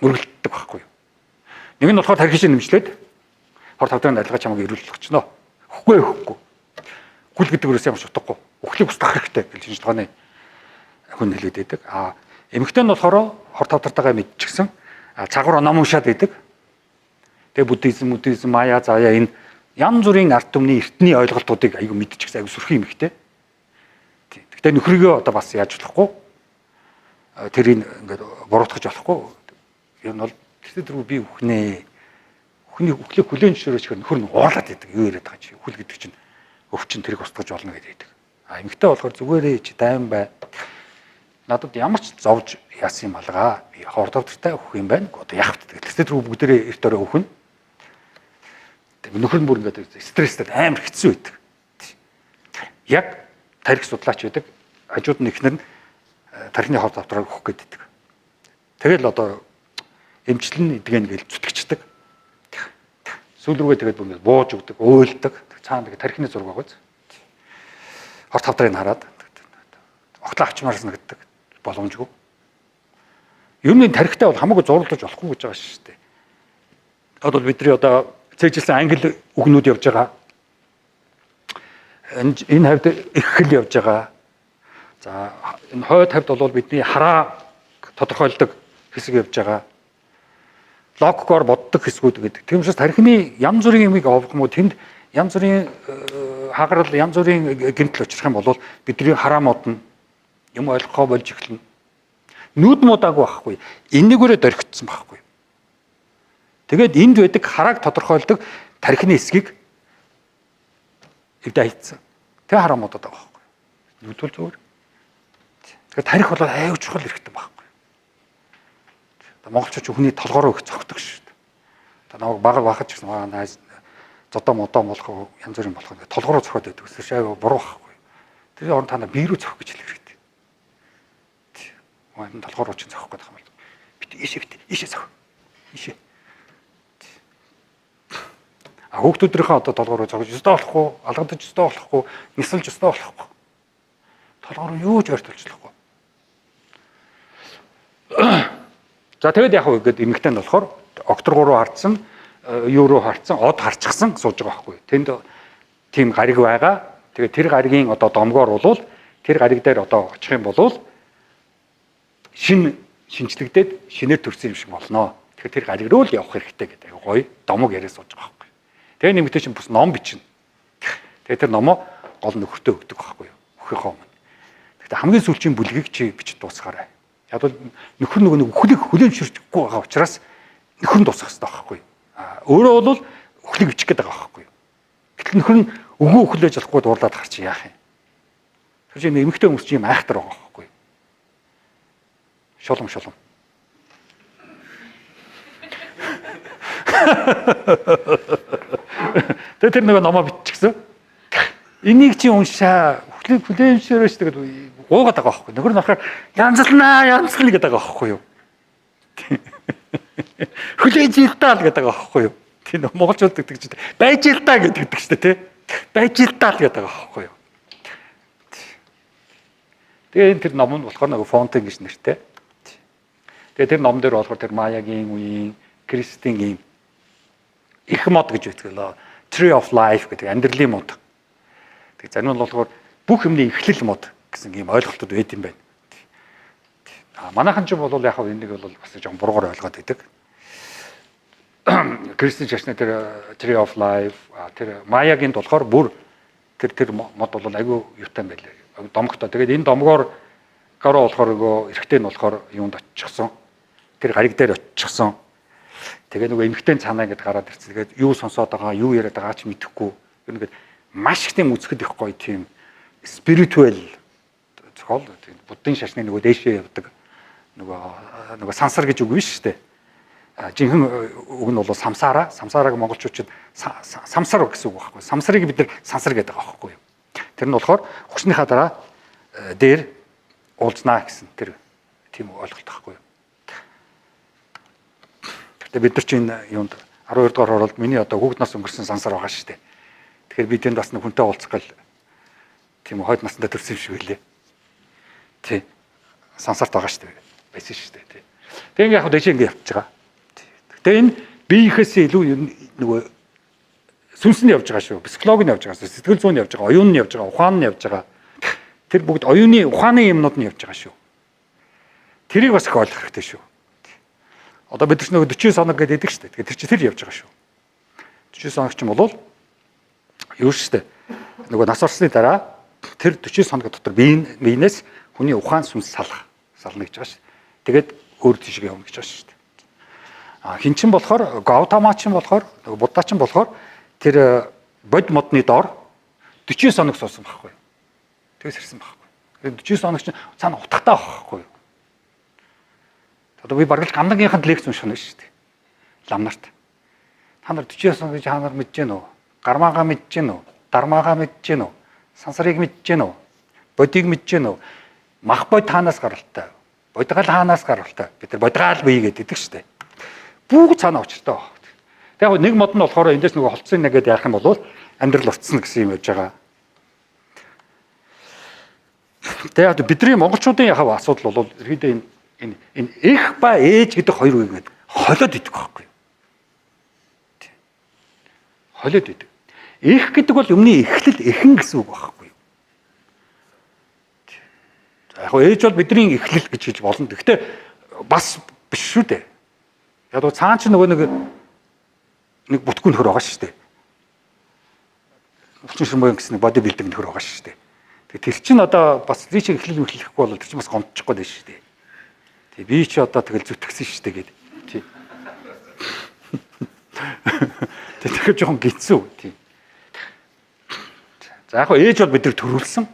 мөргөлддөг байхгүй юу. Нэг нь болохоор тархи шиг нэмжлээд хорт хавдрын арилгаж чамайг эрүүлэх болно. Хөхгүй хөхгүй. Хүл гэдэг үгээс ямар ч утгагүй. Үхлийг устгах хэрэгтэй гэж шинжлэх ухааны хүн хэлээд байдаг. А эмэгтэй нь болохоор хорт хавдартайгаа мэдчихсэн. Цагаар ном уншаад байдаг. Тэгээ буддизм, буддизм, мая, заяа энэ янз бүрийн ард түмний эртний ойлголтуудыг айгүй мэдчихсэн, айгүй сүрхий эмэгтэй. Гэхдээ нөхрийгөө одоо бас яаж болохгүй. Тэрийг ингээд буруутгах болохгүй. Ер нь бол тэр дөрөв би үхнэ. Хүний үхлийг хүлээн зөвшөөрөөч гэхээр нөхөр нь уурлаад байдаг. Юу яриад байгаа чи? Үхэл гэдэг чинь өвчин тэрийг устгаж болно гэдэг байдаг. А эмэгтэй болохоор зүгээрээ чи дайван бай. Надад ямар ч зовж яасан юм алгаа. Би хор давтартай өөх юм байна. Одоо яах вэ? Тэгэхээр тэр бүгдээрээ эрт орой өөхнө. Нөхөр нь бүр ингээд стресстэй амар хэцүү байдаг. Яг тарих судлаач байдаг. Хажууд нь эхнэр нь тархины хор давтраар өөх гэдэг. Тэгэл одоо эмчлэн нь эдгэн гэж зүтгэждэг. Сүүл рүүгээ тэгээд бүр ингээд бууж өгдөг, уйлдаг. Цаана тэгээд тархины зураг байгаа биз. Хор тавдрыг хараад огтлоо авчмаар санагддаг боломжгүй. Ер нь тархитай бол хамаагүй зурлаж болохгүй гэж байгаа шүү дээ. Одоо бидний одоо цээжилсэн англи үгнүүд явж байгаа. Энэ хавьд их хэл явж байгаа. За энэ хойд хавьд бол бидний хараа тодорхойлдог хэсэг явж байгаа. Логикоор боддог хэсгүүд гэдэг. Тийм учраас тархины янз бүрийн юмыг авах юм уу тэнд янз бүрийн хагарал, янз бүрийн гэмтэл учрах юм бол бидний хараа модно. Юм ойлгохоо болж эхэлнэ. Нүд муудаагүй байхгүй. Энэгээрээ дөрхигдсэн байхгүй. Тэгээд энд байдаг харааг тодорхойлдог тархины хэсгийг эвдээ хийцэн. Тэг хараа муудаад байгаа байхгүй. Нүд бол зүгээр. Тэгэхээр тарих бол аюу чухал хэрэгтэй байхгүй. Монголчууд хүний толгоороо их цогтөг шүү дээ. Одоо намайг бага бахаж гэсэн аа найз зодоо модоо болох янз бүрийн болох ингээд толгоороо цохиод байдаг. Тэр аюу буруу байхгүй. Тэр орон та нар бие рүү цохих гэж хэлэх хэрэгтэй. Мань толгоороо чинь цохих гэдэг юм бол бит ийшээ бит ийшээ цох. Ийшээ. А хүүхдүүдийнхээ одоо толгоороо цохиж өстой болохгүй, алгадаж өстой болохгүй, нисэлж өстой болохгүй. Толгоороо юу ч ойртолж болохгүй. За тэгээд яг уу ингээд эмэгтэй нь болохоор октор руу хардсан, юу руу хардсан, од харчихсан сууж байгаа байхгүй. Тэнд тийм гариг байгаа. Тэгээд тэр гаригийн одоо домгоор болвол тэр гариг дээр одоо очих юм бол шин шинжлэгдээд шинээр төрсэн юм шиг болно. Тэгэхээр тэр гариг руу л явах хэрэгтэй гэдэг гоё домог яриа сууж байгаа байхгүй. Тэгээ нэмэгтэй чинь бас ном бичнэ. Тэгээ тэр номоо гол нөхөртөө өгдөг байхгүй юу? Өхийнхөө өмнө. Гэхдээ хамгийн сүүлийн бүлгийг чи бичиж дуусгаарай. Яг бол нөхөр нөгөө нэг үхлийг хүлээн зөвшөөрөхгүй байгаа учраас нөхөр нь дуусгах хэрэгтэй байхгүй юу? А өөрөө бол үхлийг бичих гээд байгаа байхгүй юу? Гэтэл нөхөр нь үгүй үхлээж болохгүй дуурлаад хар чи яах юм? Тэр чинь эмэгтэй хүмүүс чинь юм айхтар байгаа байхгүй юу? Шулам шулам. Тэгээ тэр нөгөө номоо биччихсэн. Энийг чи уншаа. Үхлийг хүлээн зөвшөөрөөч тэгээд гуугаад байгаа байхгүй. Нөхөр нь болохоор янзлнаа, янзлна гэдэг байгаа байхгүй юу? Хүлээж ил таа л гэдэг байгаа байхгүй юу? Тийм монголчууд гэдэг чинь байж ил таа гэдэг шүү дээ, тий. Байж ил таа л гэдэг байгаа байхгүй юу? Тэгээ энэ тэр ном нь болохоор нөгөө Фонтен гэж нэртэй. Тэгээ тэр ном дээр болохоор тэр Маягийн үеийн Кристийн ийм их мод гэж байдаг. Tree of Life гэдэг амьдралын мод. Тэгээ зарим нь болохоор бүх юмны эхлэл мод гэсэн ийм ойлголтууд байд юм байна. А манайхан ч бол яг хав энийг бол бас жоохон буруугаар ойлгоод байдаг. Кристийн шашны тэр Tree of Life тэр Маягийн болохоор бүр тэр мод бол айгүй юутай юм байлээ. Домогтой. Тэгээд энэ домгоор гараа болохоор нөгөө эрэгтэй нь болохоор юунд очихсон. Тэр гариг дээр очихсон. Тэгээ нөгөө эмэгтэй цаанаа ингээд гараад ирсэн. Тэгээд юу сонсоод байгаа, юу яриад байгаа ч мэдэхгүй. Ер нь ингээд маш их тийм үзэхэд их гоё тийм spiritual зохиол. Буддын шашны нөгөө дээшээ явдаг нөгөө сансар гэж үг биш шүү дээ. Жинхэнэ үг нь бол самсара. Самсараг монголчууд самсар гэсэн үг байхгүй. Самсарыг бид нар сансар гэдэг байгаа байхгүй юу? Тэр нь болохоор хүчнийхаа дараа дээр уулзнаа гэсэн тэр тийм ойлголт байхгүй юу? Гэхдээ бид нар чинь юунд 12 дугаар хороолд миний одоо хүүхд нас өнгөрсөн сансар байгаа шүү дээ. Тэгэхээр би тэнд бас нэг хүнтэй уулзах гал тийм хойд насандаа төрсөн юм шиг байлээ. Тий. Сансарт байгаа шүү дээ. Байсан шүү дээ. Тий. Тэгээ ингээ яг дэшээ ингээ явчихж байгаа. Гэтэ энэ биеийнхээс илүү нөгөө сүнс нь явж байгаа шүү. Психолог нь явж байгаа. Сэтгэл зүйн явж байгаа. Оюун нь явж байгаа. Ухаан нь явж байгаа. Тэр бүгд оюуны ухааны юмнууд нь явж байгаа шүү. Тэрийг бас их ойлгох хэрэгтэй шүү. Одоо бид нар нөгөө 49 хоног гэдэг шүү дээ. Тэгэхээр тэр чи тэр явж байгаа шүү. 49 хоног ч юм бол юу шүү дээ. Нөгөө нас орсны дараа тэр 49 хоног дотор биенээс хүний ухаан сүнс салах сална гэж байгаа шүү. Тэгээд өөр тийшээ явна гэж байгаа шүү дээ. Хин чин болохоор Гаутама чин болохоор Будда чин болохоор тэр бод модны доор 49 хоног суусан байхгүй. Тэгээс ирсэн байхгүй. 49 хоног чинь цаана утгатай байхгүй. Одоо би бараг л гамдагийнханд лекц унших нь шүү дээ. Лам нарт. Та нар 49 хоног гэж та нар мэдэж гэнэ үү? Гармаагаа мэдэж гэнэ үү? Дармаагаа мэдэж гэнэ үү? Сансрыг мэдэж гэнэ үү? Бодийг мэдэж гэнэ үү? Мах бод таанаас гаралтай. Бодгаал хаанаас гаралтай. Бид нар бодгаал бие гэдэг шүү дээ. Бүгд цаана учиртай баг. Тэг яг нэг мод нь болохоор эндээс нөгөө холцсон нэгэд яах юм бол амьдрал утсан гэсэн юм явж байгаа. Тэг яг бидний монголчуудын яг асуудал бол ерөөдөө энэ эх ба ээж гэдэг хоёр үг ингээд холиод идэх байхгүй. Холиод идэг. Эх гэдэг бол юмны эхлэл эхэн гэсэн үг байхгүй. За яг ээж бол бидний эхлэл гэж хэлж болно. Гэхдээ бас биш шүү дээ. Яг гоо цаан чи нөгөө нэг бүтгүн нөхөр байгаа шүү дээ. Булчин ширмөн гэсэн нэг боди билдинг нөхөр байгаа шүү дээ. Тэгээ тэр чинь одоо бас би чи эхлэл мэхлэхгүй бол тэр чинь бас гомдчих гээд байна шүү дээ. Тэг би чи одоо тэгэл зүтгэсэн шүү дээ гээд. Тий. Тэг тэгэхээр жоохон гинцүү. Тий. За яг ээж бол бид нар төрүүлсэн.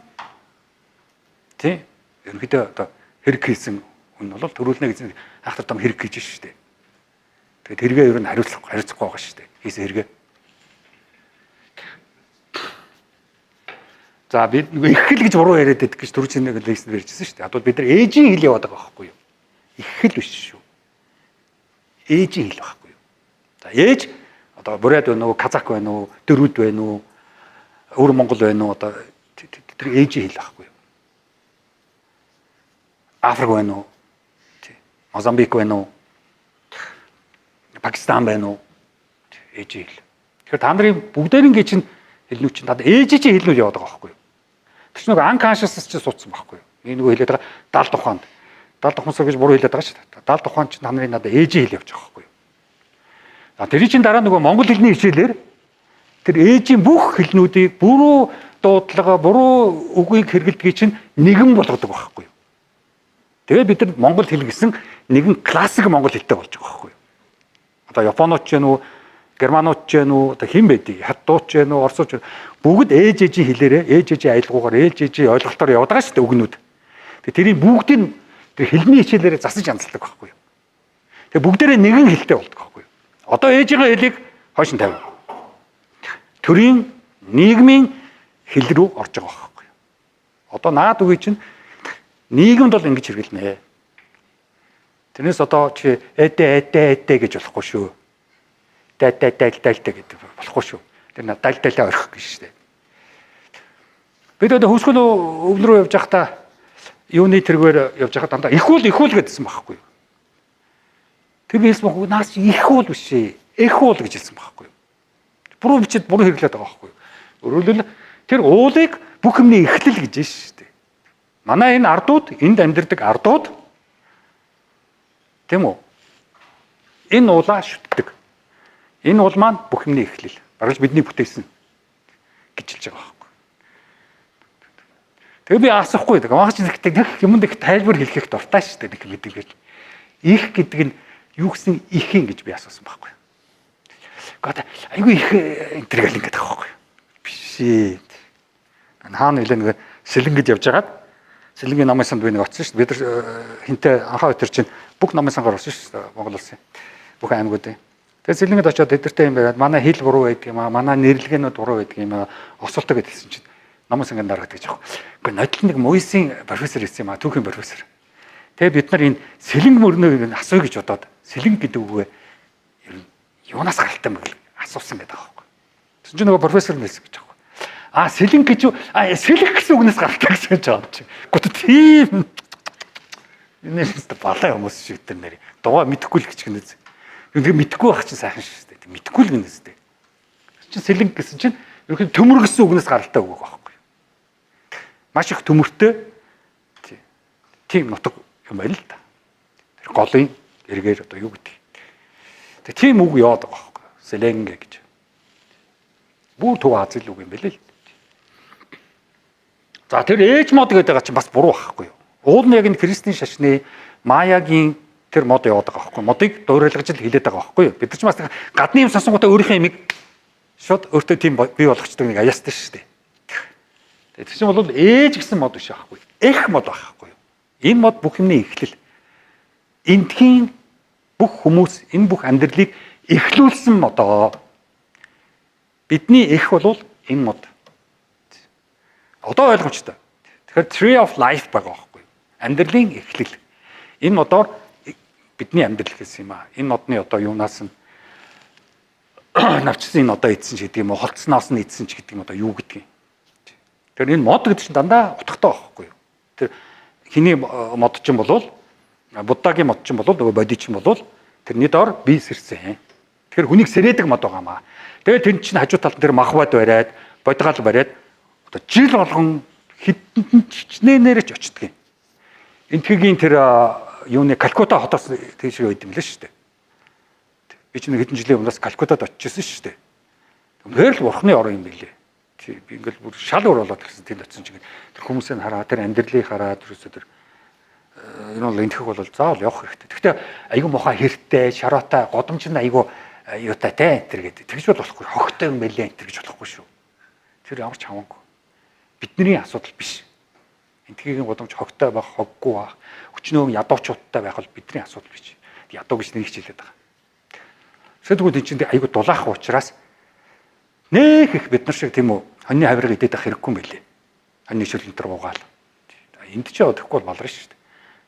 Тий. Ерөнхийдөө одоо хэрэг хийсэн хүн бол төрүүлнэ гэсэн ахтар том хэрэг хийж шүү дээ. Тэгээд тэргээ ер нь хариуцлахгүй байгаа шүү дээ. Хийсэн хэрэгээ. За бид нөгөө эхэл гэж буруу яриад байдаг гэж түрүү чинь нэг лекцэнд ярьжсэн шүү дээ. Одоо бид нар ээжийн хэл яваад байгаа байхгүй юу? Эхэл биш шүү. Ээжийн хэл байхгүй юу? За ээж одоо бурят байна уу, казак байна уу, дөрүүд байна уу, өвөр монгол байна уу, одоо тэр ээжийн хэл байхгүй юу? Африк байна уу? Мозамбик байна уу? Пакистан байна уу? Ээжийн хэл. Тэгэхээр та нарын бүгдээрингээ чинь хэлнүүд чинь дандаа ээжийн хэлнүүд яваад байгаа байхгүй юу? Тэр чинь нөгөө unconscious чинь суудсан байхгүй юу? Энэ нөгөө хэлээд байгаа 70 тухайд. 70 тухайсаа гэж буруу хэлээд байгаа шүү дээ. 70 тухайн чинь та нарын надад ээжийн хэл явж байгаа байхгүй юу? За тэрийн чинь дараа нөгөө монгол хэлний хичээлээр тэр ээжийн бүх хэлнүүдийг буруу дуудлага, буруу үгийг хэрэглэдгийг чинь нэгэн болгодог байхгүй юу? Тэгээд бид нар монгол хэл гэсэн нэгэн классик монгол хэлтэй болж байгаа байхгүй юу? Одоо японууд ч гэнүү, германууд ч гэнүү, одоо хэн байдгийг, хятадууд ч гэнүү, оросууд ч бүгд ээж ээжийн хэлээрээ, ээж ээжийн аялгуугаар, ээж ээжийн ойлголтоор яваад байгаа шүү дээ үгнүүд. Тэгээ тэрийг бүгдийг тэр хэлний хичээлээрээ засаж янзалдаг байхгүй юу? Тэгээ бүгдээрээ нэгэн хэлтэй болдог байхгүй юу? Одоо ээжийнхээ хэлийг хойш нь тавина. Төрийн нийгмийн хэл рүү орж байгаа байхгүй юу? Одоо наад үгийг чинь нийгэмд бол ингэж хэрэглэнэ. Тэрнээс одоо чи эдэ эдэ эдэ гэж болохгүй шүү. Дэ дэ дэ дэ дэ гэдэг болохгүй шүү. Тэр дал далаа орхих гэж шүү дээ. Бид одоо хөвсгөл өвөл рүү явж байхдаа юуны тэргээр явж байхад дандаа их уул их уул гэдсэн байхгүй юу? Тэр би хэлсэн байхгүй наас их уул биш ээ. Эх уул гэж хэлсэн байхгүй юу? Буруу бичээд буруу хэрэглээд байгаа байхгүй юу? Өөрөөр хэлбэл тэр уулыг бүх юмны эхлэл гэж шүү дээ. Манай энэ ардууд, энд амьдардаг ардууд тийм үү? Энэ уулаа шүтдэг. Энэ уул маань бүх юмны эхлэл. Бараг л бидний бүтээсэн гэж хэлж байгаа байхгүй. Тэгээ би асуухгүй. Маач нэг юмд их тайлбар хэлэх дуртай шүү дээ. Нэг мэдээлэл. Их гэдэг нь юу гэсэн ихэн гэж би асуусан байхгүй. Гэхдээ айгүй их энэ төр гэл ингэж байгаа байхгүй. Биш ээ. Хаана нэлээ нэг сэлэн гэж явж байгаад сэлэнгийн намын санд би нэг очсон шүү дээ. Бид нар хинтээ анхаа өтер чинь бүх намын сангаар орсон шүү дээ. Монгол улсын бүх аймагуудын. Тэгээ сэлэнгэд очиод эдэртэй юм байгаад манай хэл буруу байдаг юм аа, манай нэрлэгээнүүд буруу байдаг юм аа, осолтой гэдэлсэн чинь намын сангаар даргадаг гэж аах. Гэхдээ нодл нэг Мойсийн профессор ирсэн юм аа, түүхийн профессор. Тэгээ бид нар энэ сэлэнг мөрнөө асууя гэж бодоод сэлэнг гэдэг үгээ ер нь юунаас гаралтай юм бэ гэж асуусан гэдэг аахгүй. Тэгсэн чинь нөгөө профессор нь хэлсэн гэж аахгүй. А сэлэнг гэж юу? А сэлэх гэсэн үгнээс гаралтай гэсэн гэж байгаа юм чи. Гэхдээ тийм энэ л балай хүмүүс шиг тэр нэр. Дугаа мэдэхгүй л гэж гэнэ. Тэгээ мэдэхгүй байх чинь сайхан шүү дээ. Мэдэхгүй л гэнэ зү. Чи сэлэнг гэсэн чинь ерөнхийдөө төмөр гэсэн үгнээс гаралтай үг байхгүй. Маш их төмөртэй тийм нутаг юм байна л да. Тэр голын эргээр одоо юу гэдэг. Тэг тийм үг яваад байгаа байхгүй. Сэлэнг гэж. Бүр Төв Азийн үг юм байна л. За тэр ээж мод гэдэг байгаа чинь бас буруу байхгүй юу? Уул нь яг энэ христийн шашны Маягийн Тэр мод яваад байгаа байхгүй. Модыг дуурайлгаж л хилээд байгаа байхгүй. Бид нар ч бас гадны юм сонсонгуудаа өөрийнхөө имийг шууд өөртөө тийм бий болгочдөг нэг аяастай шүү дээ. Тэр чинь бол ээж гэсэн мод биш байхгүй. Эх мод байхгүй. Энэ мод бүх юмны эхлэл. Эндхийн бүх хүмүүс энэ бүх амьдралыг эхлүүлсэн модоо. Бидний эх бол энэ мод. Одоо ойлгомжтой. Тэгэхээр tree of life байгаа байхгүй. Амьдралын эхлэл. Энэ модоор бидний амьдрал гэсэн юм аа. Энэ модны одоо юунаас нь навчсан энэ одоо эдсэн ч гэдэг юм уу, холцсноос нь эдсэн ч гэдэг юм одоо юу гэдэг юм. Тэгэхээр энэ мод гэдэг чинь дандаа утгатай байхгүй юу? Тэр хиний мод чинь болвол Буддагийн мод чинь болвол нөгөө боди чинь болвол тэрний доор би сэрсэн. Тэгэхээр хүнийг сэрээдэг мод байгаа маа. Тэгээд тэр чинь хажуу талд тэр махбод бариад, бодгаал бариад одоо жил болгон хэдэн чичнээнээр ч очдөг юм. Энтхэгийн тэр юуны Калькута хотоос тийш байд юм лээ шүү дээ. Би чинь хэдэн жилийн өмнөөс Калькутад очижсэн шүү дээ. Үнэхээр л бурхны орон юм билээ. Би ингээл бүр шал өөр болоод гэсэн тэнд очисон чинь тэр хүмүүсийг хараа, тэр амьдралыг хараа, тэрөөсөө тэр энэ бол энтхэг бол заавал явах хэрэгтэй. Гэхдээ айгүй муухай хэртэй, шароотай, годомч нь айгүй юутай те энэ төр гэдэг. Тэгж бол болохгүй. Хогтой юм байлээ энэ төр гэж болохгүй шүү. Тэр ямар ч хамаагүй. Бидний асуудал биш. Энтхэгийн годомч хогтой байх, хоггүй байх, өчнөө ядуучуудтай байх бол бидний асуудал биш. Ядуу гэж нэг хичээлээд байгаа. Тэгвэл энэ чинь айгүй дулаах учраас нэх их бид нар шиг тийм үү хоньны хаврыг идээд авах хэрэггүй юм байлээ. Хоньны шөл энэ төр уугаал. Энд чи тэгэхгүй бол баларна шүү дээ.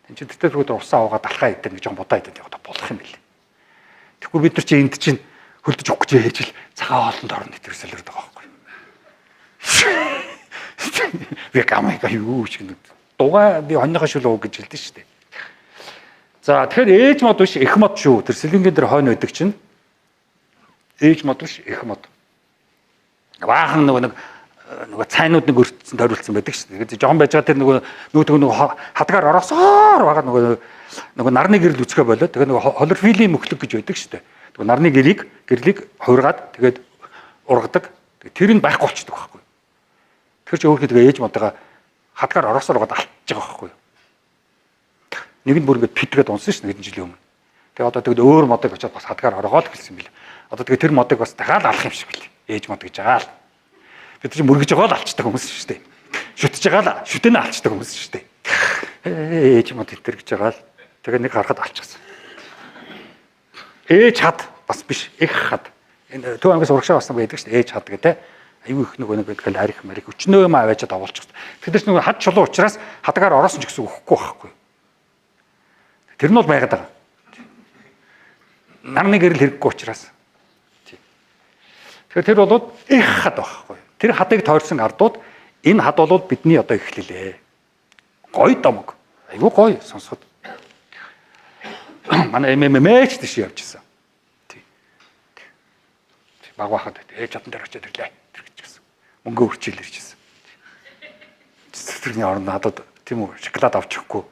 Энд чи тэртээ түрүүд усаа уугаад далхаа идэх нэг жоон будаа идэх яваад болох юм байлээ. Тэгэхгүй бид нар чи энд чинь хөлдөж өгөх гэж ээж л цагаан хоолнд орно тэрсэлэрд байгаа байхгүй. Би гамайга юу ч гэнэ. Дугаа би хоньныхоо шүл ууг гэж хэлдэж шүү дээ. За тэгэхээр ээж мод биш эх мод шүү. Тэр сэлэнгийн дээр хойно байдаг чинь ээж мод биш эх мод. Баахан нөгөө нэг нөгөө цайнууд нэг өртсөн тойруулсан байдаг шүү дээ. Тэгээд жохон байж байгаа тэр нөгөө нүүдэг нөгөө хадгаар ороосоор байгаа нөгөө нарны гэрэл үцгээ болоод тэгээд нөгөө холорфилийн мөхлөг гэж байдаг шүү дээ. Нөгөө нарны гэрлийг хувиргаад тэгээд ургадаг. Тэр нь байхгүй болчдөг байхгүй. Тэр чинь өөрхөө тэгээд ээж модыгаа хадгаар ороосоор байгаад алтж байгаа байхгүй. Нэг нь бүр ингээд питгээд унсан шүү дээ хэдэн жилийн өмнө. Тэгээд одоо тэгээд өөр модыг очиод бас хадгаар оргоол гэлсэн юм бил. Одоо тэгээд тэр модыг бас дахиад алах юм шиг бил. Ээж мод гэж байгаа л. Бид чинь мөргөж байгаа л алчдаг хүмүүс шүү дээ. Шүтж байгаа л шүтэнэ алчдаг хүмүүс шүү дээ. Ээж мод энэ төр гэж байгаа л. Тэгээ нэг харахад алчихсан. Ээж хад бас биш, эх хад. Энэ Төв аймгаас урагшаа болсон байдаг шүү дээ. Ээж хад гэдэг. Аюу их нөгөө нэг тэгэл арих марих өчнөө юм аваачаад оволчих. Тэгэхээр ч нөгөө хад чулуу учраас хадгаар ороосон ч гэсэн өгөхгүй байхгүй. Тэр нь бол байгаад байгаа. Нарны гэрэл хэрэггүй учраас. Тэгэхээр тэр бол эх хад байхгүй. Тэр хадыг тойрсон ардууд энэ хад бол бидний одоо эхлэлээ. Гой домог. Айгуу гоё сонсоход. Манай МММ ч тийш явжсэн. Тий. Баг байхад ээж чадан дээр очиад ирлээ. Тэр гэж гисэн. Мөнгө өрчил ирчихсэн. Тэрний оронд надад тийм үү шоколад авч өгөхгүй.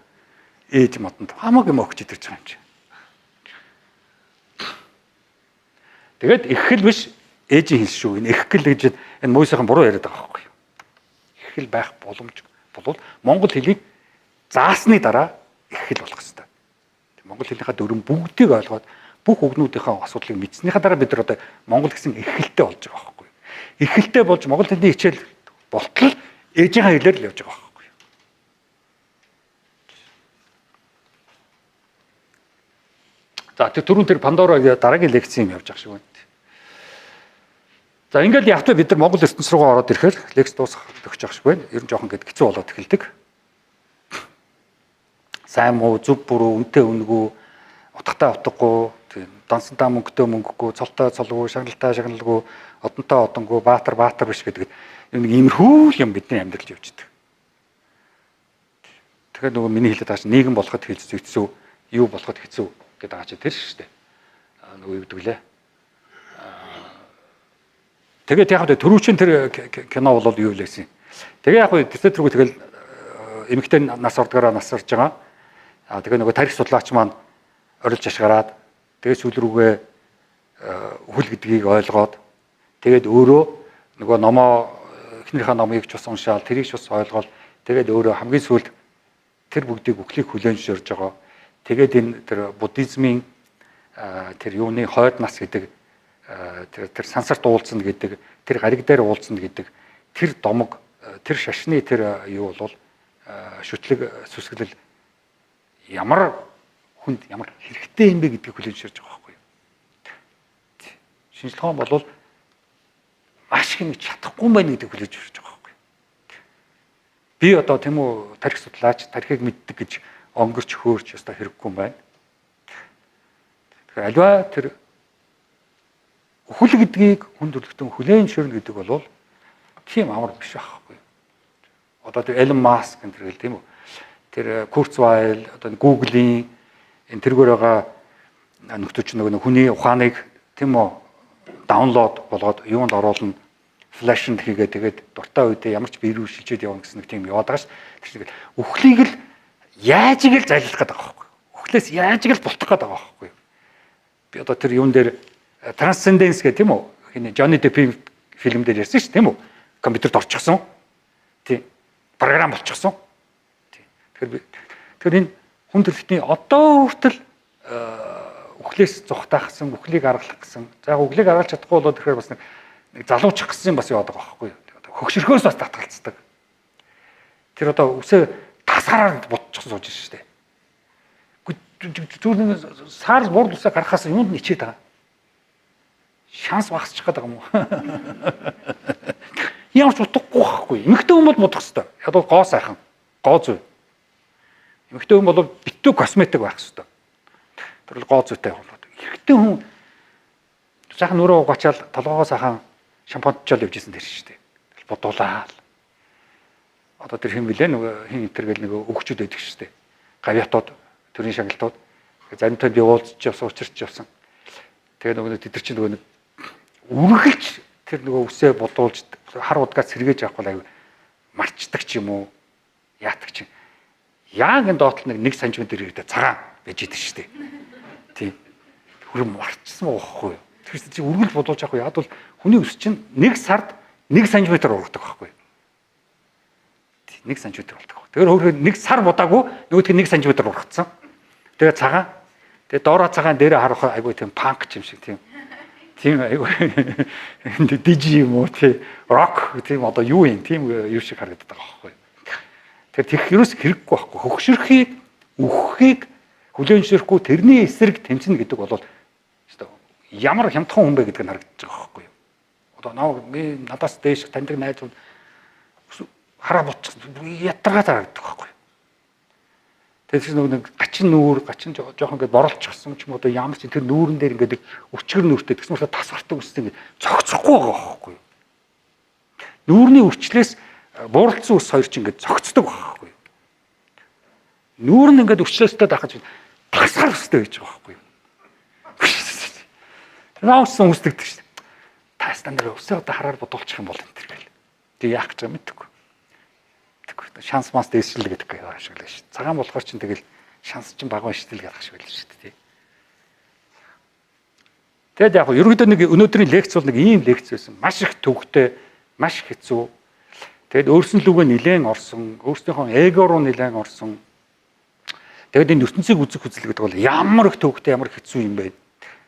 Ээж модонд хамаагүй юм өгч идэрч байгаа юм чи. Тэгээд эхэл биш ээжийн хэл шүү. Энэ эхгэл гэж энэ муу сайхан буруу яриад байгаа байхгүй юу? Эхэл байх боломж болвол монгол хэлийг заасны дараа эхэл болох хэвээр. Монгол хэлийнхаа дүрм бүгдийг ойлгоод бүх үгнүүдийнхээ асуудлыг мэдснийхаа дараа бид нар одоо монгол гэсэн эхэлтэй болж байгаа байхгүй юу? Эхэлтэй болж монгол хэлний хичээл болтол ээжийнхээ хэлээр л явж байгаа байхгүй юу? За тэр түрүүн тэр Пандора дараагийн лекц юм явж байгаа шиг байна. За ингээл явтаа бид нар Монгол ертөнц рүүгээ ороод ирэхээр лекц дуусах төгсөж байгаа шиг байна. Ер нь жоохон гээд хэцүү болоод эхэлдэг. Сайн муу, зөв буруу, үнэтэй үнэгүй, утгатай утгагүй, тийм дансантаа мөнгөтэй мөнгөгүй, цолтой цолгүй, шагналтай шагналгүй, одонтой одонгүй, баатар баатар биш гэдэг нэг иймэрхүү юм бидний амьдралд явж идэг. Тэгэхээр нөгөө миний хэлээд байгаа чинь нийгэм болоход хэцүү, юу болоход хэцүү гэдэг байгаа чинь тэр шүү дээ. Нөгөө юу гэдэг лээ. Тэгээд яг хөө түрүүчийн тэр кино бол юу лээсэн. Тэгээ яг хөө тэртээ тэргүй тэгэл эмэгтэй нас ордгороо нас орж байгаа. Аа тэгээ нөгөө тарих судлаач маань орилж ашгараад тэгээ сүүл рүүгээ үхэл гэдгийг ойлгоод тэгээд өөрөө нөгөө номоо эхнэрийнхээ номыг ч бас уншаал тэрийг ч бас ойлгоол тэгээд өөрөө хамгийн сүүлд тэр бүгдийг үхлийг хүлээн зөвшөөрж байгаа. Тэгээд энэ тэр буддизмын тэр юуны хойд нас гэдэг тэр сансарт уулзна гэдэг, тэр гариг дээр уулзна гэдэг тэр домог, тэр шашны тэр юу бол шүтлэг сүсгэлэл ямар хүнд ямар хэрэгтэй юм бэ гэдгийг хүлээж зөвшөөрж байгаа байхгүй юу. Шинжлэх ухаан бол маш их юм чадахгүй юм байна гэдгийг хүлээж зөвшөөрж байгаа байхгүй юу. Би одоо тийм үү тархи судлаач, тархийг мэддэг гэж онгорч хөөрч ёстой хэрэггүй юм байна. Тэгэхээр аливаа тэр үхэл гэдгийг хүн төрөлхтөн хүлээн зөвшөөрнө гэдэг бол тийм амар биш байхгүй юу. Одоо тэр Elon Musk энэ тэр гэл тийм үү. Тэр Kurzweil одоо Google-ийн энэ тэргээр байгаа нөхдөөч нөгөө хүний ухааныг тийм үү download болгоод юунд оруулна, flash-нд хийгээ тэгээд дуртай үедээ ямар ч бие рүү шилжээд явна гэсэн нэг тийм яваад байгаа ш. Тэр чинь үхлийг л яаж ил зайлах гэдэг байгаа байхгүй. Үхлээс яаж ил бултах гэдэг байгаа байхгүй. Би одоо тэр юун дээр Transcendence гэх тийм үү? Хин Johnny Depp фильм дээр ярьсан ш, тийм үү? Компьютерт орчихсон. Тийм. Програм болчихсон. Тийм. Тэгэхээр энэ хүн төрөлхтний одоо хүртэл үхлээс зугатаахсан, үхлийг аргалах гэсэн. За яг үхлийг аргалж чадахгүй болоод тэгэхээр бас нэг залуучих гэсэн юм бас яваад байгаа байхгүй юу? Одоо хөгшөрхөөс бас татгалцдаг. Тэр одоо үсээ тасгараар будчихсан сууж шүү дээ. Зүгээр нэг саар бурд усаа гаргахаас юунд нь ичээд байгаа. Шанс багасчих гээд байгаа юм уу? Ямар ч утгагүй байхгүй. Эмэгтэй хүн бол будах хэвээр. Яг бол гоо сайхан, гоо зүй. Эмэгтэй хүн бол битүү косметик байх хэвээр. Тэр бол гоо зүйтэй явах бол. Эрэгтэй хүн сайхан нүрээ угаачаал толгоогоо сайхан шампунтчаал явж исэн тэр шүү дээ. Будуулаад. Одоо тэр хэн блэ нөгөө хин энэ төр гэл нөгөө өгчүүд байдаг шүү дээ. Гавьятууд, төрийн шагналтууд. Заримтай би уулзч явсан, учирч явсан. Тэгээ нөгөө тэд нар чинь нөгөө нэг үргэлж тэр нөгөө үсээ будуулж хар удгаас сэргээж авахгүй аюу марчдаг ч юм уу яатаг чинь. Яг энэ доотлол нэг 1 см иргэдэ цагаан байж идэг шүү дээ. Тийм. Хүрэн марчсан байгаа байхгүй юу? Тэр чинь үргэлж будуулж авахгүй. Яг бол хүний үс чинь 1 сард 1 см ургадаг байхгүй юу? 1 см болдог. Тэгэхээр хөөрхөн 1 сар будаагүй нөгөөх нь 1 см ургацсан. Тэгээ цагаан. Тэгээ доороо цагаан дээрээ харах айгүй тийм панк юм шиг тийм. Тийм айгүй дижи юм уу тий рок тийм одоо юу юм тийм юу шиг харагддаг байгаа байхгүй юу? Тэр тех ерөөс хэрэггүй байхгүй. Хөгшөрхийг, үхэхийг хүлээн зөвшөөрөхгүй тэрний эсрэг тэмцэнэ гэдэг бол өстой ямар хямдхан хүн бэ гэдэг нь харагдаж байгаа байхгүй юу? Одоо надаас дээш таньдаг найзууд хараа ботчих ятаргаа харагддаг байхгүй юу? Тэгэхээр нөгөө нэг гачин нүүр, гачин жоохон ингээд боролчихсон ч юм уу одоо ямар ч тэр нүүрэн дээр ингээд өчгөр нүүртэй тэгсэн мэт тас гардаг үстэй ингээд цогцохгүй байгаа байхгүй юу? Нүүрний өвчлээс бууралцсан ус хоёр чинь ингээд цогцдог байхгүй юу? Нүүр нь ингээд өвчлөөстэй дахаж тасгар өстэй байж байгаа байхгүй юу? Наавсан үсдэгдэг шүү дээ. Тас танаар өсөө одоо хараар бодуулчих юм бол энэ төр гэл. Тэг яах гэж байгаа мэдэхгүй. Шанс мас дээшил гэдэг байгаа шиг л шүү. Цагаан болохоор чинь тэгэл шанс чинь багаан шүү дээ гэдэг шиг л шүү дээ. Тэгэд яг ерөнхийдөө нэг өнөөдрийн лекц бол нэг ийм лекц байсан. Маш их төвхтэй, маш хэцүү. Тэгэд өөрсөн лүгээ нилээн орсон, өөрсдийнхөө эго руу нилээн орсон. Тэгэд энэ ертөнцийг үзэх үзэл гэдэг бол ямар их төвхтэй, ямар хэцүү юм бэ?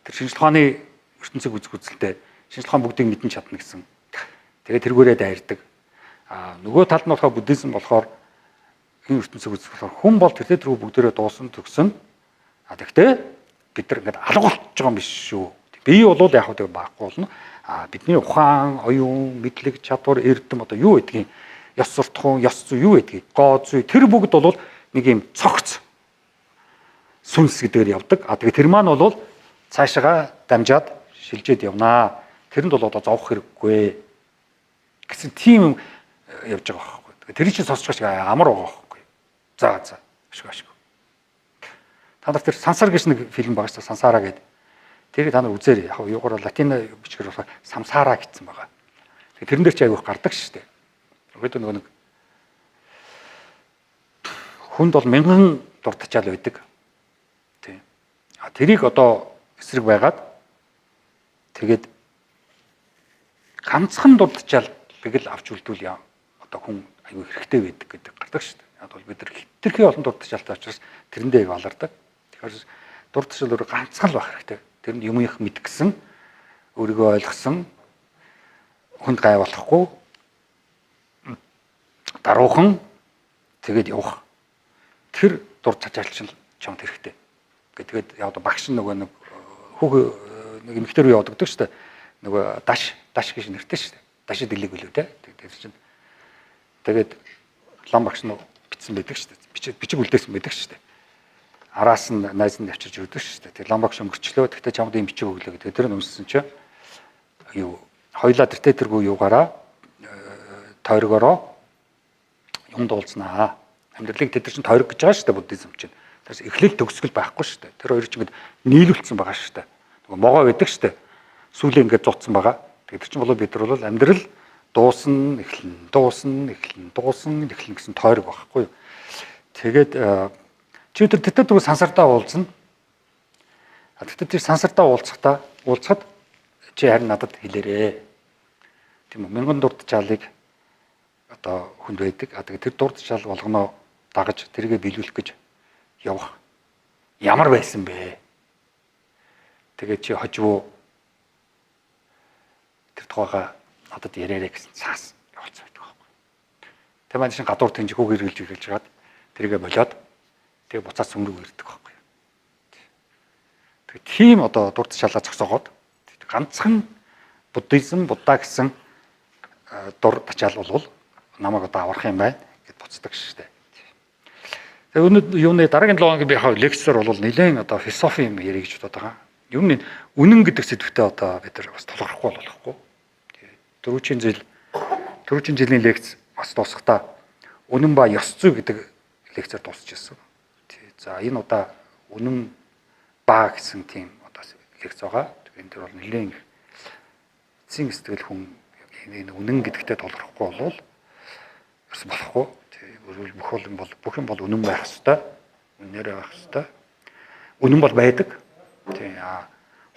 Тэр шинжлэх ухааны ертөнцийг үзэх үзэлтэй шинжлэх ухаан бүгдийг мэдэн чадна гэсэн. Тэгээд тэргүүрээ дайрдаг. А нөгөө талд нь болохоор буддизм болохоор энэ ертөнцийг үзэх болохоор хүн бол тэртээ тэргүй бүгдээрээ дуусан төгсөн. А тэгтээ бид нар ингээд алга болчихж байгаа юм биш шүү. Бие бол яг хөө байхгүй болно. А бидний ухаан, оюун, мэдлэг, чадвар, эрдэм одоо юу гэдгийг, ёс суртахуун, ёс зүй юу гэдгийг, гоо зүй тэр бүгд бол нэг юм цогц сүнс гэдгээр явдаг. А тэгээ тэр маань бол цаашаага дамжаад шилжээд явнаа. Тэрэнд бол одоо зовх хэрэггүй гэсэн тийм явж байгаа байхгүй. Тэр чинь сонсож байгаа амар байгаа байхгүй. За за. Ашиг ашиг. Та нар тэр Сансар гэж нэг фильм байгаа шүү дээ. Сансара гэдэг. Тэрийг та нар үзээрэй. Яг юугаар латин бичгээр болохоор Самсара гэсэн байгаа. Тэгээ тэрэн дээр чи айгүйх гардаг шүү дээ. Өөрөөр нөгөө нэг хүнд бол мянган дуртачаал байдаг. Тийм. А тэрийг одоо эсрэг байгаад тэгээд ганцхан дуртачаалыг л авч үлдүүл яа. Одоо хүн айгүй хэрэгтэй байдаг гэдэг гардаг шүү дээ. Яг бол бид нар хэтэрхий олон дуртачаалтай учраас тэрэндээ аяг алардаг. Тэгэхээр дур тушаал өөр ганцхан л байх хэрэгтэй. Тэр нь юм их мэдгсэн, өөрийгөө ойлгосон, хүнд гай болохгүй, даруухан тэгээд явах. Тэр дур тушаал чинь чамд хэрэгтэй. Тэгээд яг багш нөгөө нэг хүүх нэг эмэгтэй рүү явдаг шүү дээ. Нөгөө даш гэж нэртэй шүү дээ. Дашид дэлэг үлээ те. Тэр чинь тэгээд лам багш нь бичсэн байдаг шүү дээ. Бичиг үлдээсэн байдаг шүү дээ. Араас нь найз нь авчирч өгдөг шүү дээ. Тэр лам багш өнгөрчлөө. Тэгтээ чамд ийм бичиг өглөө гэдэг. Тэр нь өмссөн чинь юу хоёлаа тэртээ тэргүй юугаараа тойргороо юм дуулснаа. Амьдралыг тэд нар чинь тойрог гэж байгаа шүү дээ буддизм чинь. Тэрс эхлэл төгсгөл байхгүй шүү дээ. Тэр хоёр чинь ингээд нийлүүлсэн байгаа шүү дээ. Нөгөө могоо байдаг шүү дээ. Сүүлийн ингээд зуцсан байгаа. Тэгээд тэр чинь болоо бид нар бол амьдрал дуусна, эхлэн, дуусна, эхлэн, дуусна, эхлэн гэсэн тойрог байхгүй юу. Тэгээд чи өдөр тэтгэр дөрөв сансардаа уулзна. А тэгтээ тэр сансардаа уулзахад чи харин надад хэлээрээ. Тийм үү? Мянган дур тачаалыг одоо хүнд байдаг. А тэгээд тэр дур тачаал болгоноо дагаж тэргээ биелүүлэх гэж явах ямар байсан бэ? Тэгээд чи хожив тэр тухайга надад яриарэ гэсэн цаас явуулсан байдаг байхгүй. Тэр маань шин гадуур тэнж хүүг эргэлж эргэлж хагаад тэргээ болиод тэгээ буцаад сүм рүү ирдэг байхгүй. Тэгээ тийм одоо дур тушаалаа зогсоогоод ганцхан буддизм будда гэсэн дур тачаал бол намайг одоо аврах юм байна гэд буцдаг шүү дээ. Тэгээ өнөө юуны дараагийн 7 хоногийн би хаа лекцээр бол нэлээд одоо философи юм ярих гэж бодоод байгаа. Ер нь үнэн гэдэг сэдвтэ одоо бид нар бас тулгархгүй болохгүй. Түрүүчийн жилийн лекц бас дуусахдаа үнэн ба ёс зүй гэдэг лекцээр дуусчихсан. За энэ удаа үнэн ба гэсэн тийм одоо лекц байгаа. Энэ төр бол нэлээд эцсийн сэтгэл хүн энэ үнэн гэдэгтээ тулгархгүй болвол ерөөс болохгүй. Бүх юм бол үнэн байх ёстой. Үнээрээ байх ёстой. Үнэн бол байдаг. Тийм.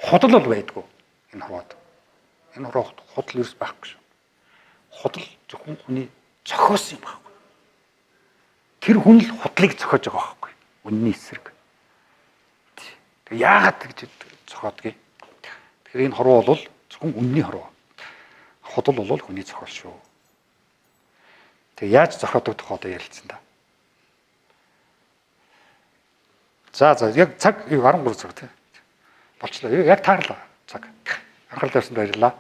Худал бол байдгүй. Энэ хорвоод. Энэ хорвоод худал ерөөс байхгүй шүү. Худал зөвхөн хүний зохиосон юм байхгүй. Тэр хүн л худлыг зохиож байгаа байхгүй. Үнний эсрэг. Тэг яагаад гэж зохиодгийг. Тэгэхээр энэ хорвоо бол зөвхөн үнний хорвоо. Худал бол хүний зохиол шүү. Тэг яаж зохиодог тухай одоо ярилцсан да. За яг цаг 13 цаг тий. Болчлоо. Яг таарлаа цаг. Анхаарал тавьсанд баярлалаа.